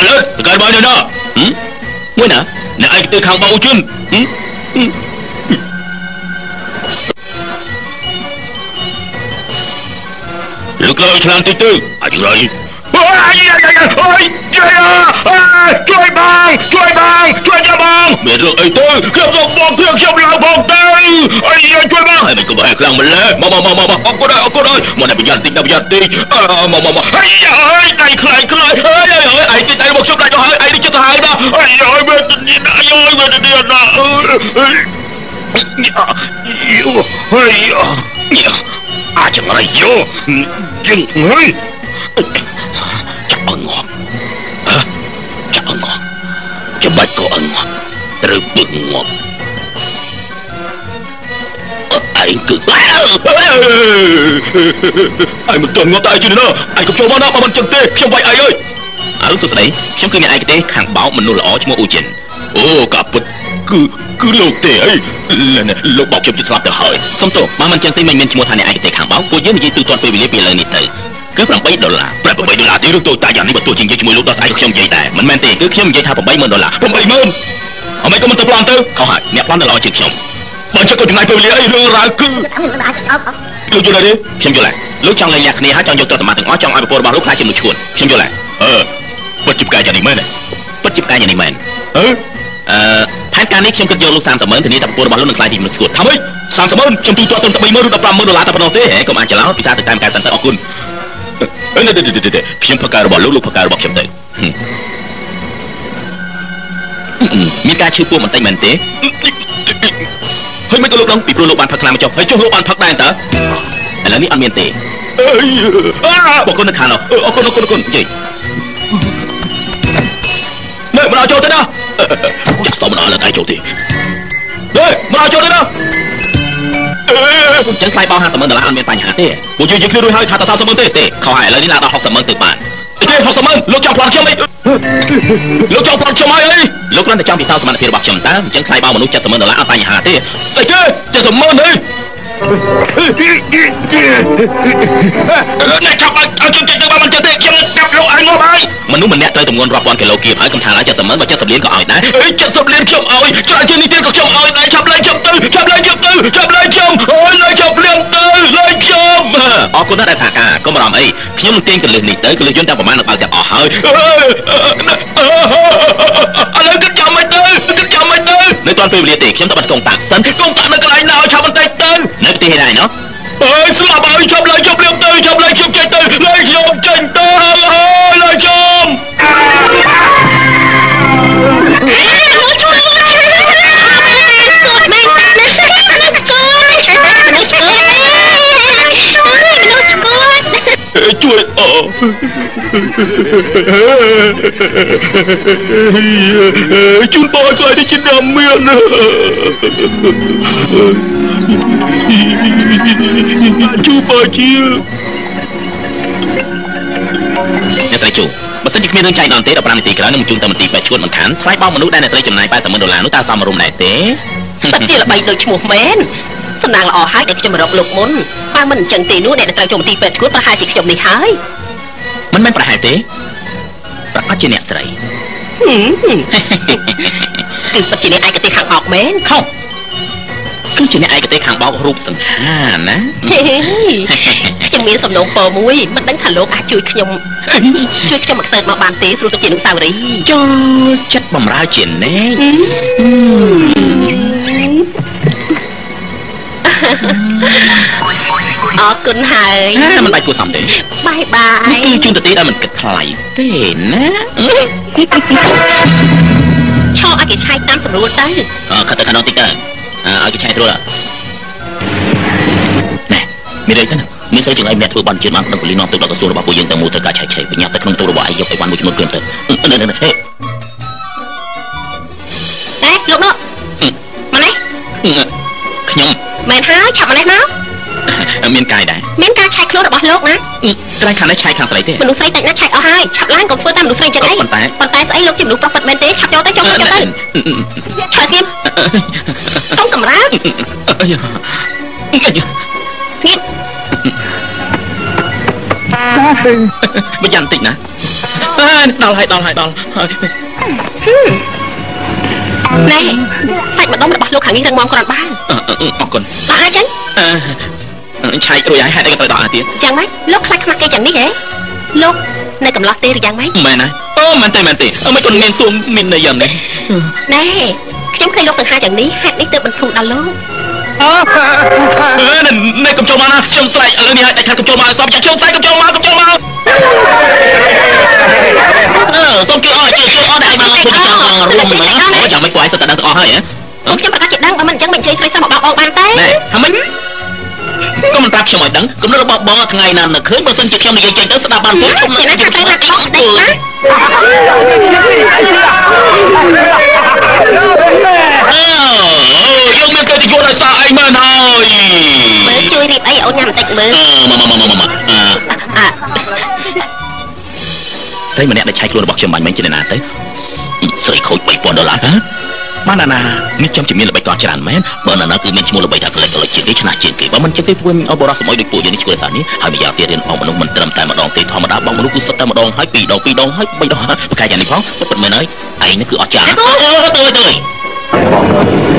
លើតកែបាយនៅណាមួយណាអ្នកឯងទៅខាងបងអ៊ូជិនលើកឡើងឆ្លាំងតិចទៅអាចរៃអូយជួយបងជួយបងជួយចាំបងមានរឿងអីទៅខ្ញុំសូមបងខ្ញុំឡើងផងទៅអីជួយបងហើយមិនក៏បែរខ្លាំងម្ល៉េះមកមកមកមកអរគុណអរគុណអើយមកតែប្រយ័ត្នតិចណាប្រយ័ត្នតិចមកមកមកហើយអើយដៃខ្លាយខ្លាយអើយអើយឯងតិចដៃមកខ្ញុំដៃទៅហើយឯងនេះចិត្តទៅហើយណាអើយអើយវេទនាអើយវេទនាណាអើយហើយអាចង្រៃយោយើងហើយចាប់អងាប់ចាប់អងាប់ច្បាច់ក៏អងាប់ត្រូវពឹងងាប់ឯងគឺឯងមិនទាន់ងាប់តែឯងជឿណាឯងក៏ចូលមកណាបើមិនចឹងទេខ្ញុំវាយឯងអើយអើសួស្តីខ្ញុំគឺអ្នកឯកទេសខាងបោកមនុស្សល្អឈ្មោះអ៊ូជិនអូកាពិតគឺលោកទេអីលោកបោកខ្ញុំជិតស្លាប់ទៅហើយសុំទោសបើមិនចឹងទេមិនមានឈ្មោះថាអ្នកឯកទេសខាងបោកពួកយើងនិយាយទូទាត់ពេលវេលាពីឥឡូវនេះទៅគឺ8ដុល្លារ8ដុល្លារទេរឿងតូចតាចយ៉ាងនេះបើទោះជានិយាយជាមួយលោកដល់ស្អែកខ្ញុំនិយាយដែរមិនមែនទេគឺខ្ញុំនិយាយថា80000ដុល្លារ80000អមិនក៏មិនទៅប្លន់ទៅខុសហើយអ្នកប្លន់ទៅល្អជាងខ្ញុំបើចឹងក៏ចំណាយពេលវេលាអីរឿងរ៉ាវគឺលោកយល់ទេខ្ញុំយល់ហើយលោកចង់លែងលះគ្នាហើយចង់យកទ្រព្យសម្បត្តិទាំងអស់ចង់ឲ្យប្រពន្ធរបស់លោកខ្លាចជាមនុស្សឈួនខ្ញុំយល់ហើយអឺពិតជាផ្កាយយ៉ាងនេះមែនពិតជាផ្កាយយ៉ាងនេះមែនអឺផែនការនេះខ្ញុំគិតយកលោក30,000ធានាថាប្រពន្ធរបស់លោកនឹងខ្លាចជាមនុស្សឈួនថាម៉េច30,000ខ្ញុំទូទាត់ត្រឹមតែ30,000ឬ150,000ដុល្លារតែប៉ុណ្ណោះទេហេកុំអាចច្រឡោពិសាទៅតាមកែសិនទៅអរគុណអឺនេះខ្ញុំផករបស់លោកលោកផករបស់ខ្ញុំទៅមានការឈឺពោះបន្តិចមែនទេហើយមិនក៏លោកដឹងពីព្រោះលោកបានផឹកខ្លាំងមកចុះហើយចុះលោកបានផឹកដែរតើឥឡូវនេះអត់មានទេអរគុណនៅខាងនោះអរគុណអរគុណអរគុណនិយាយនេះមិនឲ្យចូលទេណាចាក់សមមិនឲ្យលើតែចូលទេនេះមិនឲ្យចូលទេណាចឹងថ្លៃបោ50,000ដុល្លារអត់មានបញ្ហាទេពួកយើងនិយាយគ្នារួចហើយថាត30,000ទេទេខុសហើយឥឡូវនេះឡើងដល់60,000ទៅបានទេ60,000លោកចង់ប្លន់ខ្ញុំអីលោកចង់ប្លន់ខ្ញុំហើយអីលោកគ្រាន់តែចង់ពិសោធន៍សមត្ថភាពរបស់ខ្ញុំតើអញ្ចឹងថ្លៃបោមនុស្ស70,000ដុល្លារអត់បញ្ហាទេស្អីគេ70,000អីអ្នកចាប់ឲ្យខ្ញុំចេញទៅបើមិនចេះទេខ្ញុំចាប់លោកឲ្យងាប់ហើយមនុស្សម្នាក់ត្រូវទម្ងន់រាប់ពាន់គីឡូគៀបហើយកុំថាឡើយ70,000បើ70លានក៏ឲ្យដែរ70លានខ្ញុំឲ្យច្រើនជាងនេះទៀតក៏ខ្ញុំឲ្យដែរចាប់លែងខ្ញុំទៅចាប់លែងខ្ញុំទៅចាប់លែងខ្ញុំអូយលែងខ្ញុំភ្លាមទៅលែងខ្ញុំអរគុណណាស់ដែលសហការកុំបារម្ភអីខ្ញុំនឹងទាញកលឹះនេះទៅកលឹះយន្តទាំងប្រមាណនឹងបើកទាំងអស់ហើយឥឡូវគិតចាំមិនទៅគិតចាំមិនទៅនៅតាន់ពេលវេលាទេខ្ញុំទៅបាត់កងតាក់សិនកងតាក់នៅកន្លែងណាឲ្យឆាប់បន្តិចទៅនៅផ្ទះឯណាណោះអើយស្លាប់ហើយឆាប់ឡើងខ្ញុំភ្លាមទៅឆាប់ឡើងខ្ញុំចេញទៅឡើងខ្ញុំចេញទៅហើយឡើងខ្ញុំជួយអូជូនបងឲ្យខ្លាយនេះជាអ្នកមានជូបើជាអ្នកស្រីជូបើសិនជាគ្មានរឿងចែកដល់ទេ15នាទីក្រោយនឹងជូនទៅមន្ទីរពេទ្យឈួនមិនខានថ្លៃបោកមនុស្សដែលអ្នកស្រីចំណាយ80,000ដុល្លារនោះតើសមរម្យដែរទេពិតជាល្បីដូចឈ្មោះមែនសំណាងល្អហើយដែលខ្ញុំមករកលោកមុនបើមិនអញ្ចឹងទេនោះអ្នកត្រូវចូលមន្ទីរពេទ្យឈួនប្រហែលជាខ្ញុំនេះហើយមិនមែនប្រហែលទេប្រកាសជាអ្នកស្រីគឺពិតជាអ្នកឯកទេសខាងបោកមែនខុសគឺជាអ្នកឯកទេសខាងបោករូបសង្ហាណាខ្ញុំមានសំណូមពរមួយមិនដឹងថាលោកអាចជួយខ្ញុំជួយខ្ញុំមកសើមកបានទេស្រួលទុកជាអនុស្សាវរីយ៍ចូលចិត្តបំរើជាណែអរគុណហើយមិនបាច់គួរសមទេបាយបាយគឺជូនទៅទេដែលមិនគិតថ្លៃទេណាឆោឲ្យគេឆែកតាមស្រួលទៅខិតទៅខាងនោះតិចទៅឲ្យគេឆែកស្រួលណែមានអីទៅណាមានស្អីចង្អៃម្នាក់ធ្វើបន់ជាតិបានក្នុងប៉ូលីសនាំទៅដល់ក្រសួងរបស់ពួកយើងទាំងមូលត្រូវការឆែកឆេបញ្ញាប់ទៅក្នុងទូរបស់ឯងយកអីវ៉ាន់មួយចំនួនព្រាមទៅហេណែលោកនោះមកនេះខ្ញុំមែនហើយឆាប់មកនេះមកមានកាយដែរមានការឆែកខ្លួនរបស់លោកណាក្រែងខាងនេះឆែកខាងស្រីទេមនុស្សស្រីតិចណាស់ឆែកអស់ហើយឆាប់ឡើងកុំធ្វើតាមមនុស្សស្រីចឹងអីប៉ុន្តែស្អីលោកជាមនុស្សប្រុសពិតមែនទេឆាប់ចូលទៅចូលទៅចូលទៅឆើស្ងៀមកុំកម្រើកស្ងៀម មិនយ៉ាងតិចណាដល់ហើយដល់ហើយដល់ហើយ ណែសាច់ម្ដុំរបស់លោកខាងនេះរឹងមាំគ្រាន់បើ អរគុណ ដល់ហើយចឹង ឆែករួចហើយ ហេតុអីក៏ត្រូវដល់អាទៀត យ៉ាងម៉េចលោកខ្លាចខ្មាស់គេយ៉ាងនេះហ៎ លោកនៅកំឡោះទេឬយ៉ាងម៉េច មែនហើយ អូ មែនទេ មែនទេ មិនគាត់មានសួរមានន័យយ៉ាងនេះ ណែខ្ញុំឃើញលោកទៅហាយ៉ាងនេះ ហេតុនេះទើបបន្ធូរដល់លោក អឺណែ កុំចូលមកណា ខ្ញុំស្រែកឥឡូវនេះឲ្យដាច់ខាត កុំចូលមកឲ្យសព ខ្ញុំស្រែក កុំចូលមក កុំចូលមក អឺសូមជួយអស់ ជួយជួយអស់ ដែលបានធ្វើចង់រួមណា អូ យ៉ាងម៉េចពួកឯងសិតតែដឹងទាំងអស់ហើយហ៎ ខ្ញុំប្រកាសជាដឹង បើមិនអញ្ចឹងមិនជ័យស្រីសោះមកបោកបងបានទេ ណែ ហាមិញក៏មិនប្រាប់ខ្ញុំឲ្យដឹង គំនិតរបស់បងថ្ងៃណានៅឃើញ បើសិនជាខ្ញុំនិយាយចេញទៅស្ដាប់បានពុត ខ្ញុំ ជាណាថាត្រូវថាខុសដេកណា អឺយើងមានកិត្តិយសដោយសារឯងមែនហើយ មើលជួយរៀបអីអូនញ៉ាំបន្តិចមើល មកមកមកមក អឺស្រីម្នាក់ដែលឆែកខ្លួនរបស់ខ្ញុំបាញ់មិញជាអ្នកណាទៅ ស្រីខូច 3000 ដុល្លារហ៎ បានណា នេះចាំជាមានល្បិចកលច្រើនមែន បើណាណាគឺមានឈ្មោះល្បីថាកលិចកលិចជាងគេ ឆ្នះជាងគេ បើមិនចឹងទេធ្វើឲ្យបរិសុទ្ធសម័យដូចពួកយើងនេះឈួលសារនេះហើយ ម្យ៉ាងទៀតរៀនបងមនុស្សមិនត្រឹមតែម្ដងទេ ធម្មតាបងមនុស្សគឺសុទ្ធតែម្ដងហើយ ពីរដង ពីរដងហើយ បីដង ប្រកែកយ៉ាងនេះផង ពិតមែនហើយ ឯងនេះគឺអត់ចាស់ អឺទៅទៅ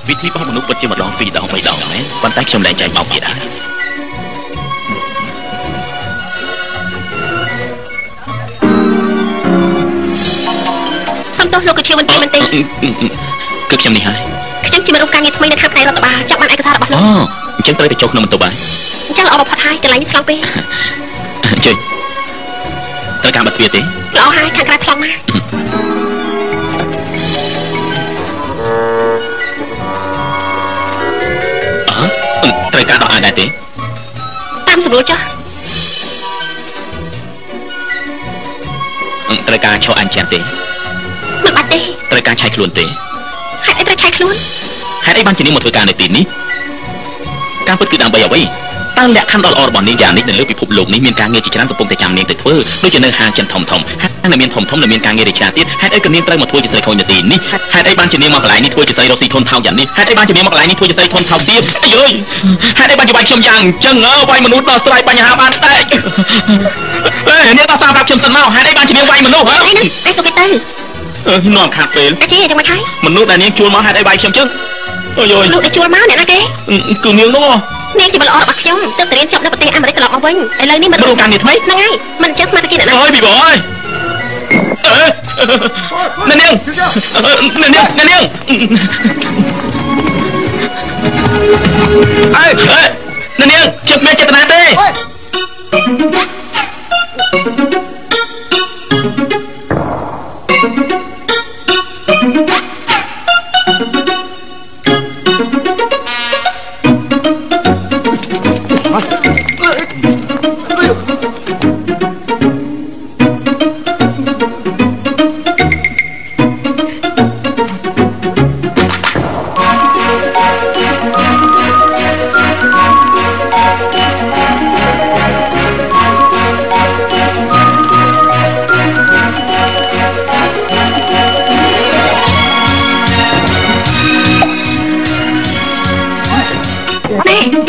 វិធីរបស់មនុស្សពិតជាម្ដង ពីរដង បីដងមែន ប៉ុន្តែខ្ញុំលែងចែកបោកទៀតហើយ សំទោសលោក គឺជាមិនទេ មិនទេ គឺខ្ញុំនេះហើយ ខ្ញុំជាមនុស្សការងារថ្មីនៅខាងផ្នែករដ្ឋបាល ចង់បានឯកសាររបស់លោក អូ អញ្ចឹងត្រូវតែចូលក្នុងបន្ទប់ហើយ អញ្ចឹងល្អបំផុតហើយ កន្លែងនេះថ្លង់ពេក អញ្ជើញ ត្រូវការបិទទ្វារទេ ល្អហើយ ខាងក្រៅថ្លង់ណាស់ អឺត្រូវការដោះអាវដែរទេ តាមស្រួលចុះ ត្រូវការឈរអញ្ចាំទេ មិនបាច់ទេ ត្រូវការឆែកខ្លួនទេ ហេតុអីត្រូវឆែកខ្លួន ហេតុអីបានជានាងមកធ្វើការនៅទីនេះ ការពិតគឺដើម្បីអ្វី តើលក្ខខណ្ឌដ៏ល្អរបស់នាងយ៉ាងនេះ នៅលើពិភពលោកនេះមានការងារជាច្រើនកំពុងតែចាំនាងទៅធ្វើ ដូចជានៅហាងចិនធំធំ ហាងនៅមានធំធំ នៅមានការងាររាជការទៀត ហេតុអីក៏នាងត្រូវមកធ្វើជាស្រីខូចនៅទីនេះ ហេតុអីបានជានាងមកកន្លែងនេះធ្វើជាស្រីរកស៊ីធនថោកយ៉ាងនេះ ហេតុអីបានជានាងមកកន្លែងនេះធ្វើជាស្រីធនថោកទៀត អាយអើយ ហេតុអីបានជាវាយខ្ញុំយ៉ាងអញ្ចឹង វាយមនុស្សដោះស្រាយបញ្ហាបានតែ អេនាងដោះសារប្រាប់ខ្ញុំសិនមក ហេតុអីបានជានាងវាយមនុស្សហ៎ អីហ្នឹងឯងសុខទៅ នាំខាតពេល អាជីយ៉ាងម៉េចហើយ មនុស្សដែលនាងជួលមកហេតុអីវាយខ្ញុំចឹង អូយ លោកដែលជួលមកអ្នកណាគេ គឺនាងនោះ នាងជាមនុស្សល្អរបស់ខ្ញុំ ទើបតែរៀនចប់នៅប្រទេសអាមេរិកត្រឡប់មកវិញ ឥឡូវនេះមិន រួមការងារថ្មី ហ្នឹងហើយ មិនចឹងស្មានតែគេអ្នកណា អើយពីបងអើយ អេនាង នាង នាង នាង អេអេនាង ខ្ញុំមានចេតនាទេ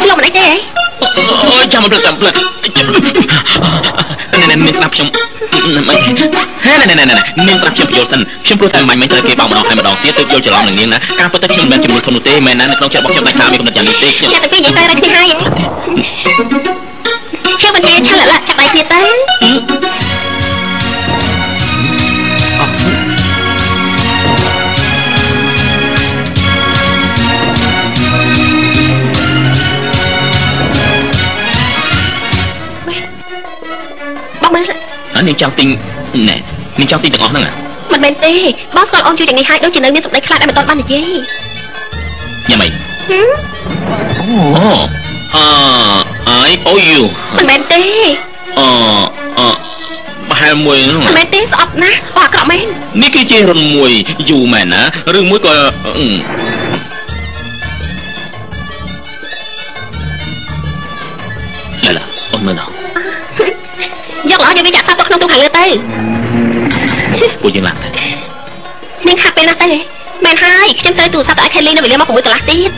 លោកមិនអីទេ អូយ ចាំមក ចាំផ្លិត ណែ នាងស្ដាប់ខ្ញុំមិនហេ ណែណែណែ នាងស្ដាប់ខ្ញុំបញ្យល់សិន ខ្ញុំព្រោះតែមាញ់មិញត្រូវគេបោកម្ដងហើយម្ដងទៀត ទើបយល់ច្រឡំនឹងនាងណា ការពិតទៅខ្ញុំមិនមែនជាមនុស្សធំនោះទេ មែនណា នៅក្នុងចិត្តរបស់ខ្ញុំដាច់ខាតមានកំណត់យ៉ាងនេះទេ ខ្ញុំ អ្នកទាំងពីរនិយាយទៅរកគ្នាហើយ ខ្ញុំមិននិយាយ ឆាលឡាចាប់ដៃគ្នាទៅ បងមើល នាងចង់ទិញ ណែ នាងចង់ទិញទាំងអស់ហ្នឹង មិនមែនទេ បងស្គាល់អូនជួយយ៉ាងនេះហើយ ដូចជានៅមានសម្ដីខ្លះដែលមិនទាន់បាននិយាយ ញ៉ាំអី អូ អឺ I O U មិនមែនទេ អអប្រហែលមួយហ្នឹង មិនមែនទេ ស្អប់ណាស់ អូ អាក្រក់មែន នេះគឺជារុនមួយយូមែនណា ឬមួយក៏ ឡាឡា អូនមើលណោះ យកល្អ យកវាចាក់សាប់ទៅក្នុងទូខាងលើទៅ ពួកយើងឡើងទៅ នាងខាត់ពេលណាស់ទៅមែនហើយខ្ញុំត្រូវទូរស័ព្ទទៅឲ្យ Kelly នៅវេលាមក6កន្លះទៀត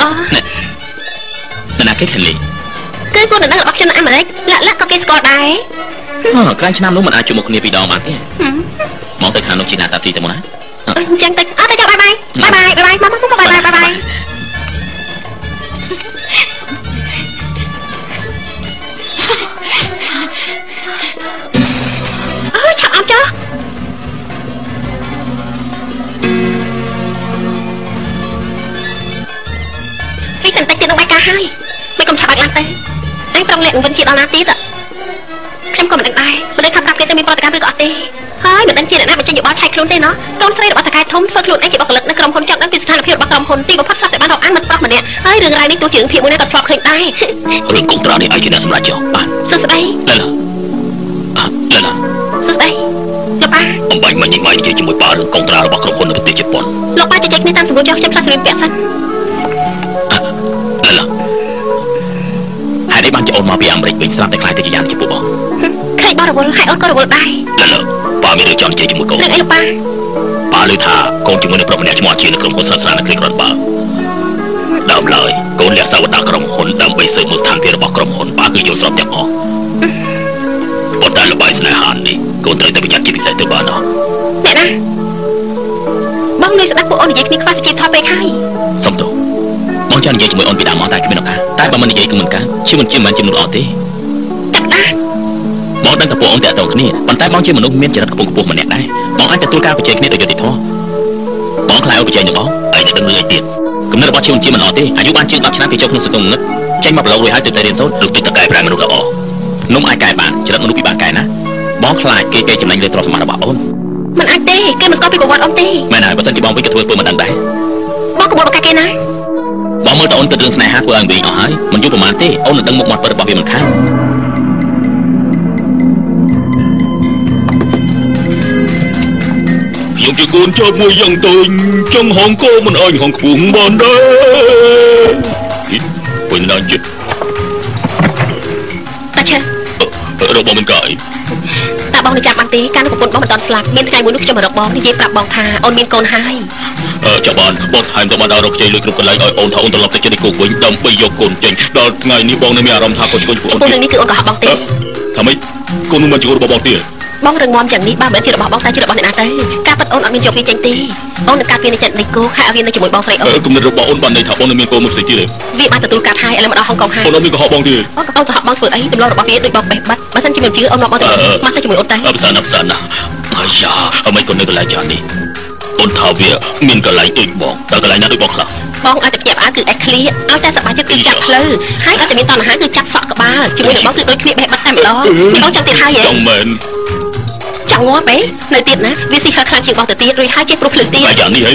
អូនរណាគេ Kelly គឺគូដណ្ដឹងរបស់ខ្ញុំនៅអាមេរិកលាក់លាក់ក៏គេស្គាល់ដែរអឺក្រែងឆ្នាំនោះមិនអាចជួបមុខគ្នាពីរដងបានទេមកទៅខាងនោះជាណាតាទីទៅមុនណាអញ្ចឹងទៅអត់ទៅចុះបាយបាយបាយបាយបាយមកមកបាយបាយបាយបាយអើឆាប់អត់ចុះពីសិនតិចទៀតនឹងបាយការហើយមិនកុំឆាប់ឲ្យឡើងទៅអញប្រុងលាក់នឹងវិញជាដល់ណាទៀតខ្ញុំក៏មិនដឹងដែរមិនដឹងថាប្រាប់គេទៅមានប្រតិកម្មឬក៏អត់ទេហើយមិនដឹងជាអ្នកណាបញ្ចេញយោបល់ឆែកខ្លួនទេណោះកូនស្រីរបស់តកែធំធ្វើខ្លួនឯងជាបុគ្គលិកនៅក្រុមហ៊ុនចង់ដឹងពីស្ថានភាពរបស់ក្រុមហ៊ុនទីបំផុតសត្វតែបានរាប់អានមិត្តប្រុសម្នាក់ហើយរឿងរ៉ាវនេះទោះជារឿងភាពមួយណាក៏ធ្លាប់ឃើញដែររឿងកុងត្រានេះឯងជាអ្នកសម្រេចចុះបាទសួស្តីឡាឡាឡាឡាសួស្តីលោកប៉ាអំបញ្ញមិញនេះបាយនិយាយជាមួយប៉ារឿងកុងត្រារបស់ក្រុមហ៊ុននៅប្រទេសជប៉ុនលោកប៉ាជជែកគ្នាតាមសម្រួលចុះខ្ញុំផ្លាស់សម្លៀកបំពាក់សិនឡាឡាហេតុអីបានជាអូនមកពីអាមេរិកវិញស្រាប់តែខ្លាចទៅជាយ៉ាងចំពោះបងឃើញបងរវល់ហើយអូនក៏រវល់ដែរឡាឡាប៉ាមានរឿងចង់និយាយជាមួយកូនរឿងអីលោកប៉ាប៉ាឮថាកូនជាមួយនឹងប្រុសម្នាក់ឈ្មោះអាជានៅក្រុមហ៊ុនស្រាស្រានៅគ្រាក្រាន់បើដើមឡើយកូនលះសាវតាក្រុមហ៊ុនដើម្បីស៊ើបមើលស្ថានភាពរបស់ក្រុមហ៊ុនប៉ាគឺយល់ស្របទាំងអស់ប៉ុន្តែល្បាយស្នេហានេះកូនត្រូវតែប្រយ័ត្នជាពិសេសទៅបានអត់អ្នកណាបងនៅស្ដាប់ពួកអូននិយាយគ្នាខ្វះសុជីវធម៌ពេកហើយសុំទោសបងចង់និយាយជាមួយអូនពីដើមមកតែគ្មានឱកាសតែបើមិននិយាយគឺមិនកើតជាមិនជាមិនជាមនុស្សល្អទេកាត់ណាបងដឹងថាពួកអូនតាក់ទងគ្នាប៉ុន្តែបងជាមនុស្សមានចរិតខ្ពង់ខ្ពស់ម្នាក់ដែរបងអាចទទួលការប្រជែងគ្នាដោយយុត្តិធម៌បងខ្លាចអូនប្រជែងនឹងបងឯងនឹងដឹងរឿងអីទៀតគំនិតរបស់ជាមិនជាមិនល្អទេអាយុបានជាង10ឆ្នាំគេចូលក្នុងសង្គមងឹតចេញមកប្រឡងរួចហើយទៅតែរៀនសូត្រលោកទឹកតកែប្រែមនុស្សល្អនំអាចកែបានចរិតមនុស្សពិបាកកែណាបងខ្លាចគេគេចំណេញលើទ្រព្យសម្បត្តិរបស់អូនមិនអាចទេគេមិនស្គាល់ពីប្រវត្តិអូនទេមែនហើយបើសិនជាបងវិញក៏ធ្វើពើមិនដឹងដែរបងកុំបកកែគេណាបងមើលតអូនគិតរឿងស្នេហាធ្វើឲ្យវិញអស់ហើយមិនយូរប្រហែលទេអូននឹងដឹងមុខមាត់ពិតរបស់វាមិនខានខ្ញុំជាកូនចៅមួយយ៉ាងតូចចង់ហងគោមិនអញហងខ្ពស់បានដែរវិញណាចិត្តតាឆេរបស់មិនកាយតាបងនៅចាំបានទេកាលនោះប្រពន្ធបងមិនទាន់ស្លាប់មានថ្ងៃមួយនោះខ្ញុំមករកបងនិយាយប្រាប់បងថាអូនមានកូនហើយចាំបានបងថែមទៅបានដល់រកខ្ចីលុយគ្រប់កន្លែងឲ្យអូនថាអូនត្រឡប់ទៅជិតគោកវិញដើម្បីយកកូនចេញដល់ថ្ងៃនេះបងនៅមានអារម្មណ៍ថាកូនឆ្កូនពួកអូនទេនេះគឺអូនកុហកបងទេថាម៉េចកូននោះមិនជារបស់បងទេបងរឹងមាំយ៉ាងនេះបើមិនជារបស់បងតែជារបស់អ្នកណាទៅការពិតអូនអត់មានយកវាចេញទេអូននឹងការពារនៅចិត្តនៃគោហើយឲ្យវានៅជាមួយបងស្រីអូនគំនិតរបស់អូនបានន័យថាអូននៅមានកូនមួយផ្សេងទៀតទេវាបានទទួលកាត់ហើយឥឡូវមកដល់ហុងកុងហើយអូនអត់មានកុហកបងទេអូនកុហកបងធ្វើអីទម្លាប់របស់វាដូចបងបេះបាត់បើសិនជាមិនជឿអូននាំបងទៅមកទៅជាមួយអូនតែផ្សារណាផ្សារណាអាយ៉ាអ្មេកូននៅកន្លែងចានេះអូនថាវាមានកន្លែងដូចបងតើកន្លែងណាដូចបងខ្លះបងឲ្យតែភ្ញាក់ផ្អើលគឺអេសឃ្លៀឲ្យតែសប្បាយចិត្តគឺចាប់ផ្លូវហើយឲ្យតែមានតណ្ហាគឺចាប់សក់ក្បាលជាមួយនឹងបងគឺដូចគ្នាបេះបាត់តែម្ដងនេះបងចង់ទៀតហើយហ៎ចង់មែនចង់ងាប់ទេនៅទៀតណាវាស៊ីហើខ្លាំងជាងបងទៅទៀតរួចហើយចេះព្រោះភ្លើងទៀតតែយ៉ាងនេះហី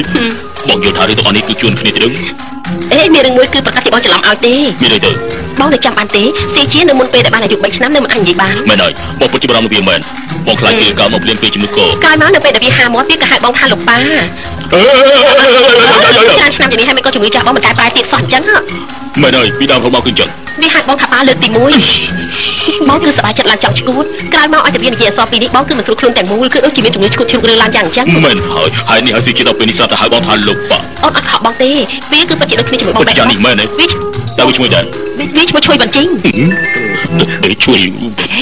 បងយល់ថារឿងទាំងអស់នេះគឺជួនគ្នាទៅអេមានរឿងមួយគឺប្រកាសជាបងច្រឡំឲ្យទេមានអីទៅបងនៅចាំបានទេស៊ីជានៅមុនពេលដែលបានអាយុ3ឆ្នាំនៅមិនអាចនិយាយបានមែនហើយបងពិតជាបារម្ភវាមែនបងខ្លាចគេកើតមកភ្លាមពេលជំងឺកក្រោយមកនៅពេលដែលវាហាមាត់វាក៏ហៅបងថាលោកប៉ាច្រើនឆ្នាំយ៉ាងនេះហើយមិនក៏ជំងឺចាស់បងមិនកែប្រែទៀតសោះអញ្ចឹងមែនហើយពីដើមរបស់គឺអញ្ចឹងវាហៅបងថាប៉ាលើកទី1បងគឺសប្បាយចិត្តឡើងចង់ឈួតក្រោយមកឲ្យតែវានិយាយអក្សរពីរនេះបងគឺមិនស្រួលខ្លួនទាំងមូលគឺដូចជាមានជំងឺឈួតជ្រុករឿងឡើងយ៉ាងអញ្ចឹងមែនហើយហើយនេះហើយស៊ីជាដល់ពេលនេះស្រាប់តែហៅបងថាលោកប៉ាអូនអត់ខកបងទេវាគឺពិតជាដូចគ្នាជាមួយបងបែបនេះមែនទេតែវាឈ្មោះដែរវាឈ្មោះជួយបញ្ជីជួយ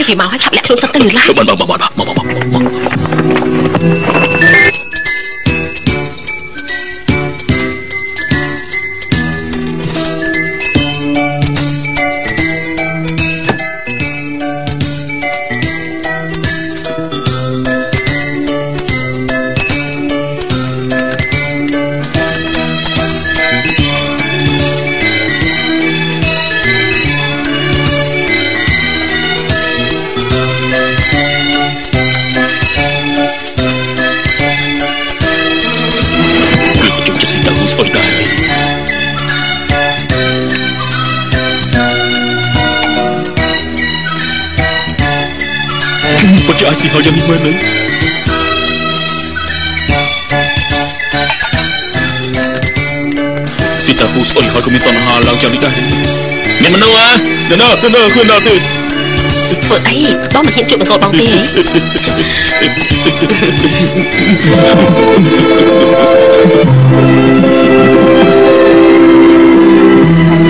វាមកហើយឆាប់លាក់ខ្លួនសិនទៅលឿនឡើងបានបានបានមកមកមក ពិតជាអាចស៊ីហើយយ៉ាងនេះមែនទេស៊ីតាហ៊ូស្អុយហើយក៏មានតណ្ហាឡើងយ៉ាងនេះដែរមានមនុស្សហ៎ណែណែណែខ្លួនណាទេ ធ្វើអីបងមិនហ៊ានជួបបង្គោលបងទេ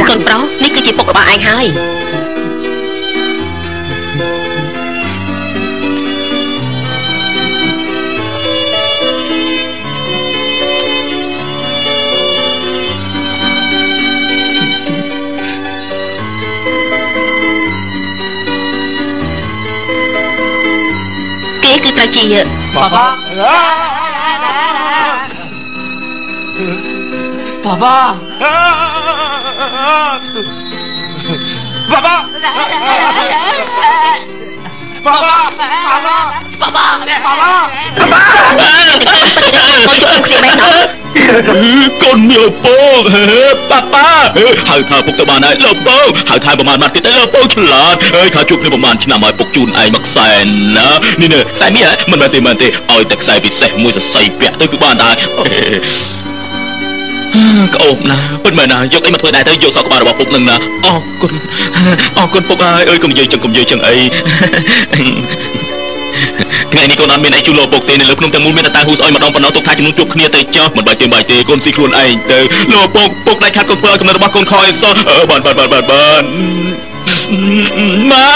កូនប្រុសនេះគឺជាពុករបស់ឯងហើយគេគឺត្រូវជា 爸爸，爸爸，爸爸，爸爸，爸爸，爸爸，爸爸，កូនជួបគ្នាមែនទេ កូនមានពងប៉ាប៉ាហៅថាពុកទៅបានហើយលោកពងហៅថាប្រហែលម៉ាត់ទៀតលោកពងឆ្លាតហើយថាជួបគ្នាប្រហែលឆ្នាំហើយពុកជូនឯងមកខ្សែណានេះនេះខ្សែនេះមិនមែនទេមិនទេឲ្យតែខ្សែពិសេសមួយសរសៃពាក់ទៅគឺបានដែរក្អូបណាពិតមែនណាយកអីមកធ្វើដែរទៅយកសក់ក្បាលរបស់ពុកនឹងណាអរគុណអរគុណពុកហើយអើយកុំនិយាយចឹងកុំនិយាយចឹងអីថ្ងៃនេះកូនអត់មានអីជូនលោកពុកទេនៅលើភ្នំទាំងមូលមានតែតាហ៊ូស្អុយម្ដងប៉ុណ្ណោះទុកថាចំនួនជួបគ្នាទៅចោះមិនបាយទេបាយទេកូនស៊ីខ្លួនឯងទៅលោកពុកពុកដាច់ខាត់កូនធ្វើឲ្យកំណត់របស់កូនខអីសោះបានបានបានបានបានម៉ា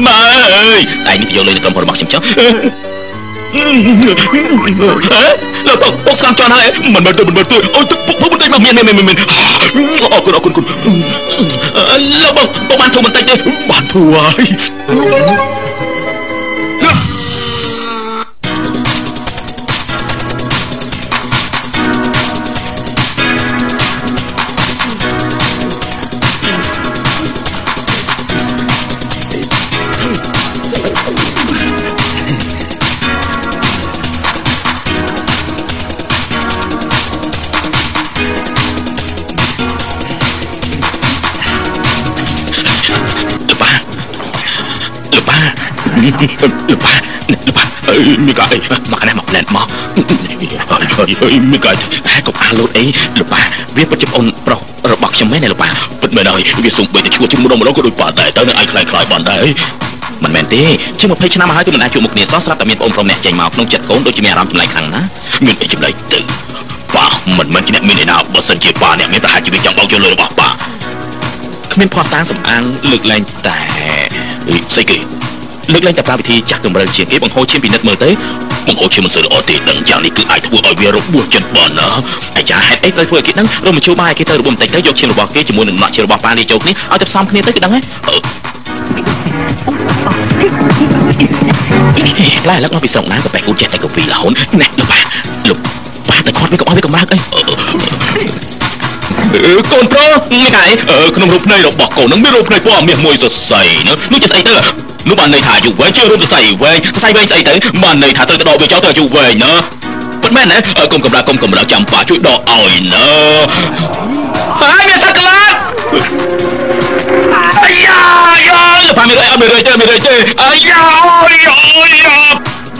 ម៉ាអើយតែនេះយកលុយនៅក្រុមហ៊ុនរបស់ខ្ញុំចុះលោកពុកពុកស្ងំចន់ហើយមិនមែនទេមិនមែនទេអូយទឹកពុកពុកបន្តិចមកមានមានមានអរគុណអរគុណគុណលោកពុកពុកបានធូរបន្តិចទេបានធូរហើយ លោកប៉ាលោកប៉ាមានកាអីមកណាមកណែមកហើយមានកាតែកុំអាលូតអីលោកប៉ាវាពិតជាប្អូនប្រុសរបស់ខ្ញុំមែនទេលោកប៉ាពិតមែនហើយវាសំបីតែឈួតជាម្ដងម្ដងក៏ដូចប៉ាដែរតើនឹងឯងខ្លាយខ្លាយបានដែរមិនមែនទេជាង20ឆ្នាំមកហើយគឺមិនអាចជួបមុខគ្នាសោះស្រាប់តែមានប្អូនប្រុសម្នាក់ចេញមកក្នុងចិត្តកូនដូចជាមានអារម្មណ៍ចម្លែកខ្លាំងណាស់មានអីចម្លែកទៅប៉ាមិនមែនជាអ្នកមានឯណាបើសិនជាប៉ាអ្នកមានប្រហែលជាវាចង់បោកយកលុយរបស់ប៉ាគ្មានភ័ស្តុតាងសំអាងលើកលែងតែស្អីគេលើកលែងតែប្រើវិធីចាស់កម្រិតជាងគេបង្ហូរឈាមពិនិត្យមើលទៅបង្ហូរឈាមមិនសូវល្អទេដឹងយ៉ាងនេះគឺអាចធ្វើឲ្យវារបួសចិត្តបានណាអាចារ្យហេតុអីត្រូវធ្វើឲ្យគេដឹងរមជួបាយគេទៅរបួសបន្តិចទៅយកឈាមរបស់គេជាមួយនឹងណក់ឈាមរបស់ប៉ាលាចូលគ្នាឲ្យទៅផ្សំគ្នាទៅគឺដឹងហើយផ្លែឥឡូវមកពីស្រុកណាក៏បែកគូចេះតែកវីរហូតណែលោកប៉ាលោកប៉ាតែគាត់វាកុំឲ្យវាកម្រើកអីកូនប្រុសនេះកែក្នុងរូបភ្នែករបស់កូននឹងមានរូបភ្នែកពណ៌មាសមួយសរសៃនោះជាស្អីទៅនោះបានន័យថាអាយុវែងជារូបសរសៃវែងសរសៃវែងស្អីទៅបានន័យថាត្រូវទៅដកវាចោលទៅអាយុវែងណាពិតមែនណាកុំកម្រើកកុំកម្រើកចាំប៉ាជួយដកឲ្យណាហើយមានសត្វក្លាតអាយ៉ាយ៉ាលោកប៉ាមានអីអត់មានអីទេមានអីទេអាយ៉ាអូយអូយ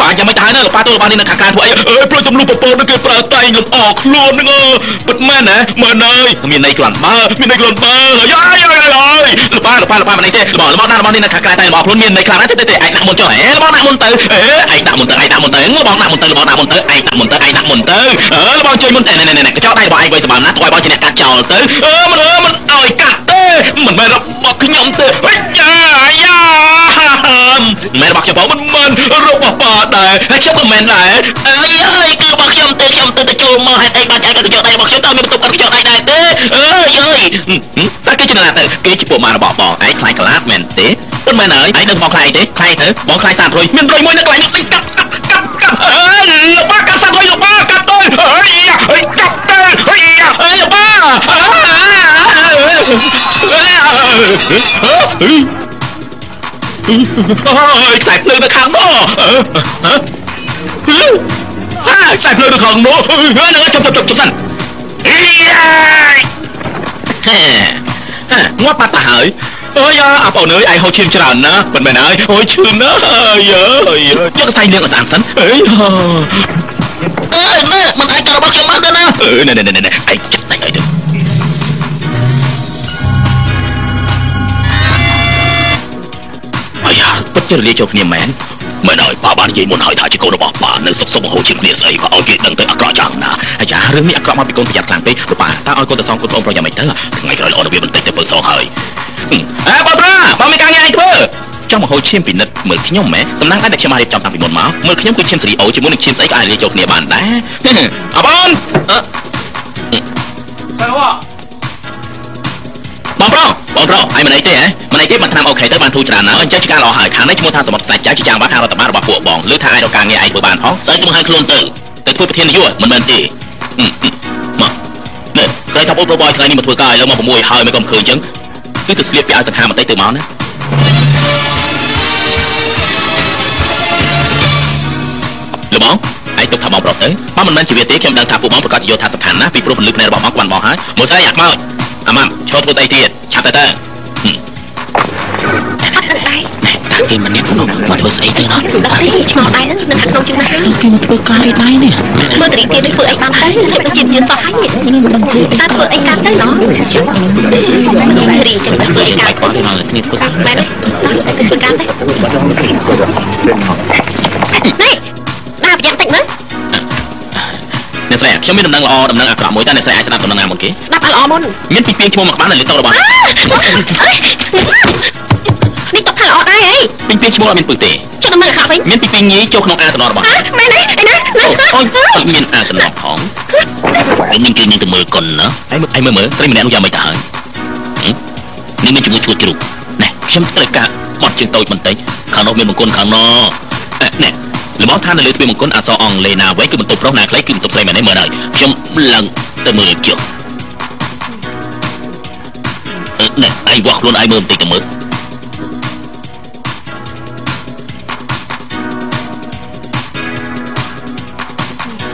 ប៉ាចាំមិនទៅហើយណាលោកប៉ាទៅលោកប៉ានេះនៅខាងការធ្វើអីអើយព្រោះចំនួនពពកនឹងគេប្រើតែងលំអខ្លួនហ្នឹងពិតមែនណាមែនហើយមានន័យក្លន់បើមានន័យក្លន់បើយ៉ាយ៉ាយ៉ាលោកប៉ាលោកប៉ាលោកប៉ាមិនអីទេរបស់របស់ណារបស់នេះនៅខាងក្រៅតែរបស់ខ្លួនមានន័យខ្លាំងណាស់ទេទេឯងដាក់មុនចុះហេរបស់ដាក់មុនទៅអេឯងដាក់មុនទៅឯងដាក់មុនទៅរបស់ដាក់មុនទៅរបស់ដាក់មុនទៅឯងដាក់មុនទៅឯងដាក់មុនទៅអឺរបស់ជួយមុនតែណែណែកញ្ចក់ដៃរបស់ឯងវៃសម្បើមណាទុកឲ្យបងជាអ្នកកាត់ចោលទៅអឺមិនមិនឲ្យកាត់ទេមិនមែនរបស់ខ្ញុំទេយ៉ាយ៉ាមិនមែនរបស់ខ្ញុំបងមិនមែនរបស់ប៉ាដែរហើយខ្ញុំក៏មិនដែរអើយអើយគឺរបស់ខ្ញុំទេខ្ញុំទៅទៅចូលមកហេតុអីបានចែកកញ្ចក់ដៃរបស់ខ្ញុំតើមានបន្ទប់កញ្ចក់ដៃដែរទេអើយអើយតើគេជាណាទៅគេជាពួកម៉ារបស់បងឯងខ្លាយក្លាតមែនទេពិតមែនហើយឯងនឹងបងខ្លាយអីទេខ្លាយទៅបងខ្លាយសាតរុយមានរុយមួយនៅកន្លែងនេះកាប់កាប់កាប់កាប់អើយលោកប៉ាកាប់សាតរុយលោកប៉ាកាប់ទៅអើយអើយកាប់ទៅអើយអើយលោកប៉ាអើយខ្សែភ្លើងនៅខាងនោះហាខ្សែភ្លើងនៅខាងនោះហ្នឹងជប់ជប់ជប់សិនអីហេងាប់បាត់ទៅហើយអើយអាបងអើយឯងហូរឈាមច្រើនណាស់មិនមែនហើយអូយឈឺណាស់អើយអើយយកខ្សែលាងអត់តាមសិនអើយអើយណែមិនអាចរបស់ខ្ញុំបានទេណាអឺណែណែណែឯងចាក់ដៃឲ្យទៅ ពិតជារលាយចូលគ្នាមែនមែនហើយប៉ាបាននិយាយមុនហើយថាជាកូនរបស់ប៉ានៅសុកសុកមហោជាគ្នាស្អីក៏ឲ្យគេដឹងទៅអាក្រក់យ៉ាងណាអាយ៉ារឿងនេះអាក្រក់មកពីកូនប្រយ័ត្នខ្លាំងពេកប៉ាតើឲ្យកូនទៅសងកូនប្រុសយ៉ាងម៉េចទៅថ្ងៃក្រោយល្អដល់វាបន្តិចទៅពើសងហើយអើបងប្រាបងមានការងារអីធ្វើចង់មកហូរឈាមពិនិត្យមើលខ្ញុំម៉ែសំណាងដែរដែលខ្ញុំបានរៀបចំតាំងពីមុនមកមើលខ្ញុំគឺឈាមសេរីអូជាមួយនឹងឈាមស្អីក៏អាចលាយចូលគ្នាបានដែរអបងបងប្រុសបងប្រុសឯងមិនអីទេហ៎មិនអីទេបានឆ្នាំអូខេទៅបានធូរច្រើនណាស់អញ្ចឹងជាការល្អហើយខាងនេះឈ្មោះថាសមុទ្រស្ដេចចៅជាចាងបាខាងរដ្ឋបាលរបស់ពួកបងឬថាអាចរកការងារឯងធ្វើបានផងស្អីខ្ញុំឲ្យខ្លួនទៅទៅធ្វើប្រធាននាយកមិនមែនទេមកនេះគេថាបងប្រុសបងថ្ងៃនេះមកធ្វើការឲ្យឡើងមក6ហើយមិនក៏មិនឃើញអញ្ចឹងគឺទៅស្លៀកពាក់ឲ្យសង្ហាបន្តិចទៅមកណាលោកបងឯងទុកថាបងប្រុសទៅបើមិនមែនជាវាទេខ្ញុំដឹងថាពួកបងប្រកាសជាយល់ថាសំខាន់ណាស់ពីព្រោះពលិភ្នែករបស់បងគាត់បងហើយមើលស្អីអាខ្មោចអាម៉ាំឈរធ្វើស្អីទៀតឆាប់ទៅទៅតាគេម្នាក់នោះមកធ្វើស្អីទៅណោះដល់ទេឆ្មោះដែរនឹងនឹងខាងក្នុងជុំណាស់ហើយគេមកធ្វើការអីដែរនេះមើលតរីទៀតធ្វើអីបានទៅហើយដូចជាយឺនសោះហើយតើធ្វើអីកើតទៅណោះរីចឹងធ្វើអីកើតគាត់ទេមកគ្នាធ្វើការមែនទេធ្វើការទៅនេះដាក់ប្រយ័ត្នតិចមើលអ្នកស្រីខ្ញុំមានដំណឹងល្អដំណឹងអាក្រក់មួយតើអ្នកស្រីអាចស្ដាប់ដំណឹងណាមុនគេស្ដាប់ឲ្យល្អមុនមានពីពីឈ្មោះមកបាននៅលើតុរបស់នេះតុថាល្អដែរអីពីពីឈ្មោះអត់មានពឹសទេចុះដំណឹងអាក្រក់វិញមានពីពីងាយចូលក្នុងអាតំណរបស់មែនអីអីណាអូយអត់មានអាតំណផងឯងនឹងគេនឹងទៅមើលកុនណាឯងមើលមើលស្រីម្នាក់នោះយ៉ាងម៉េចទៅហើយនេះមានជំងឺឈួតជ្រូកណែខ្ញុំត្រូវការបត់ជើងតូចបន្តិចខាងនោះមានមង្គលខាងនោះណែរបស់ថានៅលើទ្វារមង្គលអក្សរអង់គ្លេសណាវែងគឺបន្ទប់ប្រុសណាខ្លីគឺបន្ទប់ស្រីមែនទេមើលហើយខ្ញុំឡើងទៅមើលជុះណែឯងវាស់ខ្លួនឯងមើលបន្តិចទៅមើល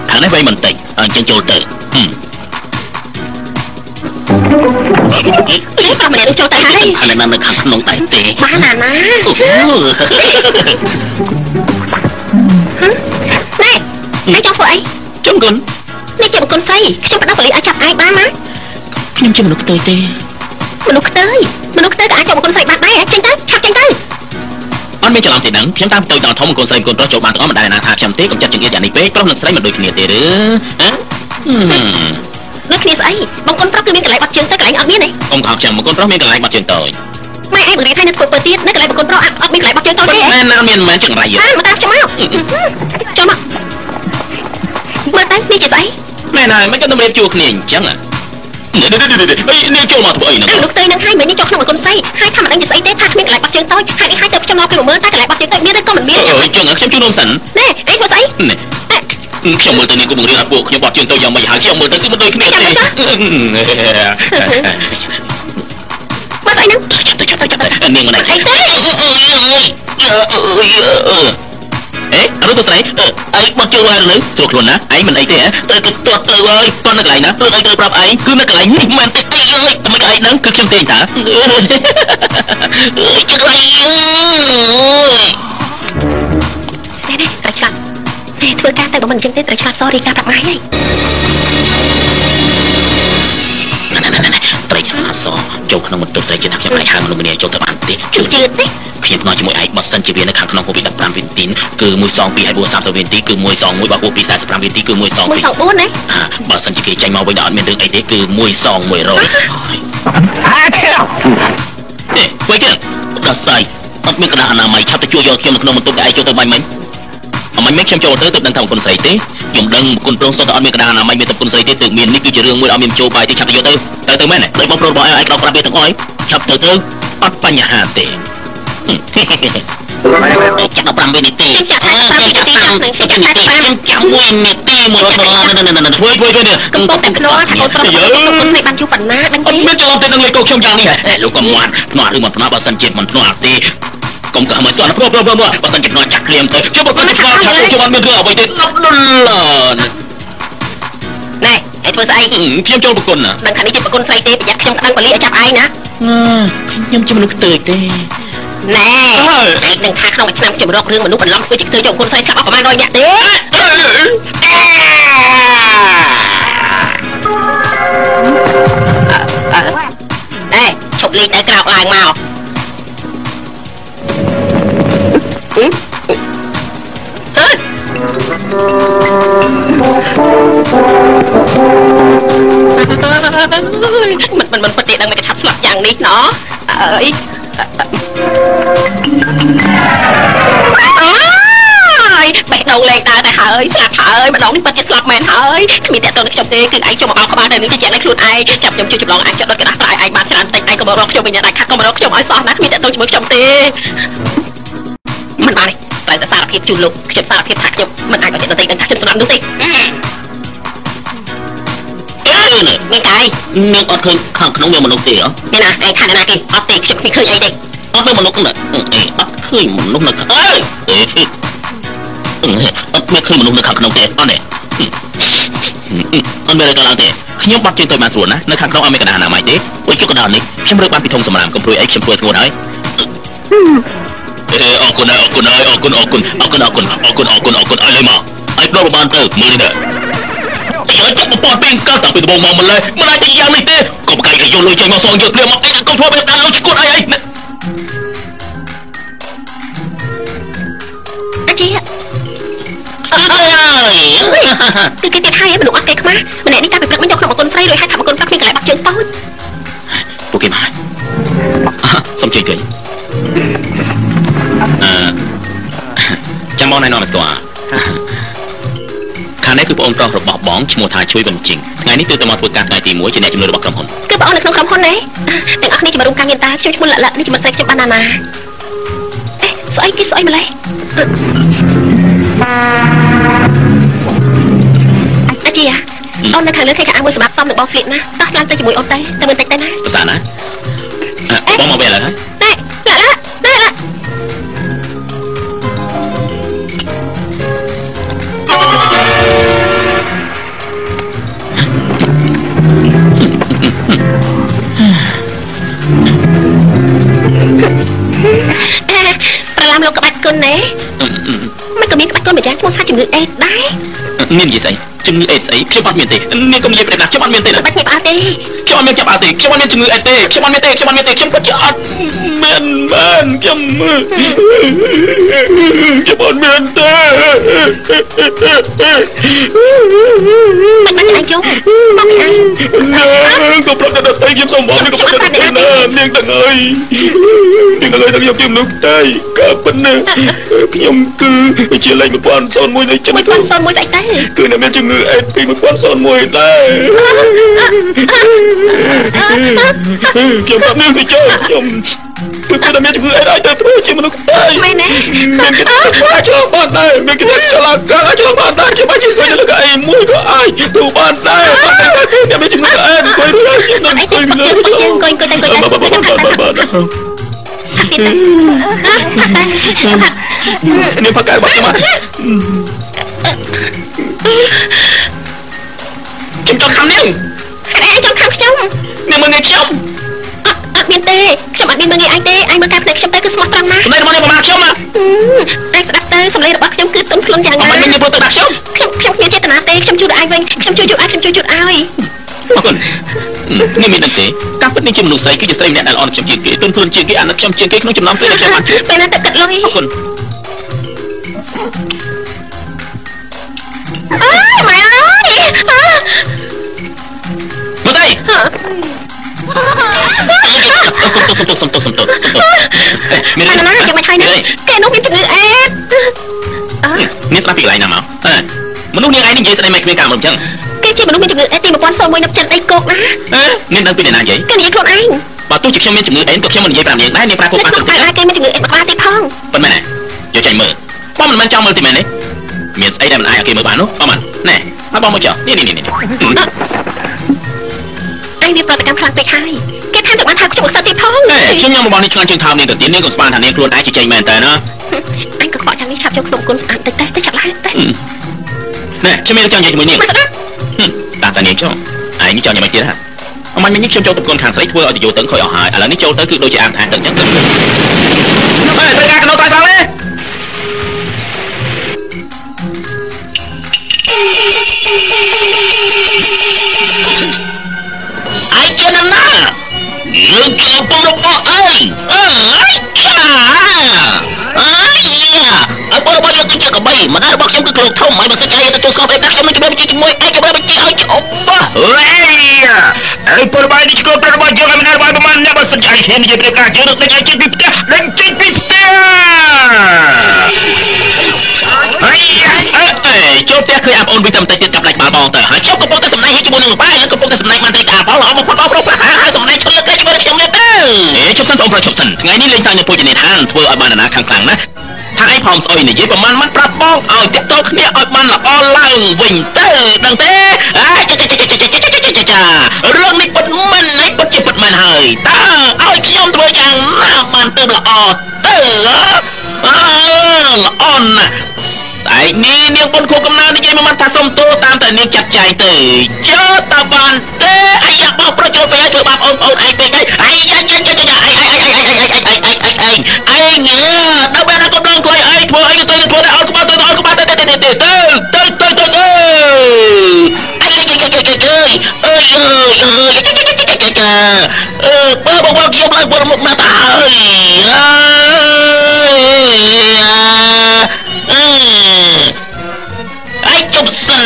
ខាងនេះវែងបន្តិចអញ្ចឹងចូលទៅនេះប្រុសម្នាក់នោះចូលទៅហើយខាងណានៅខាងក្នុងដែរទេបានណាណាណែឯងចង់ធ្វើអីចង់គុណនេះជាបុគ្គលស្រីខ្ញុំបដិបលីឲ្យចាប់ឯងបានណាខ្ញុំជាមនុស្សខ្ទើយទេមនុស្សខ្ទើយមនុស្សខ្ទើយក៏អាចចាប់បុគ្គលស្រីបានដែរចេញទៅឆាប់ចេញទៅអត់មានច្រឡំទេដឹងខ្ញុំតាមទៅដល់ធំបុគ្គលស្រីបុគ្គលប្រុសចូលបានទាំងអស់មិនដែលណាថាខ្ញុំទេកុំចិត្តចង្អៀតយ៉ាងនេះពេកប្រុសនិងស្រីមិនដូចគ្នាទេឬហ៎ដូចគ្នាស្អីបុគ្គលប្រុសគឺមានកន្លែងបាត់ជើងទៅកន្លែងអត់មានទេកុំខកខ្ញុំបុគ្គលប្រុសមានកន្លែងបាត់ជើងតូចម៉ែឯងបង្រៀនឲ្យនៅធ្វើពើទៀតនៅកន្លែងបុគ្គលប្រុសអត់មានកន្លែងបាត់ជើងតូចទេមែនណាមានមែនចង្រៃបានមកតាមខ្ញុំមកចូលមកមើលទៅនេះជាស្អីមែនហើយមិនក៏តម្រៀបជួគ្នាអញ្ចឹងនេះនេះចូលមកធ្វើអីហ្នឹងលោកស្ទើនឹងហើយមិននេះចូលក្នុងបុគ្គលស្រីហើយថាមិនដឹងជាស្អីទេថាគ្មានកន្លែងបាត់ជើងតូចហើយនេះហើយទៅខ្ញុំមកពីមើលតែកន្លែងបាត់ជើងតូចមានឬក៏មិនមានអើយចឹងខ្ញុំជួយនំសិនណែឯងធ្វើស្អីនេះខ្ញុំមើលទៅនេះក៏បង្រៀនឲ្យពួកខ្ញុំបាត់ជើងតូចយ៉ាងម៉េចហើយខ្ញុំមើលទៅគឺមិនដូចគ្នាទេមើលអីហ្នឹងចាប់ទៅចាប់ទៅចាប់ទៅនាងមិនអីទេអេអរុសស្រីអីបាត់ជើងហើយនៅស្រួលខ្លួនណាឯងមិនអីទេហ៎ត្រូវទៅទាត់ត្រូវហើយទាត់នៅកន្លែងណាត្រូវអីត្រូវប្រាប់ឯងគឺនៅកន្លែងនេះមិនទេអីអើយមិនឯងហ្នឹងគឺខ្ញុំទេតាអើយជើងអីនេះនេះត្រូវឆ្លាក់នេះធ្វើការទៅបើមិនអញ្ចឹងទេត្រូវឆ្លាក់សរីការប្រាប់ម៉ែហើយណែត្រីឆ្លាក់សចូលក្នុងបន្ទប់ស្រីជាថាខ្ញុំអាចហៅមនុស្សម្នាក់ចូលទៅបានទេជឿជឿទេខ្ញុំផ្នែកជាមួយឯងបើសិនជាវានៅខាងក្នុងហួសពី15វិនាទីគឺ1 2 ហើយ4 30វិនាទីគឺ1 2 1បើហួសពី45វិនាទីគឺ1 2 1 2 4ណាបើសិនជាគេចេញមកវិញដល់អត់មានរឿងអីទេគឺ1 2 100អាខែនេះវិញគេដល់ស្អីអត់មានក្តារអនាម័យឆាប់ទៅជួយយកខ្ញុំនៅក្នុងបន្ទប់ដែលឯងចូលទៅបាញ់មិញអមិញមិនខ្ញុំចូលទៅទើបដឹងថាបុគ្គលស្រីទេខ្ញុំដឹងបុគ្គលប្រុសសុទ្ធតែអត់មានក្តារអនាម័យមានតែបុគ្គលស្រីទេទើបមាននេះគឺជារឿងមួយអត់មានចូលបាយទេឆាប់ទៅយកទៅទៅទៅមែនទេដូចបងប្រុសរបស់ឯងឯងក្រោកប្រាប់វាទាំងអស់ឆាប់ទៅទៅអត់បញ្ហាទេចាប់15វិនាទីចាប់15វិនាទីខ្ញុំចាំ1នាទី1ដុល្លារធ្វើធ្វើធ្វើនេះកំពុងតែភ្នាល់ថាកូនប្រុសកូនស្រីបានយូរប៉ុណ្ណាដឹងទេអត់មានច្រឡំទេនឹងលេខកូនខ្ញុំយ៉ាងនេះលោកក៏មាត់ភ្នាល់ឬមិនភ្នាល់បើសិនជាមិនភ្នាល់ទេកុំក៏មិនសន់ព្រោះបើសិនជាភ្នាល់ចាក់ក្លៀមទៅខ្ញុំបើសិនជាភ្នាល់ថាខ្ញុំអត់មានរឿងអ្វីទេ10ដុល្លារណែឯងធ្វើស្អីខ្ញុំចូលប្រគុណណាដឹងថានេះជាប្រគុណស្រីទេប្រយ័ត្នខ្ញុំក្តឹងបលីឲ្យចាប់ឯងណាខ្ញុំជាមនុស្សខ្ទើចទេណែឯងនឹងថាក្នុងមួយឆ្នាំខ្ញុំរករឿងមនុស្សបន្លំធ្វើជាខ្ទើចចូលគុណស្រីស្លាប់អស់ប្រហែល100នាក់ទេអេឈប់លេងទៅក្រោកឡើងមក មិនពិតទេដឹងមិនកឆាប់ស្លាប់យ៉ាងនេះណោះអើយអើយបេះដូងលែងដើរទៅហើយស្លាប់ហើយម្ដងនេះពិតជាស្លាប់មែនហើយគ្មានតែតទៅនឹងខ្ញុំទេគឺឯងចុះមកបោកក្បាលទៅនឹងជាជាក់ឲ្យខ្លួនឯងចាប់ខ្ញុំជួយចម្លងឯងចុះដុតกระดาษប្រាយឯងបានច្រើនតិចឯងក៏មករកខ្ញុំវិញដែរខាត់ក៏មករកខ្ញុំឲ្យសោះណាគ្មានតែតទៅជាមួយខ្ញុំទេមិនបានទេតែសារភាពជូនលោកខ្ញុំសារភាពថាខ្ញុំមិនអាចឲ្យអ្នកដទៃដឹងថាខ្ញុំសម្លាប់នោះទេមានកាយនាងអត់ឃើញខាងក្នុងមានមនុស្សទេហ៎មានណាឯងខាងណាគេអត់ទេខ្ញុំគ្មានឃើញអីទេអត់មានមនុស្សណាអេអត់ឃើញមនុស្សនៅខាងអើយអត់មានឃើញមនុស្សនៅខាងក្នុងទេអត់ទេអត់មានอะไรកើតឡើងទេខ្ញុំបាត់ជើងទៅបានស្រួលណានៅខាងក្នុងអត់មានកណ្ដាលអនាម័យទេអុយជុកកណ្ដាលនេះខ្ញុំរើបានពីធំសម្រាមកុំព្រួយអីខ្ញុំធ្វើស្ងួតហើយអរគុណអរគុណអរគុណអរគុណអរគុណអរគុណអរគុណអរគុណអរគុណឲ្យលេមកឲ្យផ្ដោតបានទៅមើលនេះទៅចាប់បបពីកើតតាំងពីដំបូងមកម្លេះមិនអាចទៅយ៉ាងនេះទេកុំកាយឲ្យយកលុយចេញមកសងយកព្រាមកអីកុំធ្វើបែបนั้นលុយឈួតអីអីអាជីគឺគេទៀតហើយមនុស្សអត់គេខ្មាស់ម្នាក់នេះតាំងពីព្រឹកមិញយកក្នុងបង្គន់ស្រីរួចហើយថាបង្គន់ប្រុសគ្មានកន្លែងបាក់ជើងតូចពួកគេមកសុំជ័យគេអឺចាំបងណែនាំឲ្យស្គាល់ខាងនេះគឺប្អូនប្រុសរបស់បងឈ្មោះថាជួយបញ្ជីងថ្ងៃនេះទើបតែមកធ្វើការថ្ងៃទី1ជាអ្នកជំនួយរបស់ក្រុមហ៊ុនគឺបងអូននៅក្នុងក្រុមហ៊ុនណាទាំងអស់គ្នាជាមករួមការងារតាខ្ញុំឈ្មោះលលនេះជាមិត្តស្រីខ្ញុំបានណាណាអេស្អីគេស្អីម្លេះអាជីអូននៅខាងលើគេកៅអៅមួយសម្រាប់តំនឹងបងស្លៀកណាតោះឡើងទៅជាមួយអូនទៅតែមិនតិចទៅណាភាសាណាបងមកវិញឥឡូវហើយណែលលណែលប្រឡាំលោកក្បាច់គុណណែមិនក៏មានក្បាច់គុណមួយយ៉ាងឈ្មោះថាជំងឺអេដដែរមាននិយាយស្អីជំងឺអេដស្អីខ្ញុំអត់មានទេនាងកុំនិយាយប្រេណាខ្ញុំអត់មានទេបាច់ញាប់អត់ទេខ្ញុំអត់មានចាប់អត់ទេខ្ញុំអត់មានជំងឺអេដទេខ្ញុំអត់មានទេខ្ញុំអត់មានទេខ្ញុំពិតជាអត់មានបានខ្ញុំខ្ញុំអត់មានទេមិនបាច់ឯងយំមកឯងនាងក៏ប្រាប់ដល់តែខ្ញុំសូមបងនាងក៏ប្រាប់ដល់តែនាងទាំងអើយនាងទាំងអើយទាំងខ្ញុំជាមនុស្សតែក៏ប៉ុណ្ណេះខ្ញុំគឺជាលេខ1001នៃចិត្ត1001ស្អីទៅគឺអ្នកមានជំងឺអេដពី1001ដែរខ្ញុំប្រាប់នាងទៅចូលខ្ញុំគឺគេមានជំងឺអេដឲ្យទៅធ្វើជាមនុស្សតែមែនទេមានគេអាចឆ្លងបានដែរមានគេឆ្លងកាអាចឆ្លងបានដែរជាបាច់ជួយលើកអីមួយក៏អាចទៅបានដែរបានតែគេមានជំងឺអេដអង្គុយរួចខ្ញុំអង្គុយលើអង្គុយអង្គុយទៅអង្គុយទៅនេះផកែបាត់មកខ្ញុំចង់ខំនាងហេតុអីចង់ខំខ្ញុំនាងមើលងាយខ្ញុំអត់មានទេខ្ញុំអត់មានមើលងាយឯងទេឯងមើលការភ្នែកខ្ញុំទៅគឺស្មោះត្រង់ណាស់សម្លេងរបស់នាងប្រមាថខ្ញុំណាឯងស្ដាប់ទៅសម្លេងរបស់ខ្ញុំគឺទុំខ្លួនយ៉ាងណាមិនមានព្រោះទៅដាក់ខ្ញុំខ្ញុំខ្ញុំគ្មានចេតនាទេខ្ញុំជួយដល់ឯងវិញខ្ញុំជួយជួយឲ្យខ្ញុំជួយជួយឲ្យអរគុណនេះមានដឹងទេការពិតនេះជាមនុស្សស្រីគឺជាស្រីម្នាក់ដែលល្អខ្ញុំជាងគេទុនខ្លួនជាងគេអាណិតខ្ញុំជាងគេក្នុងចំណោមស្រីដែលខ្ញុំបានជួបពេលណាទៅគិតលុយអរគុណអើយម៉ែអើយមើលទៅសុំទោសសុំទោសសុំទោសសុំទោសមានណាណាយ៉ាងម៉េចហើយណាគេនោះមានជំងឺអេដនេះស្ដាប់ពីកន្លែងណាមកមនុស្សនាងឯងនេះនិយាយស្ដីមិនគ្មានការមកអញ្ចឹងគេជាមនុស្សមានជំងឺអេដទី1001នៅចិនអីគោកណានាងដឹងពីអ្នកណានិយាយគេនិយាយខ្លួនឯងបើទោះជាខ្ញុំមានជំងឺអេដក៏ខ្ញុំមិននិយាយប្រាប់នាងដែរនាងប្រាប់គាត់បានទៅគេមានជំងឺអេដក្បាលទៀតផងប៉ុន្មានយកចាញ់មើលបងមិនមែនចង់មើលទីមែនទេមានស្អីដែលមិនអាចឲ្យគេមើលបាននោះបងមិនណែឲ្យបងមកចុះនេះនេះនេះឯងវាប្រតិកម្មខ្លាំងពេកហើយគេថែមទាំងបានថាខ្ញុំអត់សើទៀតផងខ្ញុំញ៉ាំរបស់នេះឆ្ងាញ់ជាងថោមនាងទៅទៀតនាងក៏ស្មានថានាងខ្លួនឯងជាចេញមែនតើណាអញក៏ខ្វក់យ៉ាងនេះឆាប់ចូលក្នុងគុណស្អាតតិចទៅឆាប់ឡើងទៅណែខ្ញុំមានចង់និយាយជាមួយនាងតាមតានាងចុះឯងនេះចង់យ៉ាងម៉េចទៀតហ่ะអមញនេះខ្ញុំចូលទៅគុណខាងស្រីធ្វើឲ្យទៅយោទៅខូចអស់ហើយឥឡូវនេះចូលទៅគឺដូចជាអានថែទៅអញ្ចឹងទៅអេត្រូវការកណោតៃផងទេឯងជាណាណាយើងជាឪពុករបស់ឯងអើយឆាអើយឪពុក របស់យើងគឺជាកបីម្ដាយរបស់ខ្ញុំគឺគ្រូធំហើយបើសិនជាឯងទទួលស្គាល់ពេលណាខ្ញុំនឹងជម្រាបបញ្ជាជាមួយឯងជម្រាបបញ្ជាឲ្យច្បាស់អេពលបាយនេះឆ្កល់ប្ររបស់យើងឲ្យម្ដាយរបស់ប្រមាណអ្នកបើសិនជាឯងហ៊ាននិយាយប្រៀបការយើងនឹងដេញឯងចេញពីផ្ទះដេញចេញពីផ្ទះហើយអេចូលផ្ទះឃើញអាប្អូនវិញតែបន្តិចទៀតកាប់ដាច់បាល់បងទៅហើយខ្ញុំកំពុងតែសម្ដែងជាមួយនឹងបាយហើយកំពុងតែសម្ដែងបានត្រីតាបងល្អបំផុតបងប្រុសហើយសម្ដែងឈុតលើកគេជាមួយខ្ញុំនេះទៅអេជប់សិនបងប្រុសជប់សិនថ្ងៃនេះលេងតានៅភោជនីយដ្ឋានធ្វើឲ្យបានណាខាងខ្លាំងណាស់ថាឯងផោមស្អុយនិយាយប្រមាណមិនប្រាប់បងឲ្យតាក់ទងគ្នាឲ្យបានល្អឡើងវិញទៅដឹងទេអាចាចាចាចាចាចារឿងនេះពិតមែនហើយពិតជាពិតមែនហើយតើឲ្យខ្ញុំធ្វើយ៉ាងណាបានទៅល្អទៅអើល្អណាស់តែនេះនាងបុនខួបកំណើនិយាយមួយម៉ាត់ថាសុំទោតាមតែនាងចាត់ចែងទៅចើតើបានទេអាយ៉ាបោកប្រុសចូលទៅឲ្យធ្វើបាបអូនប្អូនឯងពេកហើយអាយ៉ាយ៉ាយ៉ាយ៉ាអីអីអីអីអីអីអីអីអីអីងើដល់ពេលណាក៏ដងខ្លួនអីធ្វើអីក៏ទៅធ្វើដែរអូនក្បាលទៅអូនក្បាលទៅទៅទៅទៅទៅទៅទៅទៅអីអីអីអីអើយអើយអើយអឺបើបងខ្ញុំឡើងពលមុខណាស់ទៅហើយអើយអីជប់សិន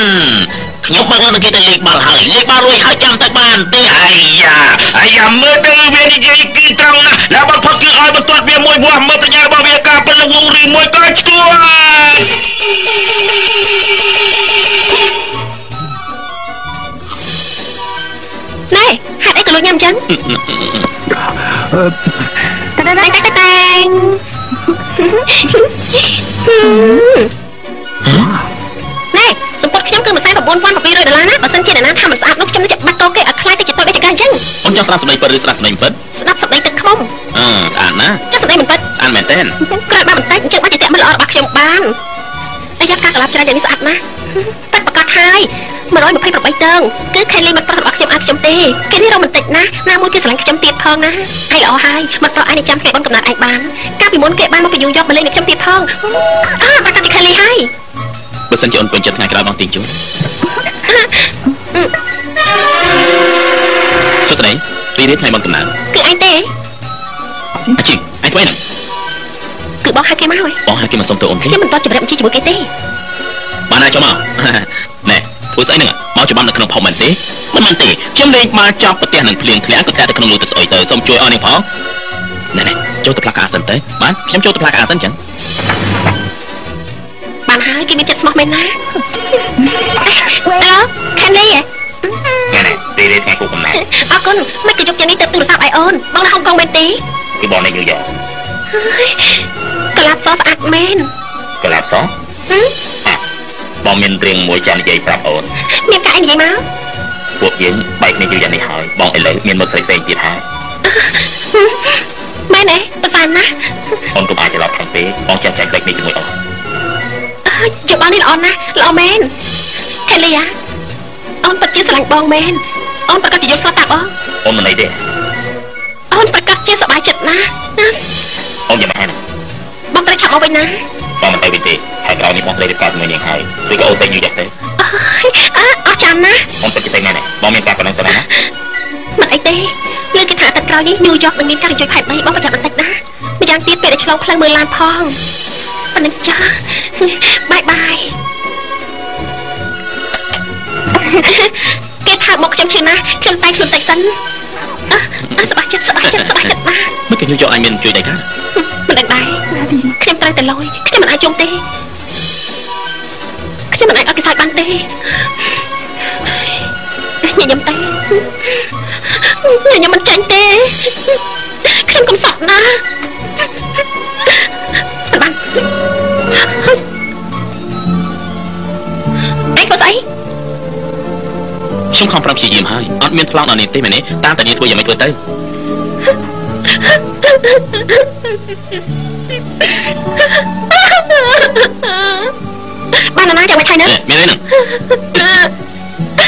ខ្ញុំបើកនឹងគេទៅលេងបាល់ហើយលេងបាល់រួចហើយចាំទៅបានទេអាយ៉ាអាយ៉ាមើលទៅវានិយាយគឺត្រង់ណាស់แล้วបំផុតគឺឲ្យបន្ទាត់វាមួយវាស់មើលបញ្ញារបស់វាការពលវងឬមួយក៏ឈួតណែហេតុអីក៏លោកញ៉ាំចឹងតែតែតែតែណែសម្ពត់ខ្ញុំគឺ19700ដុល្លារណាបើសិនជាអ្នកណាថាមិនស្អាតនោះខ្ញុំនឹងបាត់កគេឲ្យខ្លាចទៅជាតូចដូចចង្កេះអញ្ចឹងអូនចង់ស្ដាប់សម្ដីពិតឬស្ដាប់សម្ដីមិនពិតស្ដាប់សម្ដីទឹកខ្មុំអឺស្អាតណាស់ចង់សម្ដីមិនពិតស្អាតមែនទេក្រោយបានបន្តិចអញ្ចឹងបានជាតាក់មិនល្អរបស់ខ្ញុំបានអាយ៉ាការកលាប់ច្រើនយ៉ាងនេះស្អាតណាស់តែប្រកាសហើយ128តឹងគឺខេលីមិនប្រុសរបស់ខ្ញុំឲ្យខ្ញុំទេគេនេះរ៉ូមែនទិកណាស់ណាមួយគេស្រឡាញ់ខ្ញុំទៀតផងណាឯងល្អហើយមិនប្រុសឯងចាំថ្ងៃបុណ្យកំណត់ឯងបានកាលពីមុនគេបានមកពីញូយ៉កមកលេងនឹងខ្ញុំទៀតផងអើបាត់តាពីខេលីហើយបើសិនជាអូនពេញចិត្តថ្ងៃក្រោយបងទីជូនសុទ្ធនេះរីរៀបថ្ងៃបុណ្យកំណើតគឺឯងទេអាជីឯងធ្វើអីហ្នឹងគឺបងហៅគេមកហើយបងហៅគេមកសុំទោសអូនទេខ្ញុំមិនតជម្រាបបញ្ជីជាមួយគេទេបានណាចូលមកណែធ្វើស្អីហ្នឹងមកច្បាប់នៅក្នុងផុសមែនទេមិនមែនទេខ្ញុំលេងមកចាប់ប្រទះនឹងភ្លៀងធ្លាក់ក៏ធ្លាក់ទៅក្នុងលូទឹកស្អុយទៅសូមជួយអស់នេះផងណែណែចូលទៅផ្លាក់អាសិនទៅបាទខ្ញុំចូលទៅផ្លាក់អាសិនចឹងបានហើយគេមានចិត្តស្មោះមែនណាអើខាននេះណែណែរីរីថ្ងៃគូកំណែអរគុណមិនក៏យកយ៉ាងនេះទៅទូរស័ព្ទឲ្យអូនបងនៅហុងកុងមែនទេគឺបងនៅញូយ៉កកលាប់សស្អាតមែនកលាប់សបងមានរឿងមួយចង់និយាយប្រាប់អូនមានការអីនិយាយមកពួកយើងបែកគ្នាយូរយ៉ាងនេះហើយបងឥឡូវមានមកស្រីផ្សេងទៀតហើយមែនទេប្រសាណាស់អូនកុំអាចច្រឡំខាងទេបងចង់ចែកលេខនេះជាមួយអូនយោបល់នេះល្អណាស់ល្អមែនខេលីយ៉ាអូនពិតជាស្រឡាញ់បងមែនអូនប្រកាសជាយល់ស្របតាមបងអូនមិនអីទេអូនប្រកាសជាសប្បាយចិត្តណាស់អូនយ៉ាងម៉េចណាបងត្រូវឆាប់មកវិញណាបងមិនទៅវិញទេហើយក្រោយនេះបងត្រូវរៀបការជាមួយនាងហើយឬក៏អូនទៅញូយ៉កទៅអើអស់ចាំណាអូនទៅទៅណាបងមានការប៉ុណ្ណឹងទៅណាមិនអីទេលើគេថាតែក្រោយនេះញូយ៉កនឹងមានការរជួយផែនដីបងប្រយ័ត្នបន្តិចណាម្យ៉ាងទៀតពេលដែលឆ្លងផ្លូវមើលឡានផងប៉ុណ្ណឹងចាបាយបាយគេថាមកខ្ញុំឈឺណាស់ខ្ញុំតែខ្លួនតិចសិនអើសប្បាយចិត្តសប្បាយចិត្តសប្បាយចិត្តណាស់មិនគេញូយ៉កអញមានជួយដៃថាមិនដឹងដែរខ្ញុំត្រូវតែលយខ្ញុំមិនអាចជុំទេខ្ញុំមិនអាចឲ្យគេសើចបានទេញញឹមទេញញឹមមិនចាញ់ទេខ្ញុំកំសត់ណាស់បានឯងធ្វើស្អីខ្ញុំខំប្រឹងព្យាយាមហើយអត់មានប្លង់ដល់នេះទេមែនទេតាមតែនេះធ្វើយ៉ាងម៉េចធ្វើទៅបានណាយ៉ាងម៉េចហើយនឹងមានអីនឹង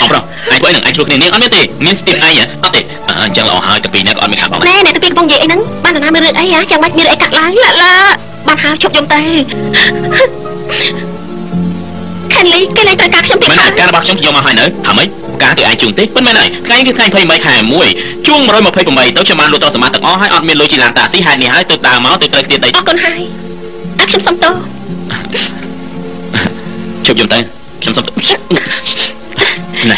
អបប្រុសឯងធ្វើអីនឹងឯងឆ្លោះគ្នានាងអត់មានទេមានស្ទីលឯងអត់ទេអញ្ចឹងល្អហើយតែពីរនាក់ក៏អត់មានខាត់បងណែអ្នកទៅពីកំពុងនិយាយអីហ្នឹងបានណាមានរឿងអីហ៎យ៉ាងម៉េចមានរឿងអីកាត់ឡើងឡាឡាបានហើយជប់យំទៅខេនលីគេលែងត្រូវការខ្ញុំទៀតហើយមិនការរបស់ខ្ញុំយកមកហើយនៅថាម៉េចការគឺឯងជូនទេមិនមែនហើយថ្ងៃគឺថ្ងៃ28ខែ1ជួង128ទៅខ្ញុំបានលក់ទ្រព្យសម្បត្តិទាំងអស់ហើយអត់មានលុយជីឡានតាស៊ីហេតុនេះហើយទៅដើរមកទៅត្រូវគ្នាដីអរគុណហើយអើខ្ញុំសុំទោស ជប់យំទៅខ្ញុំសុំណែ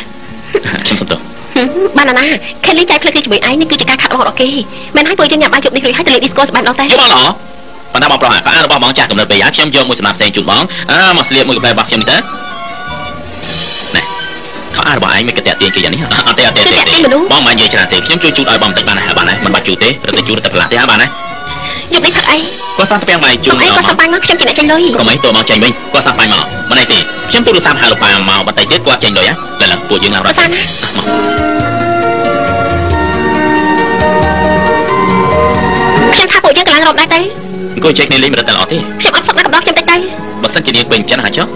ខ្ញុំសុំទោស បានណាខេលីចែកផ្លូវគ្នាជាមួយឯងនេះគឺជាការខាត់របស់គេមែនហើយពួកយើងញ៉ាំបាយជប់នេះរួចហើយទៅលេងឌីស្កូសប្បាយដល់តែ យល់ល្អប៉ុន្តែបងប្រុសក៏អារបស់បងចាស់កំណត់ពេលយ៉ាខ្ញុំយកមួយសម្រាប់ផ្សេងជូនបងអើមកស្លៀកមួយកាហ្វេរបស់ខ្ញុំនេះទៅណែខោអារបស់ឯងមិនក៏តាក់ទាញគេយ៉ាងនេះអត់ទេអត់ទេទេបងមិននិយាយច្រើនទេខ្ញុំជួយជូតឲ្យបងបន្តិចបានហើយបានហើយមិនបាច់ជូតទេរត់តែជូតតែផ្លាស់ទេហើយបានហើយ យប់នេះផឹកអី គាត់សាំពាំងបាយជូន អីគាត់សាំបាញ់មកខ្ញុំជាអ្នកចេញលុយ កុំអីតួមកចេញវិញគាត់សាំបាញ់មកមិនអីទេខ្ញុំទូរស័ព្ទហៅលោកប៉ាមកបន្តិចទៀតគាត់ចេញលុយហ៎ឡើយឡើយពួកយើងឡើងរត់ មកខ្ញុំថាពួកយើងកម្លាំងរំដែរទៅ អង្គុយចេះគ្នាលេងមិនរត់តែល្អទេ ខ្ញុំអត់សុខណាស់កំដរខ្ញុំតិចទៅ បើសិនជានាងពេញចិត្តហើយចុះ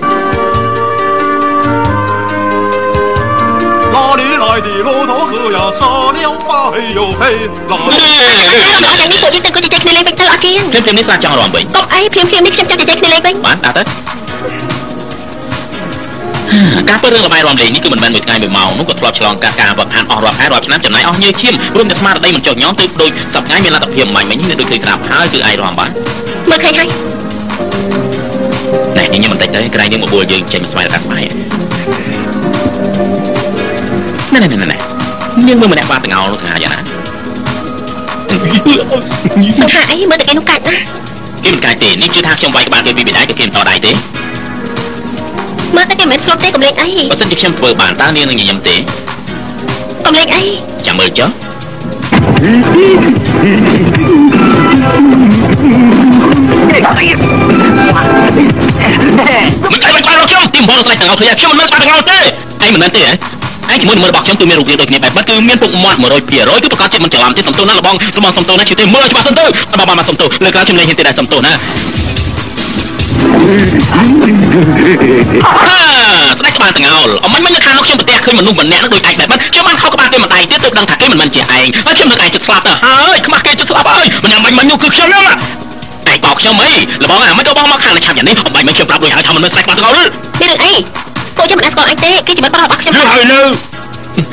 哪里来的骆驼哥呀，杀了白又黑。 យ៉ាងនេះពួកយើងទៅអង្គុយជជែកគ្នាលេងវិញទៅអត់ជាង ភ្លាមភ្លាមនេះស្រាចង់រំវិញ កុំអីភ្លាមភ្លាមនេះខ្ញុំចង់ជជែកគ្នាលេងវិញ បានដាក់ទៅការពើរឿងលបាយរំលេងនេះគឺមិនមែនមួយថ្ងៃមួយម៉ោងនោះក៏ធ្លាប់ឆ្លងកាត់ការវឹកហាត់អស់រាប់ខែរាប់ឆ្នាំចំណាយអស់ញើសឈាមរួមទាំងស្មារតីមិនចុះញោមទៅដូចសប្តាហ៍មានលទ្ធភាពមិនមិញនេះដូចឃើញស្រាប់ហើយគឺឯងរំបាន មើលឃើញហើយ ណែញញឹមបន្តិចទៅក្រែងយើងបបួលយើងចេញមកស្វែងរកស្បែកណែណែណែណែនាងមើលម្នាក់បាតងោលនោះសង្ហាយ៉ាងណា សង្ហាអីមើលតែគេនោះកាច់ណា គេមិនកាច់ទេនេះជឿថាខ្ញុំវាយក្បាលគេពីបដៃក៏គេមិនតដៃទេ មើលតែគេមិនស្លុតទេកុំលេងអី បើសិនជាខ្ញុំធ្វើបានតើនាងនឹងញញឹមទេ កុំលេងអី ចាំមើលចុះមិនអីមិនបានខ្ញុំទីមបងស្លេចទាំងអស់គ្នាខ្ញុំមិនមែនបានទាំងអស់ទេឯងមិនមែនទេហ៎ឯងជាមួយនឹងមើលរបស់ខ្ញុំគឺមានរូបរាងដូចគ្នាបែបបាត់គឺមានពុកមាត់100%គឺប្រកាសជាមិនច្រឡំទេសំទោសណាលបងសំសំទោសណាជឿទេមើលច្បាស់សិនទៅបាទបាទសំទោសលើក្រោយខ្ញុំលេងហ៊ានទេដែរសំទោសណាស្ដេចក្បាលតងោលអមិញមិញនៅខាងនោះខ្ញុំប្រទះឃើញមនុស្សម្នាក់នោះដូចឯងបែបបាត់ខ្ញុំបានខោក្បាលគេមួយដៃទៀតទើបដឹងថាគេមិនមែនជាឯងហើយខ្ញុំនឹកឯងចិត្តស្លាប់ទៅហើយខ្មាស់គេចិត្តស្លាប់ហើយម្នាក់មិញមិញនោះគឺខ្ញុំហ្នឹងឯងបោកខ្ញុំអីលបងអាមិនក៏បងមកខាងឆាប់យ៉ាងនេះអំបាញ់មិញខ្ញុំប្រាប់រួចហើយថាមិនមែនស្ដេចក្បាលតងោល មានរឿងអីពួកខ្ញុំមិនអាចស្គាល់អញទេគេជាមិត្តប្រុសរបស់ខ្ញុំ យល់ហើយនៅ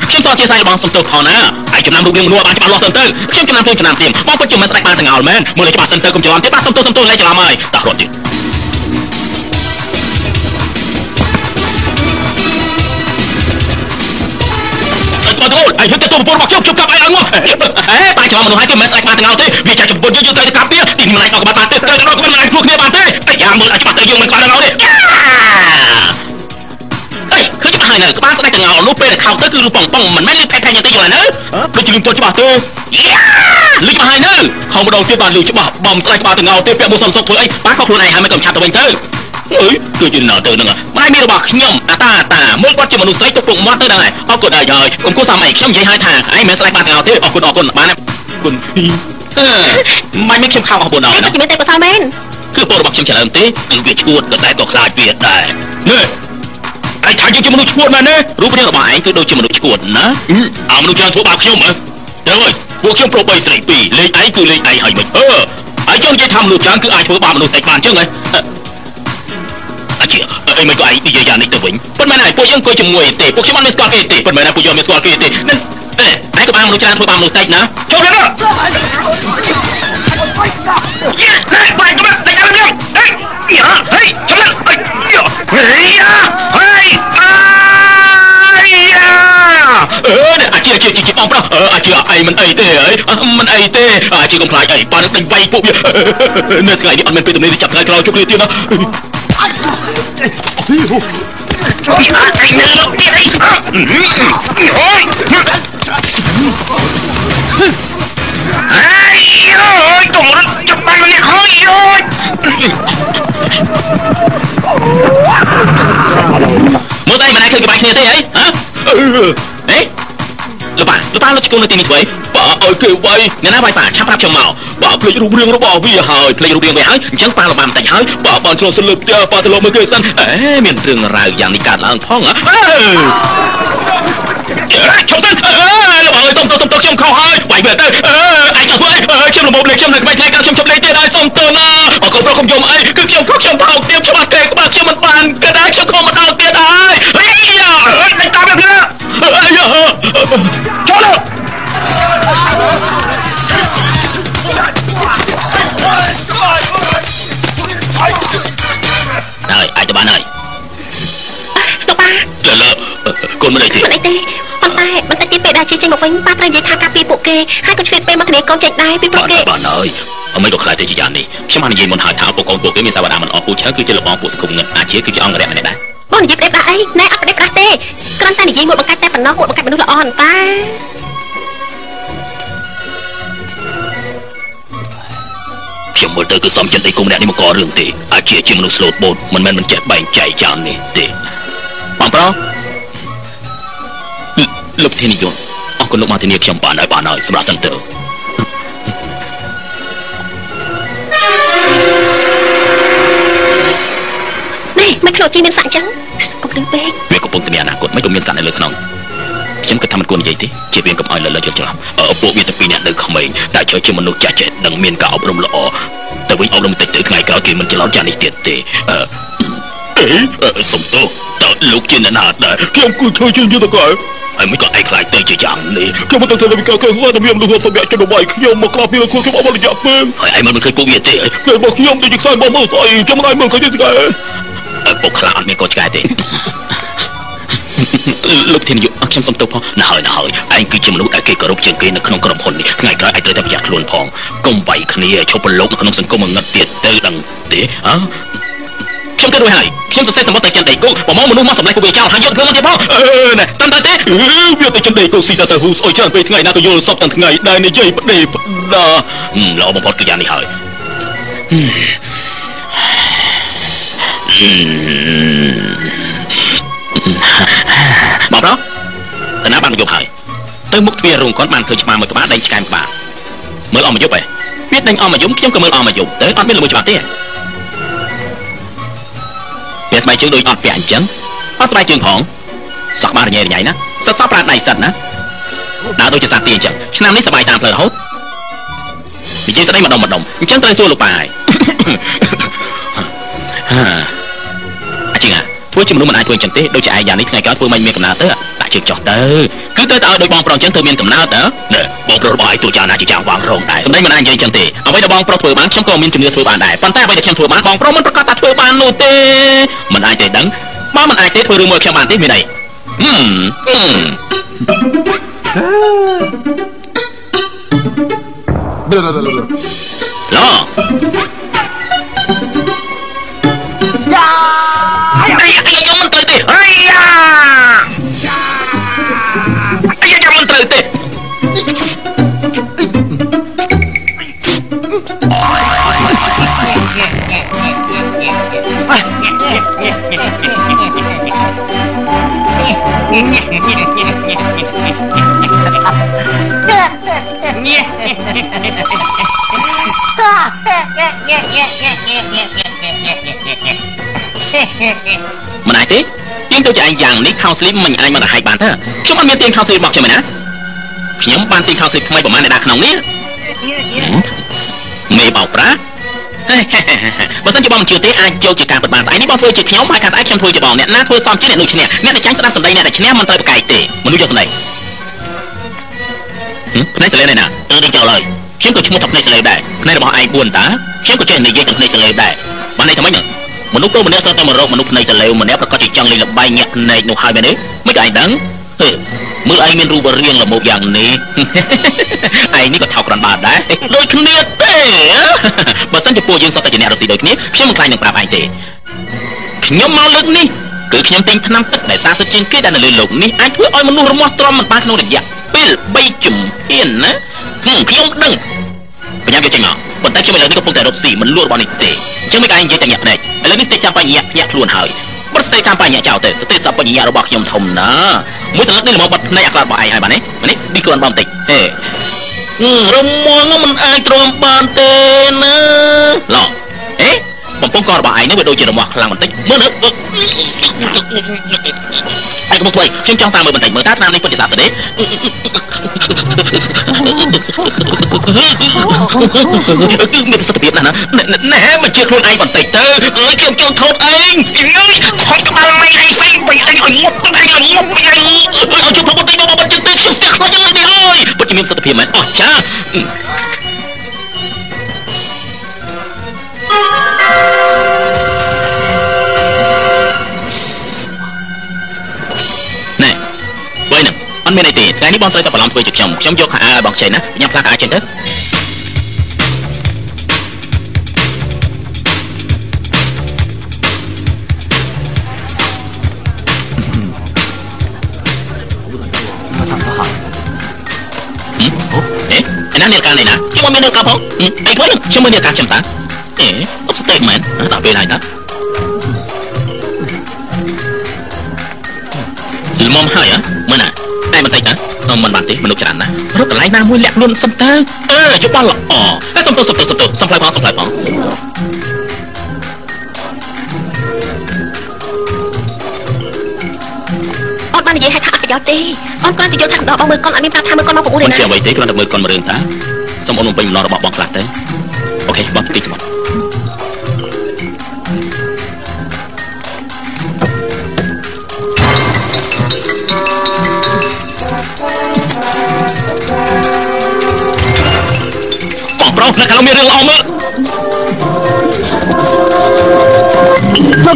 ខ្ញុំសរជាស្អីបងសុំទោសផងណាឯងចំណាំរូបរាងមនុស្សបានច្បាស់លាស់សិនទៅខ្ញុំចំណាំព្រាមចំណាំព្រាមបងពិតជាមិនស្ដេចបានទាំងអល់មែនមើលឲ្យច្បាស់សិនទៅកុំច្រឡំទៀតបាទសុំទោសសុំទោសលែងច្រឡំហើយតោះរត់ទៀត បាទអូឯងហឹកទៅប្រពន្ធរបស់ខ្ញុំខ្ញុំកាប់ឯងឲ្យងាប់ហេបាយច្រឡំមនុស្សហើយគេមិនស្ដេចបានទាំងអល់ទេវាចាច់ប្រពន្ធយើងយើងត្រូវតែកាប់ទៀតទីមិនអាចដល់ក្បាត់បានទេត្រូវតែដល់ក្បាត់មិនអាចគ្រោះគ្នាបានទេអាយ៉ាមើលឲ្យច្បាស់ទៅយើងមិនក្បាត់ដល់ទេអេឃើញច្បាស់ហើយនៅក្បាលស្ដេចទាំងអល់នោះពេលដែលខោទៅគឺរូបប៉ុងប៉ុងមិនមែនលឺផែផែយ៉ាងទេយល់ហើយនៅដូចជាលឺទល់ច្បាស់ទេលឺច្បាស់ហើយនៅខំម្ដងទៀតបានលឺច្បាស់បំស្ដេចក្បាលទាំងអល់ទេពាក់មួយសំសុកធ្វើអីប៉ាខុសខ្លួនឯងហើយមិនកុំឆាប់ទៅវិញទៅអើយគឺជាណាទៅនឹងម្ដាយមានរបស់ខ្ញុំអាតាអាតាមើលគាត់ជាមនុស្សស្រីទុកពុកមាត់ទៅដល់ហើយអរគុណហើយហើយកុំគួរសមអីខ្ញុំនិយាយឲ្យថាឯងមិនស្ដេចបានទាំងអល់ទេអរគុណអរគុណបានគុណអឺមិនមានខ្ញុំខំអស់4ដល់ ណាជាមានតែកុសលមែន គឺពលរបស់ខ្ញុំច្រឡំទេគឺវាឈួតក៏តែក៏ខ្លាចវាដែរនេះឯងថាយើងជាមនុស្សឈួតមែនទេរូបរាងរបស់ឯងគឺដូចជាមនុស្សឈួតណាអើមនុស្សច្រើនធ្វើបាបខ្ញុំហ៎ទៅហើយពួកខ្ញុំប្រុស3ស្រី2លេខឯងគឺលេខឯងហើយមិនអឺឯងចង់និយាយថាមនុស្សច្រើនគឺអាចធ្វើបាបមនុស្សតិចបានចឹងហ៎អាជាអីមិនក៏ឯងនិយាយយ៉ាងនេះទៅវិញប៉ុន្មានហើយពួកយើងអង្គុយជាមួយទេពួកខ្ញុំអត់មានស្គាល់គេទេប៉ុន្មានហើយពួកយើងមានស្គាល់គេទេនឹងអេឯងក៏បានមនុស្សច្រើនធ្វើបាបមនុស្សតិចណាចូលទៅយេបាយក៏ដេកដល់ខ្ញុំហេយ៉ាហេចាំឡើងហេយ៉ាហេអាយ៉ាអឺអាជាជាជាបងប្រុសអាជាអីមិនអីទេអីមិនអីទេអាជាកុំខ្លាចអីប៉ានឹងដេញវាយពួកវានៅថ្ងៃនេះអត់មានពេលទំនេរចាប់ថ្ងៃក្រោយជួបគ្នាទៀតណា អីនៅលោកទៀតអីអូយអើយអូយកុំរត់ចាប់បានម្នាក់ហើយអូយមើលតែមិនអាចឃើញក្បាច់គ្នាទេអីហ៎អេលោកប៉ាលោកប៉ាលោកជង្គង់នៅទីនេះធ្វើអីប៉ាឲ្យគេវាយអ្នកណាវាយប៉ាឆាប់ប្រាប់ខ្ញុំមកប៉ាភ្លេចរូបរាងរបស់វាហើយភ្លេចរូបរាងវាហើយអញ្ចឹងប៉ាលំបាបន្តិចហើយប៉ាបានឆ្លងសិនលើផ្ទះប៉ាទៅលោកមើលគេសិនអេមានរឿងរ៉ាវយ៉ាងនេះកើតឡើងផងហ៎ឈប់សិនអើលោកអើយសុំទោសសុំទោសខ្ញុំខុសហើយវាយវាទៅអើឯងចង់ធ្វើអីខ្ញុំលំលេខខ្ញុំនៅក្បែរថ្ងៃកាខ្ញុំជប់លេខទៀតហើយសុំទោសណាអរគុណប្រុសខ្ញុំយំអីគឺខ្ញុំខុសខ្ញុំថោកទៀតខ្ញុំអត់ទេក្បាលខ្ញុំមិនបានក៏ដែរខ្ញុំខំមកដល់ទៀតហើយអីយ៉ាអើយដេញតាមវាអីយ៉ាចូលលើ នមិនអីទេ មិនអីទេ ប៉ុន្តែបន្តិចទៀតពេលដែលជាចេញមកវិញ ប៉ាត្រូវនិយាយថាការពីពួកគេ ហើយក៏ឆ្លៀតពេលមកធានាកូនចេញដែរ ពីព្រោះគេ បានហើយ អ្មីក៏ខ្លាចទៅជាយ៉ាងនេះ។ ខ្ញុំបាននិយាយមុនហើយថា ពួកកូនពួកគេមានសាវតាមិនអស់ ពូឈើគឺជាលបងពួកសង្គមងឹត អាជាគឺជាអង្គរៈម្នាក់ដែរ។ បងនិយាយផ្ដេសផ្ដាស់អីណែ? អត់ផ្ដេសផ្ដាស់ទេ គ្រាន់តែនិយាយមួយបង្កាច់តែប៉ុណ្ណោះ មួយបង្កាច់មនុស្សល្អអន្តា។ ខ្ញុំមើលទៅគឺសំចិត្តដីគុំម្នាក់នេះមកករឿងទេ អាចជាមនុស្សស្លូតបូត មិនមែនមិនចេះបែងចែកចាននេះទេ។ បងប្រុស លោកធានាយន្ត អរគុណលោកមកធានាខ្ញុំ។ បានហើយ បានហើយ សម្រាប់សិនទៅ។ នេះមិនខ្លួនជីមានសាក់អញ្ចឹង កុំលឺពេក វាកំពុងតែមានអនាគត មិនក៏មានសាក់នៅលើខ្នង។ ខ្ញុំគិតថាមិនគួរនិយាយទេ ជាវាកុំឲ្យលើលើជិលច្រឡំ។ អឺពួកវាទាំងពីរនាក់នៅក្មេង តែជើជាមនុស្សចាស់ចេះដឹង មានការអប់រំល្អទៅវិញ អប់រំតិចទៅ ថ្ងៃក្រោយគេមិនច្រឡំចាស់នេះទៀតទេ។ អឺអេសុំទោស តើលោកជាអ្នកណាដែរ? ខ្ញុំគឺធ្វើជាយុទ្ធករ ហើយមិនក៏ឯងខ្លាចទៅជាយ៉ាងនេះ? ខ្ញុំមិនទៅធ្វើវិការ គឺគាត់តែមានមនុស្សសម្រាប់ជំនួយខ្ញុំមកក្របពីខ្លួនខ្ញុំអស់រយៈពេលហើយ ឯងមិនឃើញពួកវាទេ? គេរបស់ខ្ញុំដូចជាខ្សែបងមើលស្អី ខ្ញុំមិនឲ្យមើលឃើញទេ។ ពួកខ្លះអត់មានកូនឆ្កែទេ។ លោកធានាយក ខ្ញុំសុំទោសផងណា។ ហើយណាហើយ ឯងគឺជាមនុស្សដែលគេគោរពជាងគេនៅក្នុងក្រុមហ៊ុននេះ ថ្ងៃក្រោយឯងត្រូវតែប្រយ័ត្នខ្លួនផង កុំវាយគ្នាឈប់ប្រឡូកនៅក្នុងសង្គមងឹតទៀតទៅ ដឹងទេ? អើខ្ញុំគិតរួចហើយ ខ្ញុំសរសេរសម្បត្តិទៅចិនដីគោ ប្រមូលមនុស្សមកសម្លេះពួកវាចោល ហើយយកធ្វើមកទៀតផង។ អឺណែតាមតែទេ វាទៅចិនដីគោស៊ីទៅហ៊ូស្អុយច្រើនពេល ថ្ងៃណាក៏យល់សពទាំងថ្ងៃដែរ និយាយផ្ដេផ្ដា។ ល្អបំផុតគឺយ៉ាងនេះហើយ។ បងប្រុស តាណាបានមកយប់ហើយ ទៅមុខទ្វាររោងគាត់ បានឃើញឆ្មាមួយក្បាលដេញឆ្កែមួយក្បាល មើលអស់មកយប់ហ៎ វាដេញអស់មកយំ ខ្ញុំក៏មើលអស់មកយប់ទៅ អត់មានល្មើច្បាប់ទេ ពាក់ស្បែកជើងដូចអត់ពាក់អញ្ចឹង អត់ស្បែកជើងផង សក់បានរញ៉េរញ៉ៃណា សសប្រាដៃសិតណា ដើរដូចជាសត្វទាអញ្ចឹង ឆ្នាំនេះសបាយតាមផ្លូវរហូត និយាយស្ដីម្ដុំម្ដុំអញ្ចឹង ត្រូវសួរលោកប៉ាហើយ។ ហាអាជាងធ្វើជាមនុស្សមិនអាចធ្វើអញ្ចឹងទេ ដូចជាឯងយ៉ាងនេះ ថ្ងៃក្រោយធ្វើមិនមានកំណើតទៅ ដាក់ជើងចុះទៅ គឺត្រូវតែឲ្យដូចបងប្រុសអញ្ចឹង ធ្វើមានកំណើតទៅ។ ណែបងប្រុសរបស់ឯងទោះយ៉ាងណាជាចាងវាងរងដែរ សម្ដីមិនអាចនិយាយអញ្ចឹងទេ។ អ្វីដែលបងប្រុសធ្វើបាន ខ្ញុំក៏មានជំនឿធ្វើបានដែរ ប៉ុន្តែអ្វីដែលខ្ញុំធ្វើបាន បងប្រុសមិនប្រកាសថាធ្វើបាននោះទេ។ មិនអាចទេដឹង បើមិនអាចទេ ធ្វើរឿងមួយខ្ញុំបានទេ មានអី? ហឹមឡយ៉ា អាយអាយមិនត្រូវទេ អាយ៉ាអាយ៉ាមិនត្រូវទេ។ មិនអាចទេ ទៀងទៅជាឯងយ៉ាងនេះ ខោស្លីបមិនអាចមករហែកបានទេ។ ខ្ញុំអត់មានទៀងខោស្លីបរបស់ខ្ញុំឯណា ខ្ញុំបានទៀងខោស្លីបថ្មីប្រហែលអ្នកដាក់ក្នុងនេះ មេបោកប្រាស់។ បើសិនជាបងមិនជឿទេ អាចយកជាការពិតបាន។ ស្អែកនេះបងធ្វើជាខ្ញុំ ហើយខាងស្អែកខ្ញុំធ្វើជាបង អ្នកណាធ្វើសមជាអ្នកនោះឈ្នះ អ្នកដែលចាញ់ស្ដាប់សម្ដីអ្នកដែលឈ្នះ មិនត្រូវប្រកែកទេ។ មនុស្សយកសម្ដីភ្នែកសលេនេះណា ទៅដូចចោលហើយ។ ខ្ញុំក៏ឈ្មោះថាភ្នែកសលេដែរ ភ្នែករបស់ឯង4តា ខ្ញុំក៏ចេះនិយាយទាំងភ្នែកសលេដែរ។ បានន័យថាម៉េចហ្នឹង? មនុស្សប្រុសម្នាក់ស្ទើរតែមករកមនុស្សភ្នែកសលេម្នាក់ ប្រកាសជាចង់លេងល្បែងញាក់ភ្នែកនោះហើយមែនទេ? មិនក៏ឯងដឹង ហេមើលឯងមានរូបរាងល្មោបយ៉ាងនេះ ឯងនេះក៏ថោកក្រាន់បើដែរដូចគ្នាទេ។ បើសិនជាពួកយើងសុទ្ធតែជាអ្នករកស៊ីដូចគ្នា ខ្ញុំមិនខ្លាចនឹងប្រាប់ឯងទេ។ ខ្ញុំមកលើកនេះ គឺខ្ញុំទិញថ្នាំទឹកដែលសាសិទ្ធជាងគេដែលនៅលើលោកនេះ អាចធ្វើឲ្យមនុស្សរមាស់ទ្រាំមិនបានក្នុងរយៈពេល3ជំហានណា។ ខ្ញុំដឹងបញ្ញាយកចេញមក ប៉ុន្តែខ្ញុំឥឡូវនេះកំពុងតែរកស៊ី មិនលក់របស់នេះទេ។ អញ្ចឹងមិនឯងនិយាយតែញាក់ភ្នែក ឥឡូវនេះស្ទេចាំបញ្ញញាក់ខ្លួនហើយ បិទស្ទេចាំបញ្ញចោលទៅ។ ស្ទេសបញ្ញរបស់ខ្ញុំធំណាស់ មួយសន្លឹកនេះល្មមបិទភ្នែកអាក្រក់របស់ឯងហើយ។ បាទ នេះនេះនេះគ្រាន់បងបន្តិចហេ រមងមិនអាចទ្រាំបានទេណា។ ឡអេបំពង់ករបស់ឯងនេះវាដូចជារមាស់ខ្លាំងបន្តិច មើលនៅឯងកំពុងធ្វើ ខ្ញុំចង់តាមមើលបន្តិច មើលតើថ្នាំនេះពិតជាសាស្ត្រទេ? គឺមានប្រសិទ្ធភាពណាស់ណា។ ណែមកជឿខ្លួនឯងបន្តិចទៅ អើយខ្ញុំចង់ថតឯង អើយខំក្បាលម៉ៃឯងផ្សេងបីឯងឲ្យងប់ទៅ ឯងឲ្យងប់ឯងឲ្យជប់បន្តិចមក បន្តិចទៅ ខ្ញុំស្ទះខ្លោចយ៉ាងនេះហើយ។ ពិតជាមានប្រសិទ្ធភាពមែន អស្ចារ្យ។ ណែ ត់មានអីទេថ្ងៃនេះបងត្រូវតែបន្លំធ្វើជាខ្ញុំខ្ញុំយកខោអាវឲ្យបងខ្ចីណាញ៉ាំផ្លាស់ខោអាវចេញទៅអេណានាฬิកានេះណាខ្ញុំអត់មាននាฬิកាផងអីគាត់ខ្ញុំមើលនាฬิកាខ្ញុំតាអេអុកស្តេកមែនដល់ពេលហើយតាល្មមហើយហ៎មើលណាតែបន្តិចតាមិនបានទេមនុស្សច្រើនណាស់រកកន្លែងណាមួយលាក់ខ្លួនសុំទៅអឺយោបល់ល្អតែសុំទៅសុំទៅសុំទៅសុំផ្លូវផងសុំផ្លូវផងអូនបាននិយាយឲ្យថាអត់ប្រយោជន៍ទេអូនគ្រាន់តែយល់ថាកំដរបងមើលកុនអត់មានប្រាប់ថាមើលកុនមក9ទេណាមិនជាអ្វីទេគ្រាន់តែមើលកុនមួយរឿងតាសូមអូនបំពេញបំណងរបស់បងខ្លះទៅអូខេបងទីសមុទ្របងប្រុសនៅខាងនោះមានរឿងល្អមើល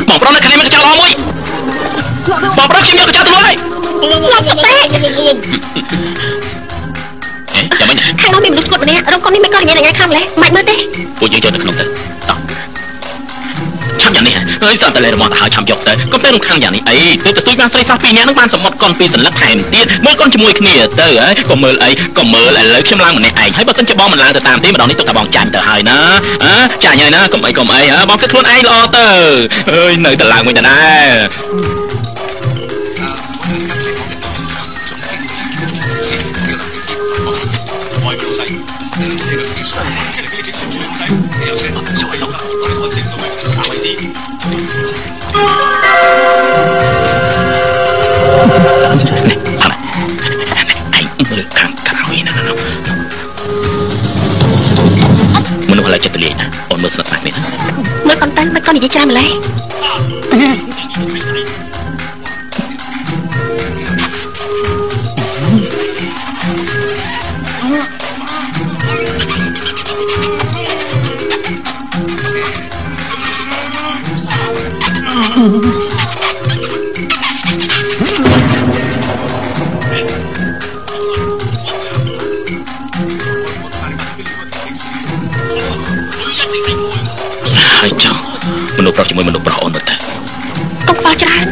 បងប្រុសនៅខាងនេះមានកញ្ចក់ល្អមួយបងប្រុសខ្ញុំយកកញ្ចក់ទៅលក់ហើយ ឡប់ស្ទេអេចាំមិនខាងនោះមានមនុស្សស្គត់ម្នាក់រងកុននេះមិនក៏ញ៉ៃញ៉ៃខ្លាំងម្ល៉េះមិនមើលទេពួកយើងចូលទៅក្នុងទៅតោះឆាប់យ៉ាងនេះហើយសត្វតលេរបស់ទៅហើយឆាប់យកទៅកុំទៅរំខាងយ៉ាងនេះអីទៅទៅទួយបានស្រីស្រស់ពីរនាក់នឹងបានសមុទ្រកុនពីរសន្លឹកថែមទៀតមើលកុនជាមួយគ្នាទៅហើយកុំមើលអីកុំមើលឥឡូវខ្ញុំឡើងម្នាក់ឯងហើយបើសិនជាបងមិនឡើងទៅតាមទេម្ដងនេះទុកតែបងចាញ់ទៅហើយណាអើចាញ់ហើយណាកុំអីកុំអីបងគិតខ្លួនឯងល្អទៅអើយនៅតែឡើងវិញដដែលនេះអីមើលខាងក្រោយណាមនុស្សឥឡូវចិត្តទលាយណាអូនមើលស្និទ្ធស្នាលនេះណាមើលកុនទៅមិនក៏និយាយច្រើនម្ល៉េះហើយចង់មនុស្សប្រុសជាមួយមនុស្សប្រុសអូនមើលទៅកុំខ្វល់ច្រើន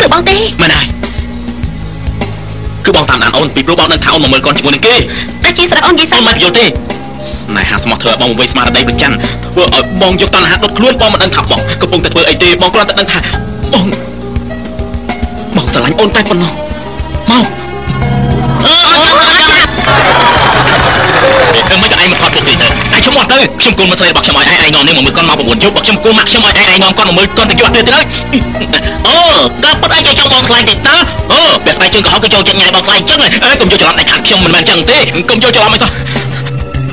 គឺបងទេមែនហើយគឺបងតាមដានអូនពីព្រោះបងដឹងថាអូនមកមើលកូនជាមួយនឹងគេតែជាស្ដាប់អូននិយាយសិនអូនមិនយល់ទេណែហាស្មោះធ្វើឲ្យបងវិញស្មារតីប្រច័នធ្វើឲ្យបងយកតណ្ហាដុតខ្លួនបងមិនដឹងថាបងកំពុងតែធ្វើអីទេបងគ្រាន់តែដឹងថាបងបងស្រឡាញ់អូនតែប៉ុណ្ណោះមកអឺមិនក៏ឯងមកថតពុកទេទៅឯងឈ្មោះទៅខ្ញុំគូនមកស្រីរបស់ខ្ញុំឲ្យឯងឯងនាំនេះមកមើលកូនមក9យប់ខ្ញុំគូម៉ាក់ខ្ញុំឲ្យឯងឯងនាំកូនមកមើលកូនទៅយកទៀតទៅអូក៏ពិតឯងចង់បងខ្លាញ់ទេតាអូពាក់ស្បែកជើងក្រហមគឺចូលចិត្តញ៉ៃបងខ្លាញ់ចឹងឯងកុំយកច្រឡំដាច់ខាតខ្ញុំមិនមែនចឹងទេកុំយកច្រឡំអីសោះ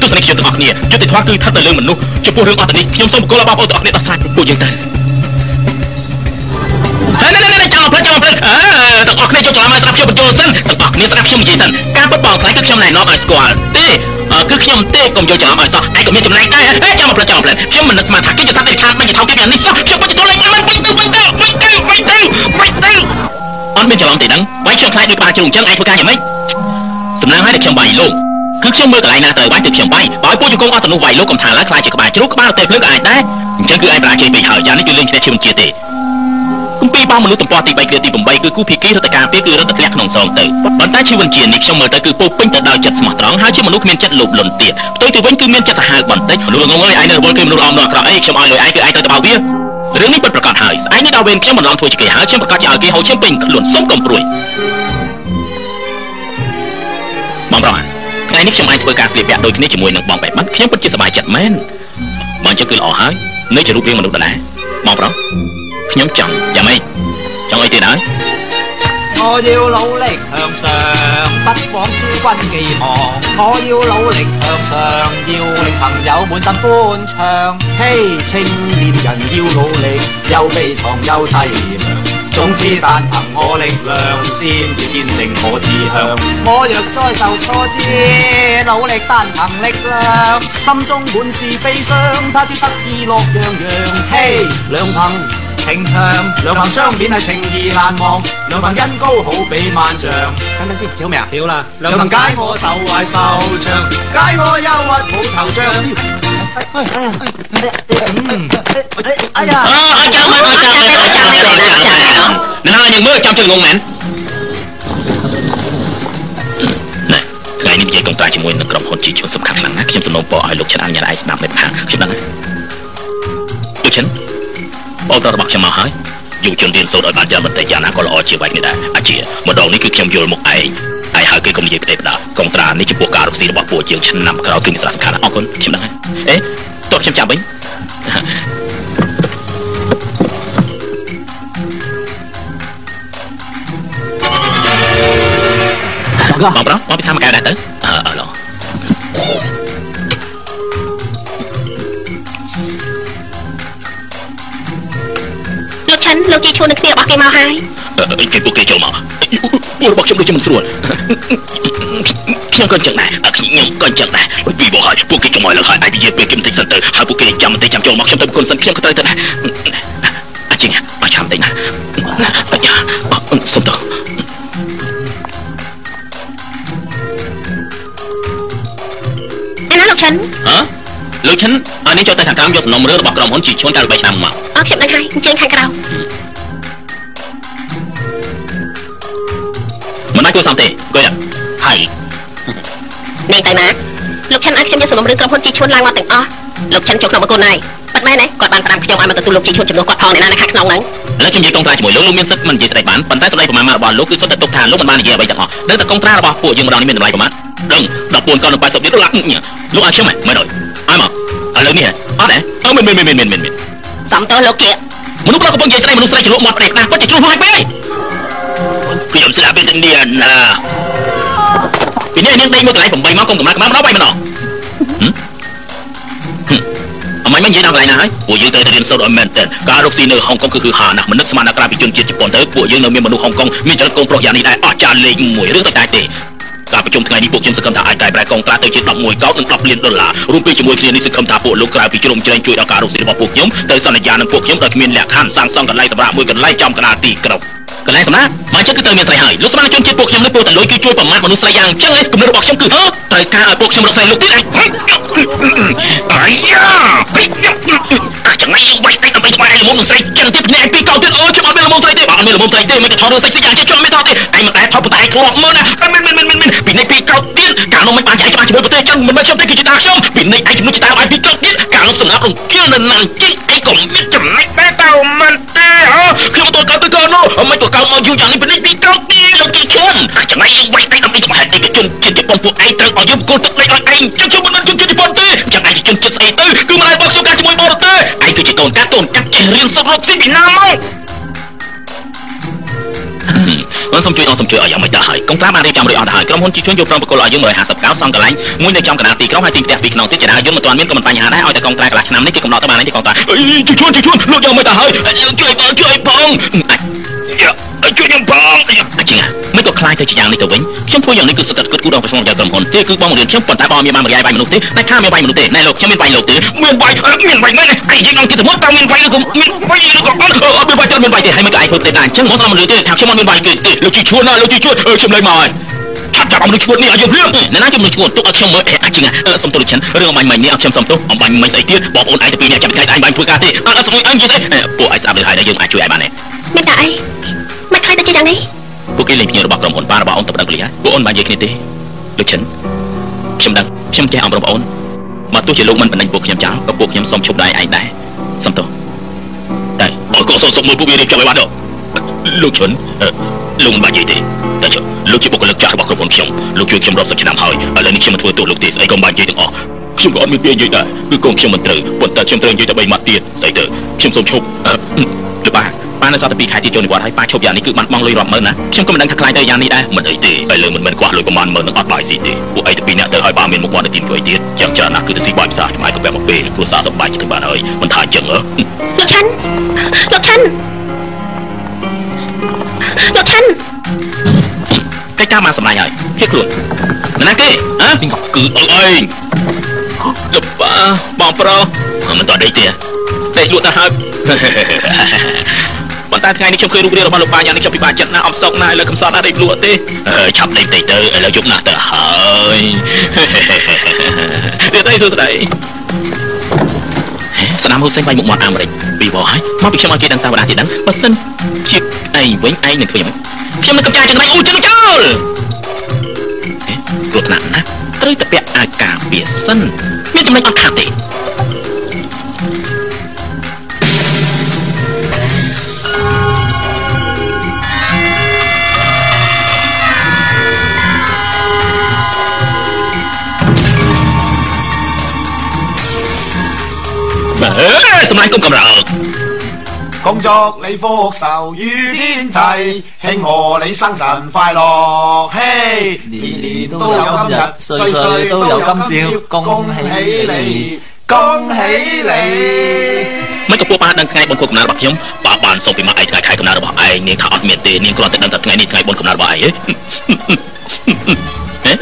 ទស្សនិកជនទាំងអស់គ្នាយុត្តិធម៌គឺស្ថិតនៅលើមនុស្សចំពោះរឿងអស់ទាំងនេះខ្ញុំសូមបកគលបងប្អូនទាំងអស់គ្នាដោះស្រាយពួកយើងទៅហើយនេះចាំមកផ្លិតចាំមកផ្លិតអឺទាំងអស់គ្នាចូលច្រឡំឲ្យស្ដាប់ខ្ញុំបញ្ចូលសិនទាំងអស់គ្នាស្ដាប់ខ្ញុំនិយាយសិនការពិតបងខ្លាញ់គឺខ្ញុំណែនាំឲ្យស្គាល់ទេគឺខ្ញុំទេកុំយកច្រឡំឲ្យសោះឯងក៏មានចំណែកដែរហេចាំមកផ្លិតចាំមកផ្លិតខ្ញុំមិននឹកស្មានថាគេจะថាតែឆាតមិនជាថោកទៀតយ៉ាងនេះសោះខ្ញុំមិនទទួលលេងមិនវិញទៅវិញទៅវិញទៅវិញទៅវិញទៅអត់មានច្រឡំទេដឹងវាយខ្ញុំខ្លាចដូចក្បាលជ្រូកអញ្ចឹងឯងធ្វើការយ៉ាងម៉េចសំណាងឲ្យតែខ្ញុំវាយលោកគឺខ្ញុំមើលកន្លែងណាត្រូវវាយទៅខ្ញុំវាយបើឲ្យពួកជង្គង់អស់ទៅនោះវាយលោកកុំថាឡើយខ្លាចជាក្បាលជ្រូកក្បាលទេភ្លើងក៏អាចដែរអញ្ចឹងគឺឯងបរាជ័យពេកហើយយ៉ាងនេះគឺលេងឈ្នះជាមិនជាទេគម្ពីរបោះមនុស្សទំព័រទី3គ្រាទី8គឺគូភិគីរត់តែការពារគឺរត់តែធ្លាក់ក្នុងសងទៅប៉ុន្តែជីវិតជានេះខ្ញុំមើលទៅគឺពោពេញទៅដោយចិត្តស្មោះត្រង់ហើយជាមនុស្សគ្មានចិត្តលោភលន់ទៀតផ្ទុយទៅវិញគឺមានចិត្តសាហាវបន្តិចមនុស្សងងឯងនៅរវល់គឺមនុស្សអមដល់អាក្រក់អីខ្ញុំឲ្យលុយឯងគឺឯងត្រូវទៅបោកវារឿងនេះពិតប្រាកដហើយស្អែកនេះដល់វេនខ្ញុំបន្លំធ្វើជាគេហើយខ្ញុំប្រកាសជាឲ្យគេហូរឈាមពេញខ្លួនសូមកុំព្រួយបងប្រុសថ្ងៃនេះខ្ញុំអាចធ្វើការស្លៀកពាក់ដូចគ្នាជាមួយនឹងបងបែបបាត់ខ្ញុំពិតជាសប្បាយចិត្តមែនបងចឹងគឺល្អហើយនៅជារូបរាងមនុស្សដដែលបងប្រុសខ្ញុំចង់យ៉ាងម៉េចចង់អីទៀតហើយ我要努力向上，不枉諸君寄望。我要努力向上，要令朋友滿心歡暢。嘿，青年人要努力，又悲愴又凄涼。總之單憑我力量，先至堅定我志向。我若再受挫折，努力單憑力量，心中滿是悲傷，他朝得意樂洋洋。嘿，兩憑情長，兩憑相勉係情義難忘，兩憑恩高好比萬丈。等等先，跳未啊？跳啦！兩憑解我愁懷愁腸，解我憂鬱冇惆悵。哎呀！ អើចាំមកចាំមកចាំមកចាំមកណា យើងមើលចាំជើងងមែនណែ ថ្ងៃនេះនិយាយកុងត្រាជាមួយនឹងក្រុមហ៊ុនជីឈុនសំខាន់ខ្លាំងណាស់ ខ្ញុំសំណូមពរឲ្យលោកឆិនអនុញ្ញាតឲ្យស្ដាប់មេថាខ្ញុំដឹង លោកឆិន បងប្រុសរបស់ខ្ញុំមកហើយ យុវជនរៀនសូត្រឲ្យបានយ៉ាងបន្តិច យ៉ាងណាក៏ល្អជាងវាយគ្នាដែរ អាជាម្ដងនេះគឺខ្ញុំយល់មុខឯងហើយ ហើយគេកុំនិយាយផ្ដេសផ្ដា កុងត្រានេះចំពោះការរកស៊ីរបស់ពួកជាងឆ្នាំក្រោយគឺមានសារៈសំខាន់ អរគុណ ខ្ញុំដឹងហើយ អេតោះខ្ញុំចាំវិញ បងប្រុស បងពិសាមួយកែវដែរទៅ អើអើឡ លោកឆិន លោកជីឈួននឹងគ្នារបស់គេមកហើយ គេពួកគេចូលមក ពួករបស់ខ្ញុំដូចជាមិនស្រួល ខ្ញុំក៏ចឹងដែរ ខ្ញុំក៏ចឹងដែរ ពីបោហើយ ពួកគេចង់ឲ្យលើហើយ អាចនិយាយពេលគេបន្តិចសិនទៅ ហើយពួកគេចាំបន្តិចចាំចូលមក ខ្ញុំទៅគុណសិន ខ្ញុំក៏ត្រូវទៅដែរ អាជាងឲ្យចាំបន្តិចណា អាយ៉ាសុំទោស ឯណាលោកឆិន ហ៎ លោកឆិនឲ្យនេះចូលទៅខាងក្រោម យកសំណុំរឿងរបស់ក្រុមហ៊ុនជីឈុនកាលពី3ឆ្នាំមក អរ ខ្ញុំដឹងហើយ អញ្ជើញខាងក្រៅ មិនអាចគួរសមទេ អង្គុយហើយ នាងទៅណា លោកឆិនឲ្យខ្ញុំយកសំណុំរឿងក្រុមហ៊ុនជីឈុនឡើងមកទាំងអស់ លោកឆិនចូលក្នុងបង្គោលណាយប៉ិតមែនទេ គាត់បានផ្ដាំខ្ញុំឲ្យមកទទួលលោកជីឈុនជំនួសគាត់ផង អ្នកណានៅខាងក្នុងហ្នឹង ឥឡូវខ្ញុំនិយាយកុងត្រាជាមួយលោក លោកមានសិទ្ធិមិននិយាយស្ដីបាន ប៉ុន្តែសម្ដីប្រមាណរបស់លោកគឺសុទ្ធតែទុកថាលោកមិនបាននិយាយអ្វីទាំងអស់ ដឹងតែកុងត្រារបស់ពួកយើងម្ដងនេះមានតម្លៃប្រមាណដឹង14កោនិង80លានដុល្លារ លោកឲ្យខ្ញុំហ៎ មិនឲ្យមកឥឡូវនេះអត់ទេ អឺមិនមិនមិនមិនមិនមិន សំតោលោកជាមនុស្សប្រុសកំពុងនិយាយស្ដីមនុស្សស្រីជ្រលក់មាត់ផ្ដេសផ្ដាស់ គាត់จะជ្រុះហួចពេក ខ្ញុំស្ដាប់វាធានាណា ពីនេះនាងដេកមួយកន្លែង8ម៉ោង កុំកំណត់ក្បាលម្ដងវាយម្ដង អមមិននិយាយដល់កន្លែងណាហើយ ពួកយើងត្រូវតែរៀនសូត្រឲ្យមែនទែន ការរកស៊ីនៅហុងកុងគឺគឺហាណាស់ មិននឹកស្មានដល់ក្រៅពីជនជាតិជប៉ុនទៅ ពួកយើងនៅមានមនុស្សហុងកុងមានចរិតកូនប្រុសយ៉ាងនេះដែរ អស្ចារ្យលេខ1 រឿងតែតែទេ ការប្រជុំថ្ងៃនេះពួកខ្ញុំសង្ឃឹមថាអាចកែប្រែកងត្រាទៅជា11កោតនិង10លានដុល្លារ រួមពេលជាមួយគ្នានេះសង្ឃឹមថាពួកលោកក្រៅពីជ្រុំជ្រែងជួយដល់ការរកស៊ីរបស់ពួកខ្ញុំ ទៅសន្យានឹងពួកខ្ញុំដោយគ្មានលក្ខខណ្ឌសាងសង់កន្លែងសម្រាប់មួយកន្លែងចំកណ្ដាលទីក្រុង កន្លែងសម្រាប់មកចឹងគឺត្រូវមានស្រីហើយ លោកស្មានជនជាតិពួកខ្ញុំនេះពួកតលុយគឺជួយប្រមាថមនុស្សស្រីយ៉ាងចឹងឯង គំនិតរបស់ខ្ញុំគឺត្រូវការឲ្យពួកខ្ញុំរកស្រីលោកទៀតឯង អាយ៉ាអាចថ្ងៃយើងវាយតិចដើម្បីស្វែងល្មមនឹងស្រីចឹងទៀត ភ្នែកពីរកោទៀត អូខ្ញុំអត់មានល្មមស្រីទេ បើអត់មានល្មមស្រីទេ មិនក៏ថតរឿងសាច់យ៉ាងចេះ ជាប់មិនថតទេ ឯងមិនតែថត ប៉ុន្តែឯងធ្លាប់មើលណា មិនមិនមិនមិនមិនពីនេះពីរកោទៀត កាលនោះមិនបានចែកច្បាស់ជាមួយប្រទេសចឹង មិនមែនខ្ញុំទេ គឺជាតាខ្ញុំ ពីនេះឯងជំនួសជាតាឲ្យពីរកោទៀត កាលនោះសម្រាប់រង្គាលនៅណាន់ជាងឯងក៏មានចំណេញដែរ តើមិនទេហ៎ ខ្ញុំមិនតកទៅកនោះ មិនក៏កោមកយូរយ៉ាងនេះ ពីនេះពីរកោទៀត លោកទីឈុន អាចថ្ងៃយើងវាយតិចដើម្បីស្វែងឯកជនជាតិជប៉ុន ពួកឯងត្រូវឲ្យយើងគល់ទឹកដីឲ្យឯងចឹង ខ្ញុំមិនមែនជនជាតិជប៉ុនទេ ចឹងឯងជាជនជាតិស្អីទៅ គឺមិនឲ្យបោកខ្ញុំការជាមួយបរទេស ឯងគឺជាកូនកាត់ កូនកាត់ចេះរៀនសូត្ររកស៊ីពីណាមក អនសូមជួយ អនសូមជួយឲ្យយ៉ាងម៉េចទៅហើយ កុងត្រាបានរៀបចំរួចអស់ទៅហើយ ក្រុមហ៊ុនជីជូនយកព្រមបកគលឲ្យយើង150កោសង់កន្លែងមួយនៅចំកណ្ដាលទីក្រុង ហើយទីផ្ទះពីរខ្នងទៀត ចរាយន្តមិនទាន់មានក៏មិនបញ្ហាដែរ ឲ្យតែកុងត្រាកន្លះឆ្នាំនេះគេកំណត់ទៅបានហើយ កុងត្រាជីជូន ជីជូនលោកយកមិនទៅហើយ ជួយបង ជួយផង ជួយខ្ញុំផង អជាងមិនក៏ខ្លាយទៅជាយ៉ាងនេះទៅវិញ ខ្ញុំធ្វើយ៉ាងនេះគឺសុទ្ធតែគិតគូរដល់ប្រសិទ្ធភាពក្រុមហ៊ុនទេ គឺបងរៀនខ្ញុំ ប៉ុន្តែបងមានបានមរិយាវាយមនុស្សទេ តែខាមានវាយមនុស្សទេ ណែលោក ខ្ញុំមានវាយលោកទេ មានវាយ មានវាយមែន ឯងយើងអង្គទៀតទៅមក តើមានវាយឬក៏មានវាយឬក៏អត់ អត់មានវាយទេ មានវាយទេ ហើយមិនក៏ឯងធ្វើទេដែរ អញ្ចឹងមកស្ដាប់មនុស្សទេថាខ្ញុំអត់មានវាយគេទេ លោកជីឈួនណា លោកជីឈួន ខ្ញុំលេងមកហើយ ឆាប់ចាប់មនុស្សឈួតនេះឲ្យយើងភ្លាម ណែណាជំនួសឈួត ទុកឲ្យខ្ញុំមើល អជាងសុំទោសលោកឆិន រឿងអំបញ្ញមិញនេះឲ្យខ្ញុំសុំទោស អំបញ្ញមិញស្អីទៀត បងប្អូនឯងទៅពីរនាក់ចាំថ្ងៃឯងបាញ់ធ្វើការទេ អត់អត់ស្អុយ អញនិយាយស្អី ពួកឯងស្ដាប់លើហើយ យើងអាចជួយឯងបានទេ មានតែអីមិនខ្លាចទៅជាយ៉ាងនេះ ពួកគេលេងភ្ញៀវរបស់ក្រុមហ៊ុនប៉ារបស់អូនទៅប្តឹងប៉ូលីសហើយ ពួកអូនបាននិយាយគ្នាទេ លោកឈិន ខ្ញុំដឹង ខ្ញុំចេះអប់រំអូន បើទោះជាលោកមិនបណ្ដេញពួកខ្ញុំចោល ក៏ពួកខ្ញុំសូមឈប់ដៃឯងដែរ សុំទោស តែបើក៏សូមសុំមួយ ពួកវារៀបចំឲ្យបានដល់លោកឈិន លោកមិនបាននិយាយទេ តែចុះលោកជាបុគ្គលិកចាស់របស់ក្រុមហ៊ុនខ្ញុំ លោកជួយខ្ញុំរាប់សិបឆ្នាំហើយ ឥឡូវនេះខ្ញុំមិនធ្វើទោសលោកទេ ស្អីក៏មិនបាននិយាយទាំងអស់ ខ្ញុំក៏អត់មានពាក្យនិយាយដែរ គឺកូនខ្ញុំមិនត្រូវ ប៉ុន្តែខ្ញុំត្រូវនិយាយតែ3ម៉ាត់ទៀត ស្អីទៅ ខ្ញុំសូមឈប់ លោកប៉ា ប៉ានៅសល់តែ2ខែទៀតចូលនិវត្តន៍ហើយប៉ាឈប់យ៉ាងនេះគឺបានបង់លុយរាប់ម៉ឺនណាខ្ញុំក៏មិនដឹងថាខ្លាចទៅយ៉ាងនេះដែរមិនអីទេឥឡូវមិនមែនខ្វះលុយប្រហែលម៉ឺននឹងអត់បាយស៊ីទេពួកឯងទៅពីរនាក់ទៅឲ្យប៉ាមានមុខមាត់ទៅទីធ្វើអីទៀតយ៉ាងច្រើនណាស់គឺទៅស៊ីបាយផ្សារចំណាយក៏បែបមកពេលគ្រួសារសប្បាយចិត្តបានហើយមិនថាអញ្ចឹងហ៎លោកឆាន់លោកឆាន់លោកឆាន់កិច្ចការបានសម្រេចហើយភៀសខ្លួនណាគេហ៎គឺឪឯងលោកប៉ាបងប្រុសមិនតដេកទេដេកលក់ទៅហើយប៉ុន្តែថ្ងៃនេះខ្ញុំឃើញរូបរាងរបស់លោកប៉ាយ៉ាងនេះខ្ញុំពិបាកចិត្តណាស់អផ្សុកណាស់ឥឡូវកំសត់ណាស់ដេកលក់ទេឆាប់ដេកតិចទៅឥឡូវយប់ណាស់ទៅហើយទៀតអីសួស្តីស្ដាំហ៊ូសេនវាយមុខមាត់អាមេរិកពីវហើយមកពីខ្ញុំឲ្យគេដឹងសាវតាទៀតដឹងបើសិនជាឯងវិញឯងនឹងធ្វើយ៉ាងម៉េចខ្ញុំនឹងកំចាយចង្រៃអូចឹងចោលគ្រោះថ្នាក់ណាស់ត្រូវតែពាក់អាវការពារសិនមានចំណេញអត់ខាតទេសម្លាញ់គុំកំរើក恭祝你福壽與天齊，慶賀你生辰快樂，嘿！年年都有今日，歲歲都有今朝，恭喜你，恭喜你！ មិនក៏ពួកប៉ាដឹងថ្ងៃបុណ្យខួបកំណើតរបស់ខ្ញុំប៉ាបានសុំពីម៉ាក់ឯងថ្ងៃខែកំណើតរបស់ឯងនាងថាអត់មានទេនាងគ្រាន់តែដឹងថាថ្ងៃនេះថ្ងៃបុណ្យកំណើតរបស់ឯងហេ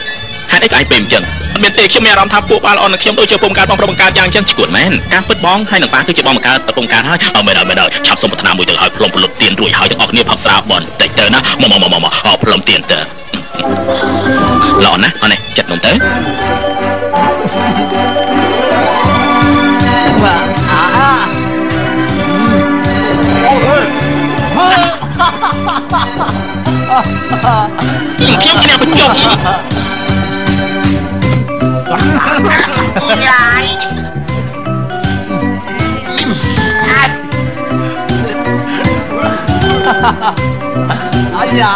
ហេតុអីក៏ឯងពេលអញ្ចឹងអត់មានទេខ្ញុំមានអារម្មណ៍ថាពួកប៉ាល្អនឹងខ្ញុំដូចជាពុំកើតបងប្រុសបង្កើតយ៉ាងអញ្ចឹងឈួតមែនការពិតបងហើយនឹងប៉ាគឺជាបងបង្កើតប្រពន្ធកើតហើយអត់មែនអត់មែនឆាប់សុំប្រាថ្នាមួយទៅឲ្យផ្លុំផ្លុតទៀនរួចហើយទាំងអស់គ្នាផឹកស្រាបន្តិចទៅណាមកមកមកមកផ្លុំទៀនទៅល្អណាស់អត់នេះចិត្តនំទៅខ្ញុំជាអ្នកបញ្ចុះ哎呀！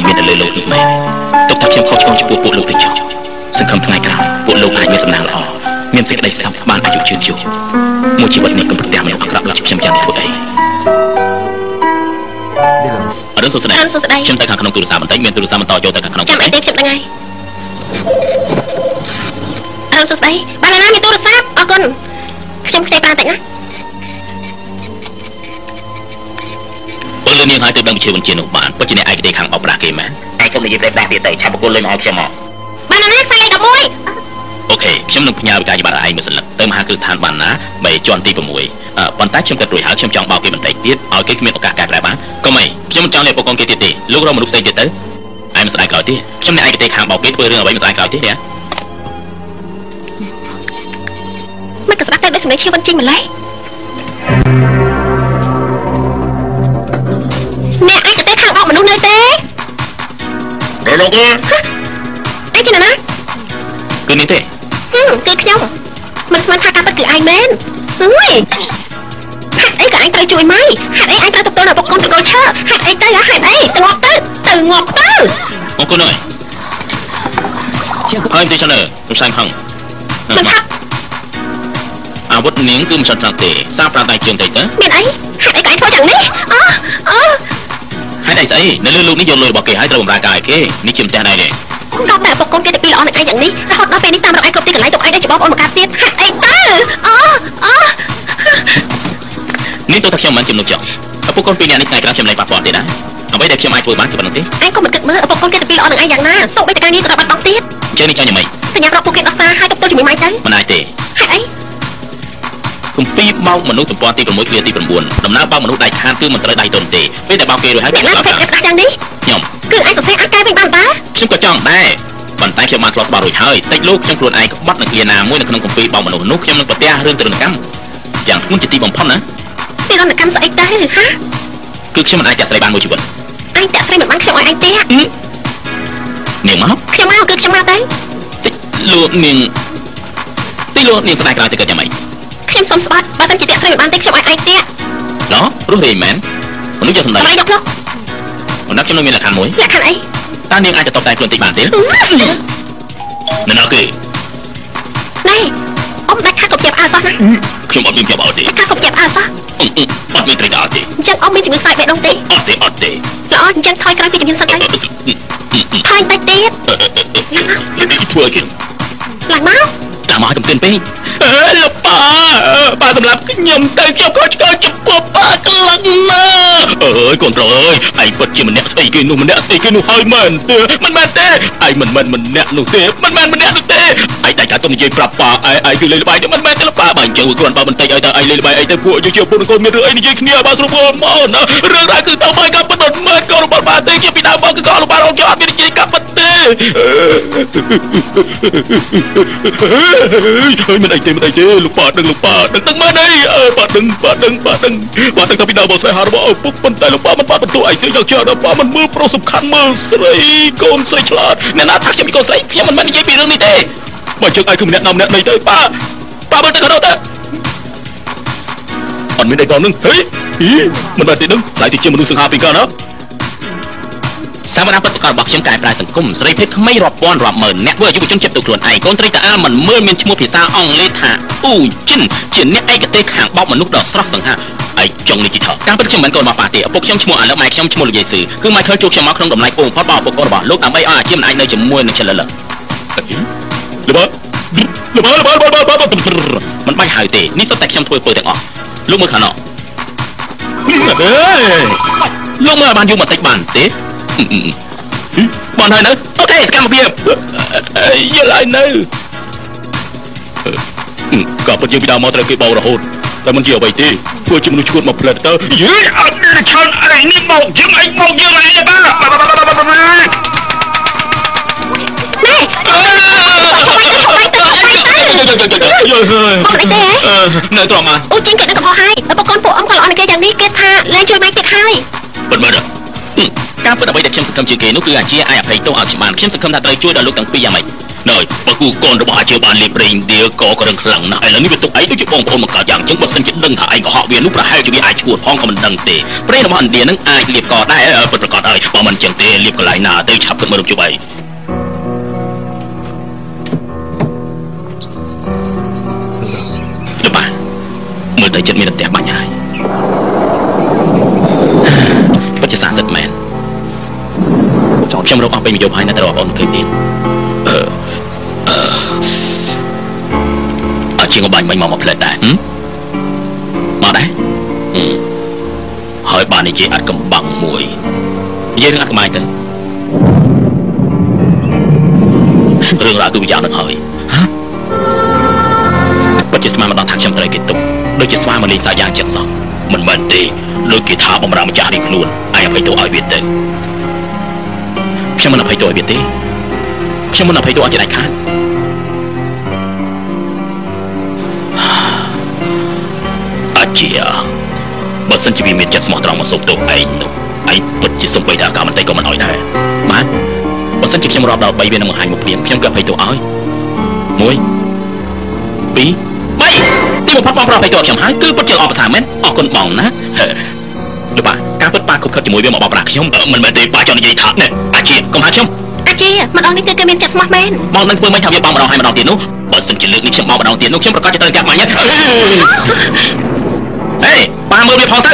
មាននៅលើលោកនេះមែនទុកថាខ្ញុំខុសឆ្គងចំពោះពួកលោកទៅចុះសង្ឃឹមថ្ងៃក្រោយពួកលោកអាចមានសំណាងល្អមានសេចក្តីសុខបានអាយុជឿនយូរមួយជីវិតនេះកុំប្រទះមនុស្សអាក្រក់ដូចជាខ្ញុំចាំធ្វើអីអរុណសួស្តីខ្ញុំទៅខាងក្នុងទូរស័ព្ទបន្តិចមានទូរស័ព្ទបន្តចូលទៅខាងក្នុងចាំអីទេខ្ញុំដឹងហើយអរុណសួស្តីបានណាមានទូរស័ព្ទអរគុណខ្ញុំខ្ចីប្រាបន្តិចណាពលនាងហើយទៅដឹងវិជាវិជានោះបានពិតជាអ្នកឯកទេសខាងអបប្រាស់គេមែនឯងកុំនិយាយប្រេះទៀតទៅឆាប់បកគលលុយមកឲ្យខ្ញុំមកបានណាខ្សែលេខ11 អូខេខ្ញុំនឹងផ្ញើវិកាយប័ត្រឲ្យឯងមួយសន្លឹកទៅមហាគ្រឹះស្ថានបានណា3ជាន់ទី6ប៉ុន្តែខ្ញុំគិតរួចហើយខ្ញុំចង់បោកគេបន្តិចទៀតឲ្យគេគ្មានឱកាសកែប្រែបានកុំអីខ្ញុំមិនចង់លេបកងគេទៀតទេលោករកមនុស្សផ្សេងទៀតទៅឯងមិនស្ដាយក្រោយទេខ្ញុំអ្នកឯកទេសខាងបោកគេធ្វើរឿងអ្វីមិនស្ដាយក្រោយទេមិនក៏ស្ដាប់តែដូចសម្លេងឈាមវិញចេញម្ល៉េះអ្នកឯកទេសខាងអកមនុស្សនៅទេដល់លោកទេឯងជាណាគឺនេះទេគឺខ្ញុំមិនស្មានថាការពិតគឺឯងមែនអើយហេតុអីក៏ឯងត្រូវជួយម៉ៃហេតុអីឯងត្រូវទទួលនៅបុគ្គលត្រកូលឈើហេតុអីទៅហេតុអីទៅងាប់ទៅទៅងាប់ទៅអរគុណហើយហើយទីឆ្លើខ្ញុំសាំងហឹងមិនថាអាវុធនាងគឺមិនសិតស្ទេសាប្រាដៃជើងតិចទៅមានអីហេតុអីក៏ឯងធ្វើយ៉ាងនេះអូអូហេតុអីស្អីនៅលើលោកនេះយកលុយរបស់គេហើយត្រូវបម្រើកាយគេនេះជាម្ចាស់ដៃទេក៏តែបុគ្គលគេទៅពីល្អនឹងឯងយ៉ាងនេះរហូតដល់ពេលនេះតាមរកឯងគ្រប់ទីកន្លែងទុកឯងได้ជាបងប្អូនមកកាត់ទៀតហេតុអីទៅអូអូនេះទៅថាខ្ញុំមិនជំនុំចង់ឪពុកកូនពីរនាក់នេះថ្ងៃក្រោយខ្ញុំលែងប៉ះពាល់ទៀតណាអ្វីដែលខ្ញុំអាចធ្វើបានគឺប៉ុណ្្នឹងទេឯងក៏មិនគិតមើលឪពុកកូនគេទៅពីល្អនឹងឯងយ៉ាងណាសូម្បីតែការងារក៏បាត់បង់ទៀតអញ្ចឹងនេះចង់យ៉ាងម៉េចសញ្ញារកពួកគេដោះសារហើយទប់ទល់ជាមួយម៉ៃទៅមិនអាចទេហេតុអី គម្ពីរបោកមនុស្សទំព័រទី6ឃ្លាទី9ដំណើរបោកមនុស្សដៃខាតគឺមិនត្រូវដៃទន់ទេពេលដែលបោកគេរួចហើយអ្នកណាផ្ដាស់យ៉ាងនេះខ្ញុំគឺឯងសរសេរអាចកែវិញបានតើខ្ញុំក៏ចង់ដែរប៉ុន្តែខ្ញុំបានធ្លាប់ស្បារួចហើយតិចលោកខ្ញុំខ្លួនឯងក្បត់នឹងឃ្លាណាមួយនៅក្នុងគម្ពីរបោកមនុស្សនោះខ្ញុំនឹងប្រទះរឿងទរណកម្មយ៉ាងធ្ងន់ជាទីបំផុតណាទរណកម្មស្អីទៅហាគឺខ្ញុំមិនអាចចាក់ស្រីបានមួយជីវិតឯងចាក់ស្រីមិនបានខ្ញុំឲ្យឯងទេនាងមកខ្ញុំមកគឺខ្ញុំមកទៅតិចលោកនាងតិចលោកនាងស្ដាយក្រោយទៅកើតយ៉ាងម៉េចខ្ញុំសុំស្បាត់បើមិនជាតាក់ស្រីមិនបានទេខ្ញុំឲ្យឯងតាក់ណោះរស់រាយមែនមនុស្សយកសម្ដីយកនោះបណ្ដាខ្ញុំនៅមានលក្ខខណ្ឌមួយលក្ខខណ្ឌអីតើនាងអាចទៅតបតែខ្លួនតិចបានទេនៅណាគេណែអ៊ំដាច់ខាត់កុំជាប់អើសោះណាខ្ញុំអត់មានជាប់អើទេខាត់កុំជាប់អើសោះអត់មានត្រីអត់ទេអញ្ចឹងអ៊ំមានជំងឺខ្សោយបេះដូងទេអត់ទេអត់ទេល្អអញ្ចឹងថយក្រោយពីជំងឺសិនទៅថយតិចទៀតធ្វើអីគេឡើងមកតាមមកកំទិនពេកអើលោកប៉ាប៉ាសម្រាប់ខ្ញុំទៅខ្ញុំក៏ឆ្កល់ចំពោះប៉ាខ្លាំងណាស់អើយកូនប្រុសអើយឯងពិតជាម្នាក់ស្អីគេនោះម្នាក់ស្អីគេនោះហើយមែនទេមិនមែនទេឯងមិនមែនម្នាក់នោះទេមិនមែនម្នាក់នោះទេឯងតែចាត់ទុំនិយាយប្រាប់ប៉ាឯងឯងគឺលេងល្បែងទេមិនមែនទេប៉ាបើអញ្ចឹងគ្រាន់បើបន្តិចឲ្យតែឯងលេងល្បែងអីទៅពួកយើងជាពុនកូនមានរឿងអីនិយាយគ្នាបើស្រួលមកណារឿងរ៉ាវគឺទៅបាយកាប់មិនមែនកូនរបស់ប៉ាទេខ្ញុំពីដើមមកគឺកូនរបស់អូនខ្ញុំអត់មាននិយាយកាប់ទេហើយមិនអីទេមិនអីទេលោកប៉ាដឹងលោកប៉ាដឹងដឹងមែនអីប៉ាដឹងប៉ាដឹងប៉ាដឹងប៉ាដឹងថាពីដើមមកស្នេហារបស់ឪពុកប៉ុន្តែលោកប៉ាមិនបានបន្ទោសឯងទេយ៉ាងច្រើនដល់ប៉ាមិនមើលប្រុសសំខាន់មើលស្រីកូនស្រីឆ្លាតអ្នកណាថាខ្ញុំជាកូនស្រីខ្ញុំមិនមែននិយាយពីរឿងនេះទេបើជើងឯងគឺម្នាក់ណាម្នាក់នៃទៅប៉ាប៉ាមើលទៅកណ្ដោទៅអត់មានអីកូននឹងហេមិនមែនទេដឹងតែជាមនុស្សសង្ហាពីកាលណាសាមណាពិតប្រកបរបស់ខ្ញុំកែប្រែសង្គមសេរីភាពថ្មីរាប់ពាន់រាប់ម៉ឺនអ្នកធ្វើឲ្យយុវជនចិត្តទៅខ្លួនឯងកូនត្រីតាអាលមិនមើលមានឈ្មោះភាសាអង់គ្លេសថាអ៊ូជីនជាអ្នកឯកទេសខាងបោកមនុស្សដ៏ស្រស់សង្ហាឯងចង់នេះជីថការពិតខ្ញុំមិនមែនកូនរបស់ប៉ាទេឪពុកខ្ញុំឈ្មោះអាឡឹកម៉ែខ្ញុំឈ្មោះលោកយាយស៊ឺគឺម៉ៃខលជួបខ្ញុំមកក្នុងតម្លៃខ្ពស់បំផុតរបស់ឪពុករបស់លោកដើម្បីឲ្យអាជីពមិនអាចនៅជាមួយនឹងឆលលលបើលបើលបើលបើមិនបាច់ហៅទេនេះសុទ្ធតែខ្ញុំធ្វើពើទាំងអស់លោកមើលខាងនោះលោកមើលបានយូរបន្តិចបានទេបានហើយនៅអូខេសកម្មភាពយល់ហើយនៅក៏ពិតយើងពីដើមមកត្រូវគេបោករហូតតែមិនជាអ្វីទេធ្វើជាមនុស្សឈួតមកផ្លិតទៅយីអត់ឆាន់អីនេះមកយើងអីមកយើងអីទេបាទណែយល់ហើយអត់អីទេនៅត្រង់មកអូជីងគេដឹងកំហុសហើយឪពុកកូនពួកអ៊ំក៏ល្អនឹងគេយ៉ាងនេះគេថាលែងជួយម៉ែទៀតហើយពិតមែនទេការពិតអ្វីដែលខ្ញុំសង្ឃឹមជាងគេនោះគឺអាជាអាចអភ័យទោសឲ្យខ្ញុំបានខ្ញុំសង្ឃឹមថាត្រូវជួយដល់លោកទាំងពីរយ៉ាងម៉េចណយបើគូកូនរបស់អាជាបានលេបប្រេងដៀកក៏រឹងខ្លាំងណាស់ឥឡូវនេះវាទុកឯងដូចជាបងប្អូនមកកើតយ៉ាងអញ្ចឹងបើសិនជាដឹងថាឯងកុហកវានោះប្រហែលជាវាអាចឈួតផងក៏មិនដឹងទេប្រេងរបស់ឥណ្ឌានឹងអាចលេបកដែរពិតប្រាកដហើយបើមិនអញ្ចឹងទេលេបកន្លែងណាទៅឆាប់គិតមើលរូបជួបឯងលោកប៉ាមើលទៅចិត្តមានផ្ទះបាញ់ហើយពិតជាសាសិតមែនខ្ញុំរកអស់ពេញមួយយប់ហើយនៅតែរកអូនមិនឃើញទៀតអឺអត់ជាងបាញ់មិញមកមកផ្លែតដែរមកដែរហើយបាននិយាយអត់កំបាំងមួយនិយាយរឿងអត់កំបាញ់ទៅរឿងរ៉ាវគឺយ៉ាងនឹងហើយហាពិតជាស្មានមកដល់ថាខ្ញុំត្រូវគេទុកដូចជាស្វាមកលេងសើចយ៉ាងចិត្តសោះមិនមែនទេដូចគេថាបំរើម្ចាស់នេះខ្លួនឯងអភ័យទោសឲ្យវាទៅខ្ញុំមិនអភ័យទោសឲ្យវាទេខ្ញុំមិនអភ័យទោសឲ្យជាដាច់ខាតអាជាបើសិនជាវាមានចិត្តស្មោះត្រង់មកសូមទោសឯងនោះឯងពិតជាសំបីថាការបន្តិចក៏មិនឲ្យដែរបាទបើសិនជាខ្ញុំរាប់ដល់3វានឹងបង្ហាញមកភ្លាមខ្ញុំក៏អភ័យទោសឲ្យ1 2 3ទីបំផុតបងប្រុសអភ័យទោសខ្ញុំហើយគឺពិតជាល្អប្រសើរមែនអរគុណបងណាលោកប៉ាការពិតប៉ាខុបខិតជាមួយវាមកបោកប្រាស់ខ្ញុំមិនមែនទេប៉ាចង់និយាយថានេះអាជាកុំហៅខ្ញុំអាជាម្ដងនេះគឺគេមានចិត្តស្មោះមែនបងនឹងធ្វើមិនថាវាបងម្ដងហើយម្ដងទៀតនោះបើសិនជាលើកនេះខ្ញុំបងម្ដងទៀតនោះខ្ញុំប្រកាសជាត្រូវកាប់បាញ់ហេប៉ាមើលវាផងទៅ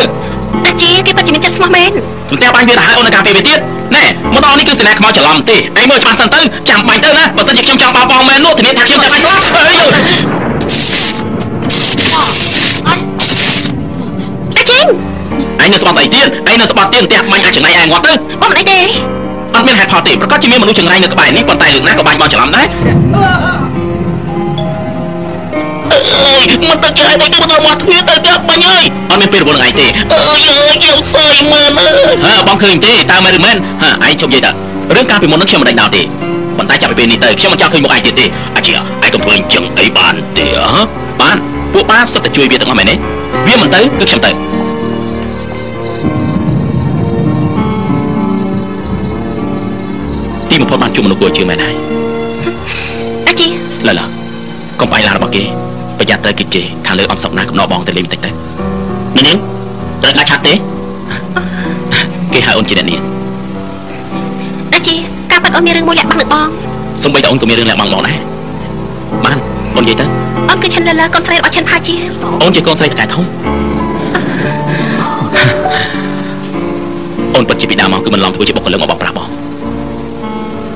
អាជាគេពិតជាមានចិត្តស្មោះមែនខ្ញុំតែបាញ់វាទៅហើយអូននៅការពេលវាទៀតណែម្ដងនេះគឺសេនាខ្មោចច្រឡំទេឯងមើលច្បាស់សិនទៅចាំបាញ់ទៅណាបើសិនជាខ្ញុំចង់បោកបងមែននោះធានាថាខ្ញុំតែបាញ់គាត់អើយអាជីឯងនៅស្បត់ស្អីទៀតឯងនៅស្បត់ទៀតផ្ទះបាញ់អាចចង្រៃឯងងាត់ទៅបងមិនអីទេអត់មានហេតុផលទេប្រកាសជាមានមនុស្សចង្រៃនៅក្បែរនេះប៉ុន្តែលើកណាក៏បាញ់បងច្រឡំដែរ អើយមិនទៅចេះទៅដល់មាត់ទ្វារទៅផ្ទះបាញ់អើយអត់មានពេលរវល់នឹងឯងទេអើយអើយខ្ញុំសើយមែនអើយហ่าបងឃើញទេតើមែនឬមែនហាឯងជប់និយាយតើរឿងកាលពីមុននឹងខ្ញុំមិនដេញដោលទេប៉ុន្តែចាប់ពីពេលនេះទៅខ្ញុំមិនចង់ឃើញមុខឯងទៀតទេអាជាឯងកុំធ្វើអញ្ចឹងអីបានទេហ៎បានពួកប៉ាសុទ្ធតែជួយវាទាំងអស់មែនទេវាមិនទៅគឺខ្ញុំទៅទីបំផុតបានជួបមនុស្សគួរជឿមែនហើយអាជីឡាឡាកុំបាយឡានរបស់គេប្រយ័ត្នត្រូវគេជេរខាងលើអំសុកណាកំណកបងទៅលេងបន្តិចទៅនាងត្រូវការឆាត់ទេគេហៅអូនជាអ្នកនាងអាជីការប៉ັດអូនមានរឿងមួយលាក់បាំងនឹងបងសូម្បីតែអូនក៏មានរឿងលាក់បាំងបងដែរបានអូននិយាយទៅអូនគឺឆិនលលើកូនស្រីរបស់ឆិនផាជាអូនជាកូនស្រីតកែធំអូនពិតជាពីដើមមកគឺមិនឡំធ្វើជាបុគ្គលិកមកបោកប្រាស់បង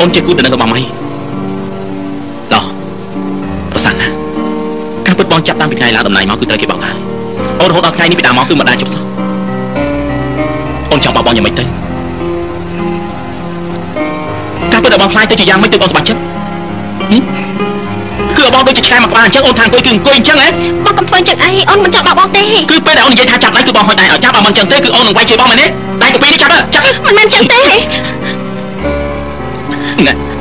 អូនជាគូទៅនឹងរបស់ម៉ៃតោះប្រសាណាការពិតបងចាប់តាមពីថ្ងៃឡើងតំណែងមកគឺត្រូវគេបោកហើយអូនរហូតដល់ថ្ងៃនេះពីដើមមកគឺមិនដែលជប់សោះអូនចង់បោកបងយ៉ាងម៉េចទៅការពិតដល់បងខ្លាយទៅជាយ៉ាងម៉េចទៅបងសប្បាយចិត្តគឺបងដូចជាឆ្កែមកក្បាលអញ្ចឹងអូនថាអង្គុយគឺអង្គុយអញ្ចឹងហ៎បងកុំធ្វើអញ្ចឹងអីអូនមិនចង់បោកបងទេគឺពេលដែលអូននិយាយថាចាប់ដៃគឺបងហុចដៃឲ្យចាប់បើមិនអញ្ចឹងទេគឺអូននឹងវាយជើងបងមែនទេដៃកាពីនេះចាប់ចាប់មិនមែនអញ្ចឹងទេ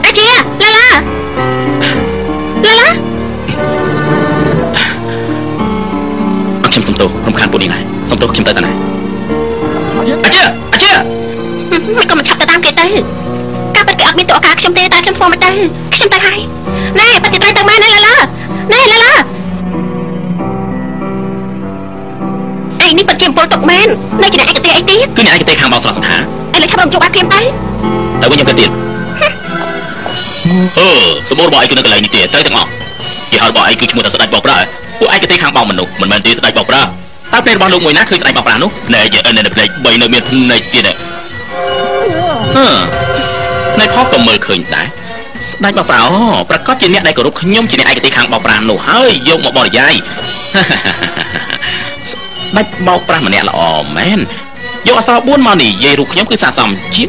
អាជាឡាឡាឡាឡាអត់ខ្ញុំសុំទោសរំខានពួកនេះដែរសុំទោសខ្ញុំទៅតាណាអាជាអាជាមិនក៏មិនឆាប់ទៅតាមគេទៅការពិតគេអត់មានតួការខ្ញុំទេតែខ្ញុំធ្វើមិនទៅខ្ញុំទៅហើយណែប៉ាទីត្រូវទៅមែនណាឡាឡាណែឡាឡាអីនេះពិតជាអំពើຕົកមែននៅជាអ្នកឯកទេសអីទៀតគឺអ្នកឯកទេសខាងបោកស្រស់សង្ហាឥឡូវឆាប់រំជួបអាព្រាមទៅទៅវិញខ្ញុំទៅទៀតអឺសម្បូររបស់ឯងគឺនៅកន្លែងនេះទេត្រូវទាំងអស់យីហោរបស់ឯងគឺឈ្មោះថាស្ដេចបោកប្រាស់ពួកឯកទេសខាងបោកមនុស្សមិនមែនទេស្ដេចបោកប្រាស់តើភ្នែករបស់លោកមួយណាឃើញស្ដេចបោកប្រាស់នោះភ្នែកជានៅភ្នែក3នៅមានភ្នែកទៀតហឺភ្នែកផុសក៏មើលឃើញដែរស្ដេចបោកប្រាស់អូប្រកាសជាអ្នកដែលគោរពខ្ញុំជាអ្នកឯកទេសខាងបោកប្រាស់នោះហើយយកមកបរិយាយស្ដេចបោកប្រាស់ម្នាក់ល្អមែនយកអក្សរ4មកនិយាយរូបខ្ញុំគឺស័ក្តិសមជា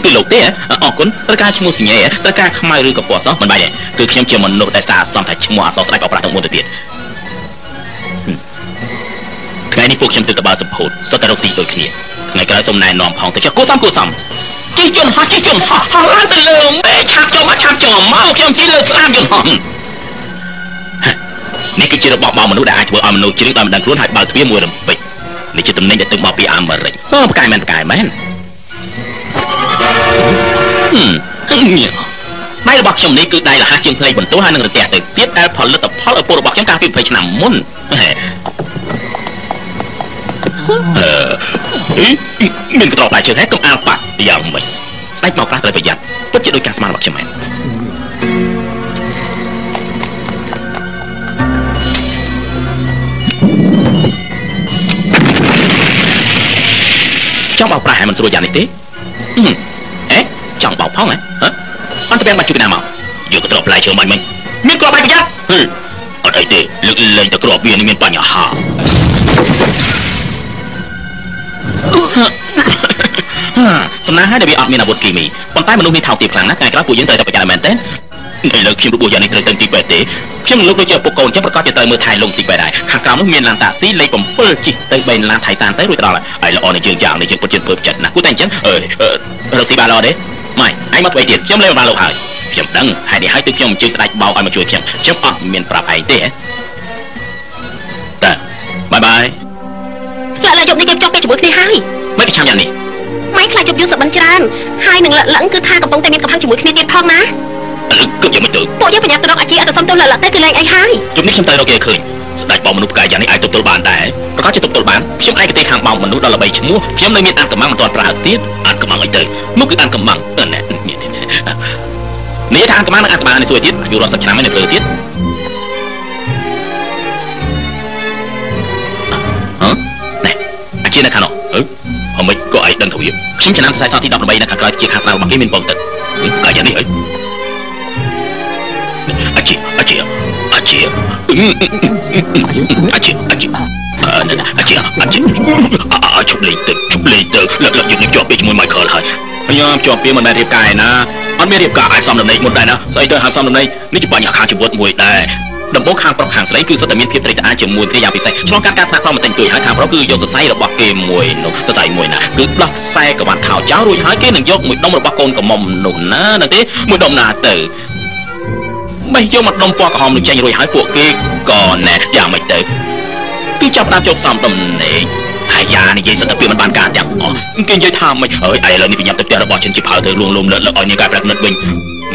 គឺលោកទេអរគុណត្រូវការឈ្មោះសញ្ញាត្រូវការខ្មៅឬក៏ពណ៌សមិនបាច់ទេគឺខ្ញុំជាមនុស្សដែលស័ក្តិសមថាឈ្មោះអក្សរស្ដេចបោកប្រាស់ទាំង4ទៅទៀតថ្ងៃនេះពួកខ្ញុំទើបទៅបើសម្ពោធសុទ្ធតែរកស៊ីដូចគ្នាថ្ងៃក្រោយសូមណែនាំផងទៅចុះគួសមគួសមជិះយន្តហោះជិះយន្តហោះហោះឡើងទៅលើមេឆាប់ចូលមកឆាប់ចូលមកខ្ញុំជិះលើស្លាបយន្តហោះនេះគឺជារបស់បោកមនុស្សដែលអាចធ្វើឲ្យមនុស្សជ្រៀងដោយមិនដឹងខ្លួនហើយបើកទ្វារមួយរំពេចនេះជាតំណែងដែលទៅមកពីអាមេរិកអូផ្កាយមែនផ្កាយមែនដៃរបស់ខ្ញុំនេះគឺដៃលះជាងផ្លេកបន្ទោះហើយនឹងរន្ទះទៅទៀតដែលផលិតផលឪពុករបស់ខ្ញុំកាលពី20ឆ្នាំមុនមានកត្រកផ្លែឈើហើយកុំអាលប៉ាក់យ៉ាងម៉េចស្ដេចមកប្រាស់ត្រូវប្រយ័ត្នពិតជាដូចការស្មានរបស់ខ្ញុំមែនចង់បោកប្រាស់ហើយមិនស្រួលយ៉ាងនេះទេអេចង់បោកផងហ៎អន្តពាំងបាច់ជួយពីណាមកយកកត្រកផ្លែឈើបាញ់មិញមានគ្រាប់បាយប្រយ័ត្នហឺអត់អីទេលើកលែងតែគ្រាប់វានេះមានបញ្ហាសំណាងហើយដែលវាអត់មានអាវុធគីមីប៉ុន្តែមនុស្សនេះថោកទាបខ្លាំងណាស់ថ្ងៃក្រោយពួកយើងត្រូវតែប្រយ័ត្នមែនទេឥឡូវខ្ញុំរបួសយ៉ាងនេះត្រូវទៅទីពេទ្យទេខ្ញុំនឹងលោកដូចជាឪពុកកូនចឹងប្រកាសជាត្រូវមើលថែលងទីពេទ្យដែរខាងក្រោមនោះមានឡានតាក់ស៊ីលេខ7ជិះទៅ3ឡានថៃតានទៅរួចទៅដល់ហើយល្អនឹងយើងយ៉ាងនេះយើងពិតជាពើចិត្តណាស់គួរតែអញ្ចឹងអើយរកស៊ីបានល្អទេម៉ៃឯងមកធ្វើអីទៀតខ្ញុំលេងបានលោកហើយខ្ញុំដឹងហេតុនេះហើយទើបខ្ញុំអញ្ជើញស្ដេចបោកឲ្យមកជួយខ្ញុំខ្ញុំអត់មានប្រាប់ឯងទេតើបាយបាយលាក់លាក់យប់នេះគេចុះពេលជាមួយគ្នាហើយមិនគេឆាំយ៉ាងនេះម៉ៃខ្លាចជប់យូរសបិនច្រើនហើយនឹងលឹងគឺថាកំពុងតែមានកំហឹងជាមួយគ្នាទៀតផងណាឥឡូវគិតយ៉ាងម៉េចទៅពួកយើងប្រញាប់ទៅរកអាជីអត់ទៅសុំទៅលឹកទៅគឺលែងអីហើយជប់នេះខ្ញុំទៅរកគេឃើញស្ដេចបោកមនុស្សផ្កាយយ៉ាងនេះអាចទប់ទល់បានដែរប្រកាសជាទប់ទល់បានខ្ញុំឯកទេសខាងបោកមនុស្សដល់ល្បីឈ្មោះខ្ញុំនៅមានអានកំបាំងមិនទាន់ប្រើទៀតអានកំបាំងអីទៅនោះគឺអានកំបាំងណែនេះថាអានកំបាំងនិងអានកំបាំងនេះសួរទៀតអាយុរាប់សិបឆ្នាំហើយនៅភ្លើទៀតហ៎ណែអាជីនៅខាងនោះអឺហមិនក៏ឯងដឹងថាវាខ្ញុំចំណាំខ្សែសទី18នៅខាងក្រោយជាខាងក្រៅរបស់គេមានពងទឹកកាយយ៉ាងនេះអីអាជីអាជីអាជីអាជីអាជីអាជីអាជីអាជប់លេងទៅជប់លេងទៅលើកលើកយើងជាប់ពេលជាមួយ Michael ហើយខ្ញុំជាប់ពេលមិនមែនរៀបការឯណាអត់មានរៀបការអាចសំដំណេកមុនដែរណាស្អីទៅហាមសំដំណេកនេះជាបញ្ហាខាងជីវិតមួយដែរ ដំបូងខាងប្រុសខាងស្រីគឺសុទ្ធតែមានភាពត្រេកត្រអាលជាមួយគ្នាយ៉ាងពិសេសឆ្លងកាត់ការថ្នាក់ផងបន្តិចបន្តួចហើយខាងប្រុសគឺយកសរសៃរបស់គេមួយនោះសរសៃមួយណាគឺដោះខ្សែក្រវ៉ាត់ខោចោលរួចហើយគេនឹងយកមួយដុំរបស់កូនក្រមុំនោះណានឹងទេមួយដុំណាទៅបេះយកមកដុំពណ៌ក្រហមនោះចេញរួចហើយពួកគេក៏ណែយ៉ាងម៉េចទៅគឺចាប់ផ្ដើមចូលផ្សំដំណេកអាយ៉ានិយាយសិតតែពីមិនបានការទាំងអស់គេនិយាយថាមិនអើយឥឡូវនេះប្រញាប់ទៅផ្ទះរបស់ចិនជាផៅទៅលួងលោមលើកឲ្យនាងកែប្រែគំនិតវិញ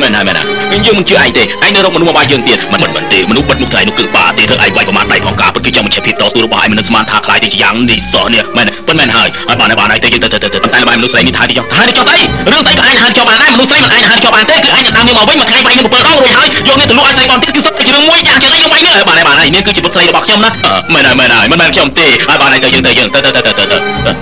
មែនហើយមែនហើយយើងមិនជឿឯងទេឯងនៅរកមនុស្សមកបាយយើងទៀតមិនមិនទេមនុស្សបិទមុខថ្ងៃនោះគឺបាទេធ្វើឯងវាយប្រមាថដៃផងការពិតគឺចង់បញ្ឆេះភាពតស៊ូរបស់ឯងមិននឹងស្មានថាខ្លាយទៅជាយ៉ាងនេះសោះនេះមែនប៉ុន្មានហើយហើយបានហើយបានហើយទៅយើងទៅទៅទៅតែបាយមនុស្សស្រីនេះថាទៅចុះថាទៅចុះស្អីរឿងស្អីក៏ឯងហានចុះបានដែរមនុស្សស្រីមិនឯងហានចុះបានទេគឺឯងនឹងតាមនេះមកវិញមួយថ្ងៃបាយនឹង7ដងរួចហើយយកនេះទៅលក់ឲ្យស្រីបងទៀតគឺសុទ្ធជារឿងមួយយ៉ាងចឹងឯងយកបាយនេះបានហើយបានហើយនេះគឺជាបុត្រស្រីរបស់ខ្ញុំណាមែនហើយមែនហើយមិនមែនខ្ញុំទេហើយបានហើយទៅយើងទៅយើងទៅទៅទៅទៅទៅ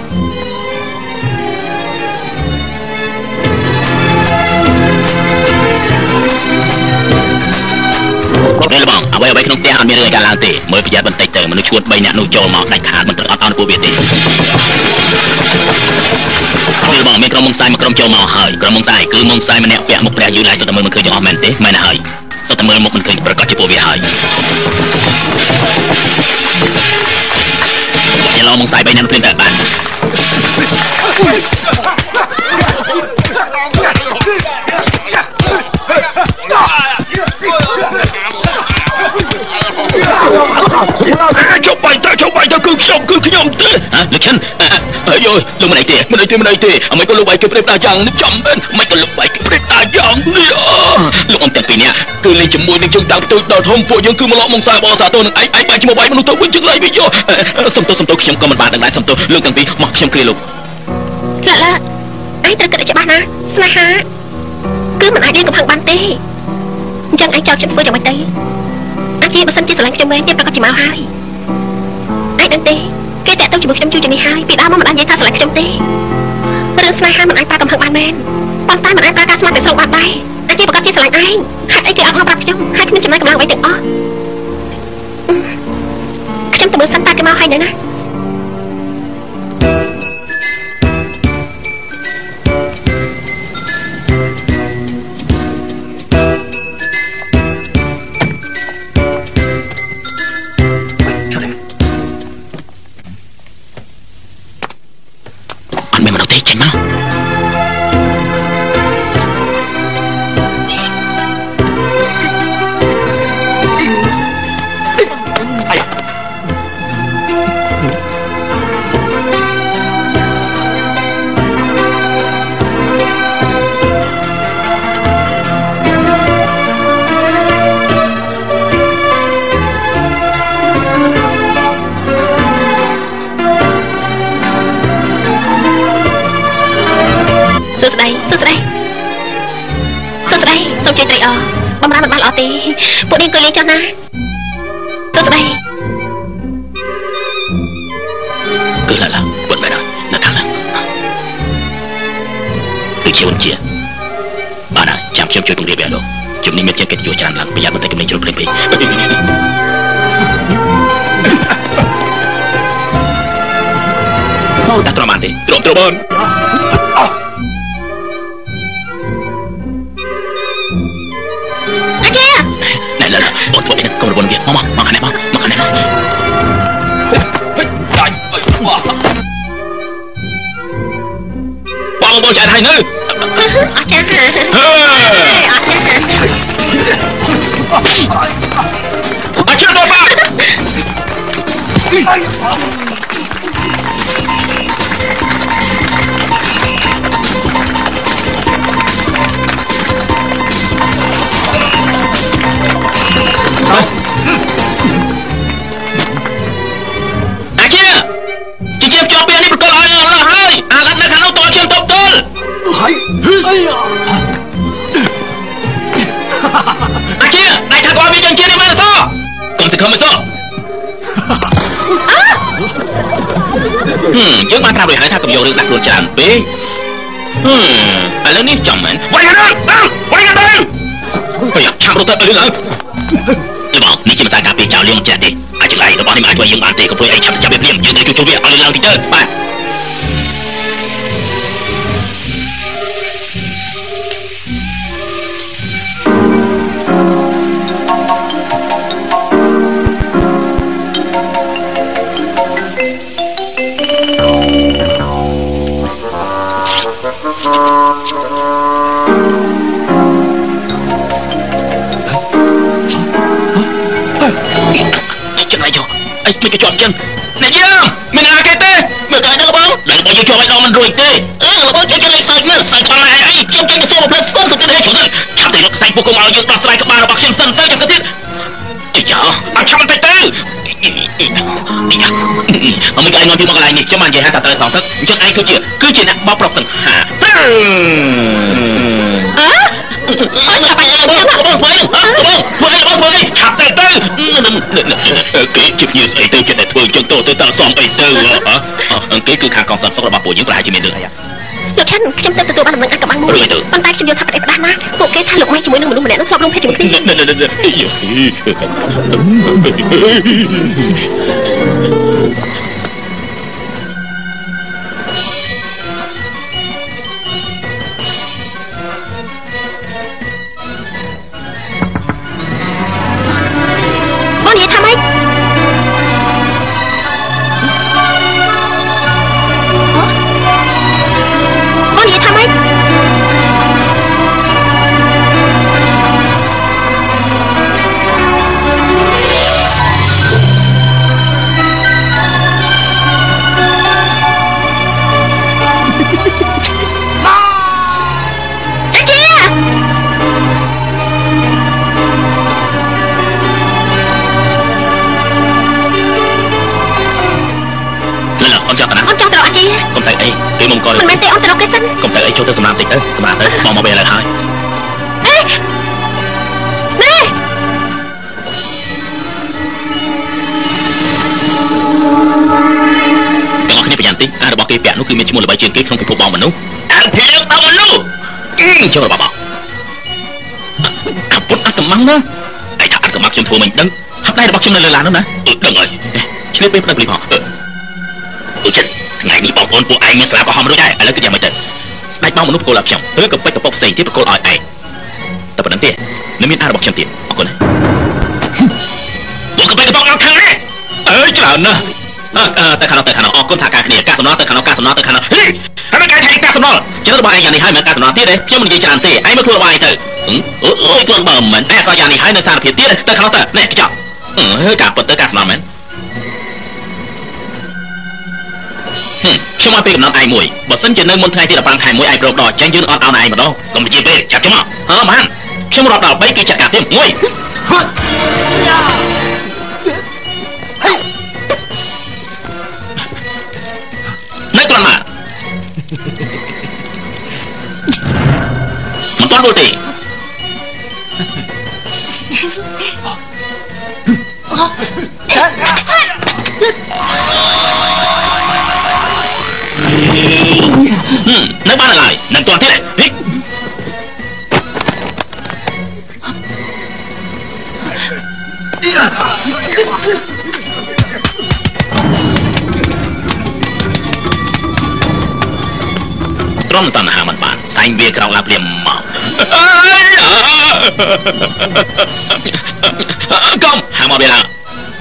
នេះលបងអ្វីអ្វីក្នុងផ្ទះអត់មានរឿងអីកើតឡើងទេមើលប្រយ័ត្នបន្តិចទៅមនុស្សឈួត3នាក់នោះចូលមកដាច់ខាតមិនត្រូវអត់អោនពួកវាទេនេះលបងមានក្រុមមុងសាយមួយក្រុមចូលមកហើយក្រុមមុងសាយគឺមុងសាយម្នាក់ពាក់មុខព្រះយូរឡើយសុទ្ធតែមើលមិនឃើញទាំងអស់មែនទេមែនហើយសុទ្ធតែមើលមុខមិនឃើញប្រកាសជាពួកវាហើយញ៉ឡងមុងសាយ3នាក់ភ្លាមទៅបានជប់បាយទៅជប់បាយទៅគឺខ្ញុំគឺខ្ញុំទេហ៎លោកឈិនអាយយលោកមិនអីទេមិនអីទេមិនអីទេអមិនក៏លោកបាយគេព្រេបតាយ៉ាងនេះចំមែនមិនក៏លោកបាយគេព្រេបតាយ៉ាងនេះលោកអ៊ំទាំងពីរនាក់គឺលេងជាមួយនឹងជើងតាំងផ្ទុយដល់ធំពួកយើងគឺមកលក់មកសាបសាទោនឹងឯងឯងបាយឈ្មោះបាយមនុស្សទៅវិញជើងឡៃវិញយោសុំទោសសុំទោសខ្ញុំក៏មិនបានដឹងដែរសុំទោសលោកទាំងពីរមកខ្ញុំគ្រាលោកឡាឡាឯងត្រូវគិតឲ្យច្បាស់ណាស្នេហាគឺមិនអាចលេងកំហឹងបានទេអញ្ចឹងឯងចោលខ្ញុំធ្វើយ៉ាងម៉េចទៅអាជាបើសិនជាស្រឡាញ់ខ្ញុំមែនគេប្រកាសជាមកហើយឯងដឹងទេគេតាក់ទងជាមួយខ្ញុំជួយជានេះហើយពីដើមមកមិនបាននិយាយថាស្រឡាញ់ខ្ញុំទេរឿងស្នេហាមិនអាចប្រើកំហឹងបានមែនប៉ុន្តែមិនអាចប្រើការស្ម័គ្រទាំងស្រុងបានដែរអាជាប្រកាសជាស្រឡាញ់ឯងហេតុអីគេអត់មកប្រាប់ខ្ញុំហើយគ្មានចំណែកកម្លាំងអ្វីទាំងអស់ខ្ញុំទៅមើលសិនតើគេមកហើយនៅណាពួកនេះអង្គុយលេងចុះណាសួស្តីគឺឡាឡាពុតមែនហើយនៅខាងឡើងគឺជាវិជាបានហើយចាំខ្ញុំជួយពង្រាបវាលោកជំនេះមានជាកិត្តិយសច្រើនឡើងប្រយ័ត្នបន្តិចកំលេងជ្រុលភ្លេងពេកអូតែទ្រាំបានទេទ្រាំទ្រាំបានអូធ្វើអីកុំរវល់វាមកមកខាងនេះមកមកខាងនេះមកបងបងឆ្អែតហើយនៅអត់ចាអត់ចាអត់ចាដល់បាទអាជាជាជាប់ពេលនេះប្រកល់ឲ្យលើហើយអាឡាត់នៅខាងនោះតើខ្ញុំតបទល់ហើយអីអាជាដៃថាគាត់មានជនជាតិនេះមែនទេកុំសង្ឃឹមមិនសោះយើងបានប្រាប់រួចហើយថាកុំយករឿងដាក់ខ្លួនច្រើនពេកឥឡូវនេះចំមែនវាយទៅវាយទៅហើយឆាំរត់ទៅលឿនឡើងបងនេះជាភាសាការពារចោលលៀងចេះទេអាចចម្លៃរបស់នេះមិនអាចធ្វើយើងបានទេកុំធ្វើអីឆាប់ចាប់វាភ្លាមយើងត្រូវជួយជួយវាឲ្យលឿនឡើងតិចទៅបាទ ចំណែកចុះអីមិនក៏ជាប់ចឹងអ្នកយាមមានណាគេទេមើលទៅដល់បងដល់បងយើងជាប់ឲ្យដល់មិនរួចទេអឺបងចេះចេះលេខសើចមើលសើចក្បាលអីខ្ញុំចេញទៅសួរមកផ្លូវសុំទៅទៀតហេជ្រុនឆាប់ទៅរកខ្សែពួកគុំឲ្យយើងដោះស្រាយក្បាលរបស់ខ្ញុំសិនទៅចាំទៅទៀតអីយ៉ាអត់ឆាប់បន្តិចទៅអមិនក៏ឯងនាំពីមកកន្លែងនេះខ្ញុំបាននិយាយថាត្រូវសងទឹកអញ្ចឹងឯងគឺជាអ្នកបោកប្រកសង្ហាអើអត់ចាប់ឲ្យបងបងធ្វើអីបងធ្វើអីបងធ្វើអីឆាប់ទៅទៅគេជាភ្ញៀវស្អីទៅចិត្តតែធ្វើអញ្ចឹងទៅទៅតើសំអីទៅហ៎គេគឺខាងកងសន្តិសុខរបស់ពួកយើងប្រហែលជាមានរឿងអីលោកឆាន់ខ្ញុំទៅទទួលបានដំណឹងអាកំបាំងមួយប៉ុន្តែខ្ញុំយល់ថាប្រទេសផ្ដាស់ណាស់ពួកគេថាលោកម៉ៃជាមួយនឹងមនុស្សម្នាក់នោះធ្លាប់រួមភេទជាមួយគ្នាបងនិយាយថាម៉េចបងនិយាយថាម៉េចកុំទៅអីគេមកកមិនមែនទេអូនទៅរកគេសិនកុំទៅអីចូលទៅសម្រាប់តិចទៅសម្រាប់ទៅបងមកពេលឥឡូវហើយអេណែទាំងអស់គ្នាប្រយ័ត្នតិចអារបស់គេពាក់នោះគឺមានឈ្មោះល្បីជាងគេក្នុងពិភពបងមនុស្សអាភ្លើងដល់មនុស្សចូលរបស់បងអាពុតអាកំបាំងណាឯថាអាកំបាំងខ្ញុំធ្វើមិនដឹងហាប់ដៃរបស់ខ្ញុំនៅលើឡាននោះណាដឹងហើយឆ្លៀតពេលផ្ដិតព្រីផងអឺចិត្តថ្ងៃនេះបងប្អូនពួកឯងមានស្លាប់ក្រហមរួចហើយឥឡូវគឺយ៉ាងម៉េចទៅស្ដេចបងមនុស្សប្រគល់ឲ្យខ្ញុំឬក៏ពេជ្រកប៉ុកផ្សេងទៀតប្រគល់ឲ្យឯងតែប៉ុណ្្នឹងទេនៅមានអារបស់ខ្ញុំទៀតអរគុណណាពួកកពេជ្រកប៉ុកអត់ខាងនេះអើយច្រើនណាស់ទៅខាងនោះទៅខាងនោះអរគុណថាការគ្នាការសំណល់ទៅខាងនោះការសំណល់ទៅខាងនោះហេហើយកាយថាការសំណល់ច្រើនរបស់ឯងយ៉ាងនេះហើយមិនការសំណល់ទៀតទេខ្ញុំមិននិយាយច្រើនទេឯងមើលខ្លួនរបស់ឯងទៅអូយខ្លួនបើមិនឯងក៏យ៉ាងនេះហើយនៅសារភាពទៀតទៅខាងនោះទៅនេះខ្ចប់អឺការពិតទៅការសំណល់មែនខ្ញុំឲ្យពេលកំណត់ឯងមួយបើសិនជានៅមុនថ្ងៃទី15ខែ1ឯងព្រមដល់ចាញ់យើងអត់ឲ្យឯងម្ដងកុំនិយាយពេកចាប់ខ្ញុំមកហ៎បានខ្ញុំរាប់ដល់3គឺចាត់ការទៀត1នៅត្រង់មកមិនទាន់រួចទេនៅបានឡើយនឹងទាន់ទៀតនេះត្រង់តណ្ហាមិនបានសែងវាក្រោកឡើងព្រាមមកកុំហាមកវាឡើង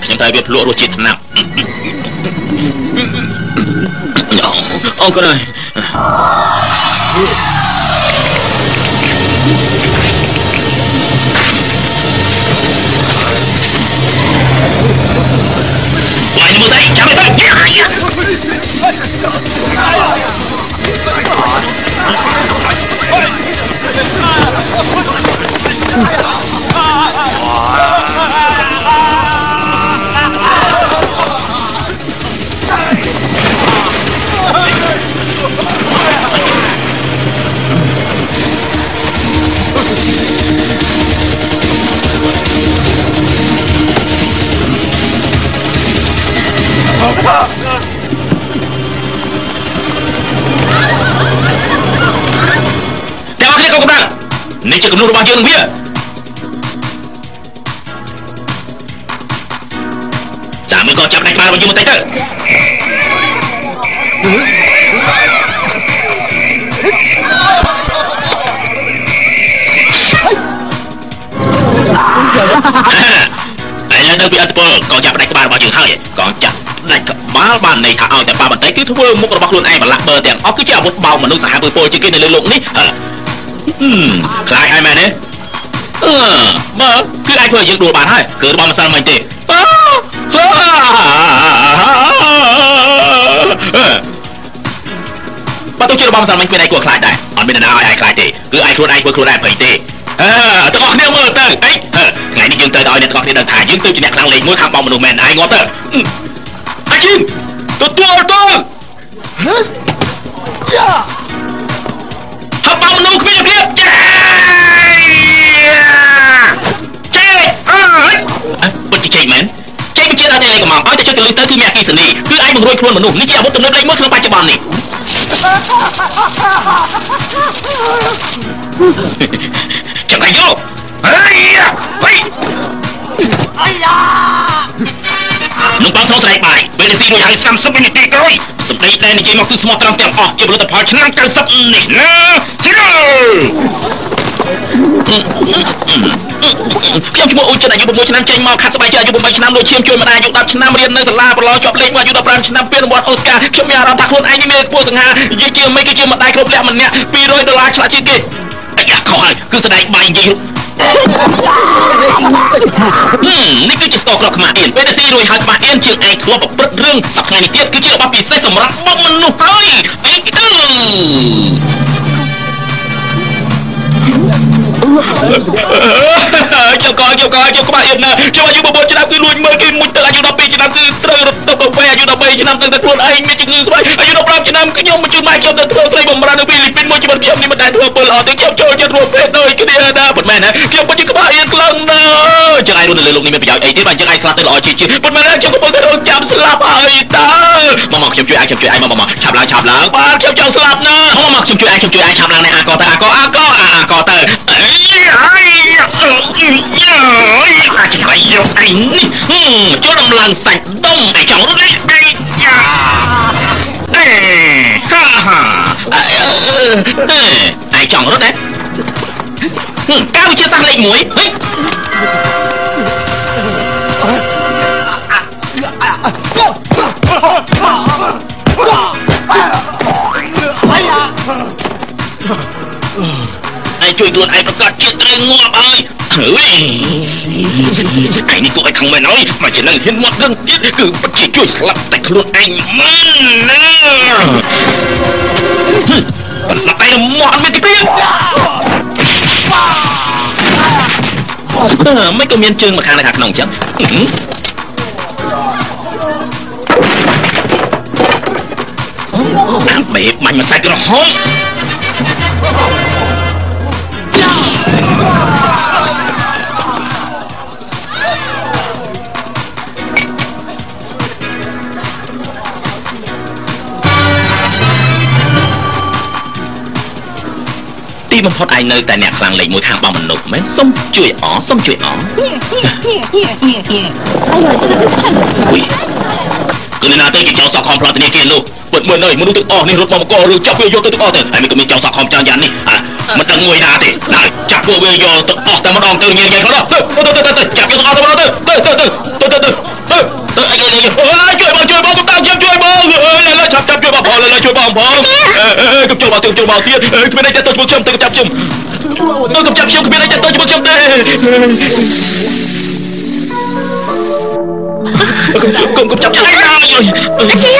ខ្ញុំត្រូវវាភ្លក់រសជាតិថ្នាំអរគុណហើយវាយមើលទៅចាំទៅ ទាំងអស់គ្នាកុំកម្ដៅនេះជាគំនូរបស់យើងនឹងវាតាមមើលក៏ចាប់ផ្នែកក្បាលរបស់យើងបន្តិចទៅឥឡូវនៅពីអត្តពលក៏ចាប់ផ្នែកក្បាលរបស់យើងហើយកងចាប់ ដាច់ក្បាលបានន័យថាឲ្យតែប៉ាបន្តិចគឺធ្វើមុខរបស់ខ្លួនឯងប្រឡាក់បើទាំងអស់គឺជាអាវុធបោកមនុស្សសាហាវពលជាងគេនៅលើលោកនេះខ្លាចហើយមែនទេអឺបើគឺអាចធ្វើឲ្យយើងដួលបានហើយគឺរបស់ម្សិលមិញទេបើទោះជារបស់ម្សិលមិញគ្មានអីគួរខ្លាចដែរអត់មានអ្នកណាឲ្យឯងខ្លាចទេគឺឯងខ្លួនឯងធ្វើខ្លួនឯងភ័យទេអឺទាំងអស់គ្នាមើលទៅអីថ្ងៃនេះយើងត្រូវឲ្យអ្នកទាំងអស់គ្នាដឹងថាយើងទៅជាអ្នកខ្លាំងលេខ1ខាងបងមនុស្សមែនឯងងាប់ទៅអាជីនទទួលទៅយ៉ាហបមនុស្សគ្មានភាពចេចេអើយពិតជាចេមែនចេបញ្ជាដល់តែលេខកំងឲ្យតែចុចទៅលើទៅគឺមានអគិសនីគឺឯងបង្រួចខ្លួនមនុស្សនេះជាអាវុធទំនើបលេខ1ក្នុងបច្ចុប្បន្ននេះចាំតែយកអើយហីអាយ៉ានឹងបងស្រុកស្រែកបាយពេលនេះស៊ីរួចហើយ30វិនាទីក្រោយសម្ដីដែលនិយាយមកគឺស្មោះត្រង់ទាំងអស់ជាផលិតផលឆ្នាំ90នេះណាស៊ីរខ្ញុំឈ្មោះអ៊ូចិនអាយុ6ឆ្នាំចេញមកខាត់ស្បែកជើអាយុ8ឆ្នាំលួចឈាមជួយម្ដាយអាយុ10ឆ្នាំរៀននៅសាលាប្រឡងជាប់លេខ1អាយុ15ឆ្នាំពានរង្វាន់អូស្ការខ្ញុំមានអារម្មណ៍ថាខ្លួនឯងនេះមានខ្ពស់សង្ហានិយាយជាមិនគឺជាម្ដាយគ្រប់លក្ខម្នាក់200ដុល្លារឆ្លាក់ជាងគេអាយ៉ាខុសហើយគឺស្ដែងបាយនិយាយនេះគឺជាស្ករគ្រាប់ខ្មាស់អៀនពេលដែលស៊ីរួចហើយខ្មាស់អៀនជាងឯងធ្លាប់ប្រព្រឹត្តរឿងសប្តាហ៍នេះទៀតគឺជារបស់ពិសេសសម្រាប់បុកមនុស្សហើយអីទៅខ្ញុំក៏ខ្ញុំក៏ខ្ញុំក្បាលអៀនណាខ្ញុំអាយុ9ឆ្នាំគឺលួចមើលគេមុជទឹកអាយុ12ឆ្នាំគឺត្រូវរត់ទៅកាហ្វេអាយុ13ឆ្នាំទៅតែខ្លួនឯងមានជំងឺស្បែកអាយុ15ឆ្នាំខ្ញុំបញ្ជូនម៉ែខ្ញុំទៅធ្វើស្រីបំរើនៅហ្វីលីពីនមួយជីវិតខ្ញុំនេះមិនដែលធ្វើពលល្អទេខ្ញុំចូលចិត្តរួមភេទដូចគ្នាណាប៉ុន្មានណាខ្ញុំពិតជាក្បាលអៀនខ្លាំងណាស់ចឹងឯងរស់នៅលើលោកនេះមានប្រយោជន៍អីទេបាទចឹងឯងស្លាប់ទៅល្អជាជាប៉ុន្មានខ្ញុំកំពុងតែរងចាំស្លាប់ហើយតើមកមកខ្ញុំជួយឯងខ្ញុំជួយឯងមកមកឆាប់ឡើងឆាប់ឡើងបាទខ្ញុំចង់ស្លាប់ណាមកមកខ្ញុំជួយឯងខ្ញុំជួយឯងឆាប់ឡើងនេះអាកទៅអាកអាកអាកទៅអីអាយអាចឆ្លៃយកឯងនេះចូលដំឡើងសាច់ដុំឯងចង់រត់ឯងយ៉ាអេហាហាឯងចង់រត់ដែរការវិទ្យាសាស្ត្រលេខ1ហេឯងជួយខ្លួនឯងប្រកាសជាត្រូវងាប់ហើយអើយឯងនេះគួរឲ្យខឹងមែនហើយមកជានឹងហ៊ានមាត់នឹងទៀតគឺពិតជាជួយស្លាប់តែខ្លួនឯងមែនណាបន្លាប់ឯងមកអត់មានទីព្រៀងមិនក៏មានជើងមកខាងនៅខាងក្នុងអញ្ចឹងអាបេបាញ់ម្សៅក្រហមទីបំផុតឯងនៅតែអ្នកខ្លាំងលេខ1ខាងបងមនុស្សមែនសុំជួយអសុំជួយអគឺណាទៅជាចៅសក់ខំផ្លត់ធនាគារនោះពិតមើលនៅមនុស្សទាំងអស់នេះរត់មកមកឬចាប់វាយកទៅទាំងអស់ទៅហើយមិនក៏មានចៅសក់ខំច្រើនយ៉ាងនេះមិនដឹងមួយណាទេណាចាប់ពួកវាយកទាំងអស់តែម្ដងទៅញ៉ៃញ៉ៃគាត់ទៅទៅទៅទៅចាប់យកទាំងអស់តែម្ដងទៅទៅទៅទៅទៅទៅទៅទៅអីអីជួយបងជួយបងកុំតាមខ្ញុំជួយបងអើយចាប់ចាប់ជួយបងផងជួយបងផងកុំជួយបងជួយបងទៀតគ្មានអីទៅជួយខ្ញុំទៅចាប់ខ្ញុំទៅចាប់ខ្ញុំគ្មានអីទៅជួយខ្ញុំទេកុំកុំចាប់ខ្ញុំអាជា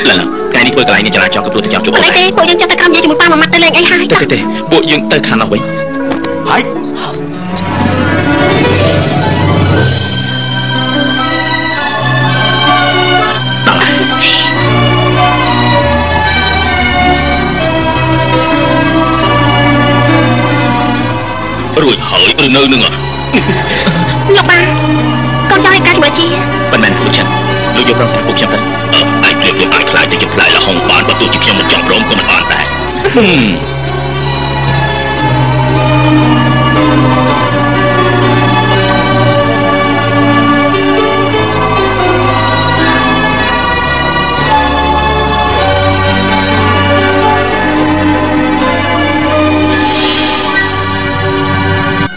ឡើយថ្ងៃនេះធ្វើកន្លែងនេះចរាចរណ៍កំពុងតែចាប់ជួបអូនទេពួកយើងចាំតែក្រំនិយាយជាមួយប៉ាមួយម៉ាត់ទៅលេងអីហើយទេទេពួកយើងទៅខាងនោះវិញហើយ រួចហើយឬនៅនឹង លោកបាកូនចង់ឲ្យការជាមួយជា មិនមែនពួកฉันលោកយកប្រងតែពួកខ្ញុំទៅអើឯងព្រៀបព្រៀបអាចខ្លាចទៅជាផ្លែលហុងបានបើទោះជាខ្ញុំមិនចង់ព្រមក៏មិនបានដែរ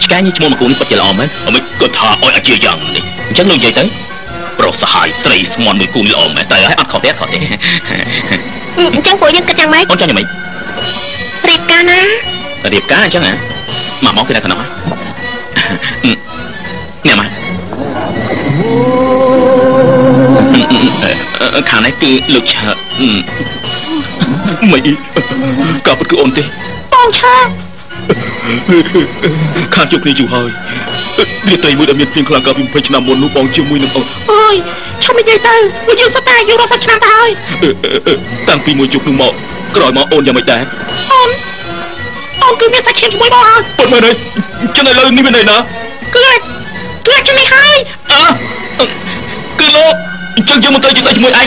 ឆ្កែនេះឈ្មោះមកគូនេះពិតជាល្អមែនអមិនគាត់ថាឲ្យអាជាយ៉ាងនេះអញ្ចឹងលោកនិយាយទៅ ប្រុសសាហាយស្រីស្មន់មួយគូនេះល្អមែនតែអត់ខុសទេអត់ខុសទេ អញ្ចឹងពួកយើងគិតយ៉ាងម៉េច? អូនចង់យ៉ាងម៉េច? រៀបការណា រៀបការអញ្ចឹងហ៎? មកមកគេនៅខាងនោះ នេះមកខាងនេះគឺលោកឆើមិនក៏ពិតគឺអូនទេ បងឆើ ខានជួបគ្នាយូរហើយ រាត្រីមួយដែលមានភ្លៀងខ្លាំងកាលពី20ឆ្នាំមុននោះ បងជាមួយនឹងអូន អើយ ឈប់និយាយទៅ ពួកយើងសុទ្ធតែអាយុរាប់សិបឆ្នាំទៅហើយ តាំងពីមួយជប់នោះមក ក្រោយមកអូនយ៉ាងម៉េចដែរ? អូន អូនគឺមានសាច់ឈាមជាមួយបងហើយ ពិតមែនទេ? ចឹងឥឡូវនេះមានន័យណា? គឺគឺជំនេះហើយ អើគឺលោក អញ្ចឹងយើងមិនត្រូវជាស្អីជាមួយឯង?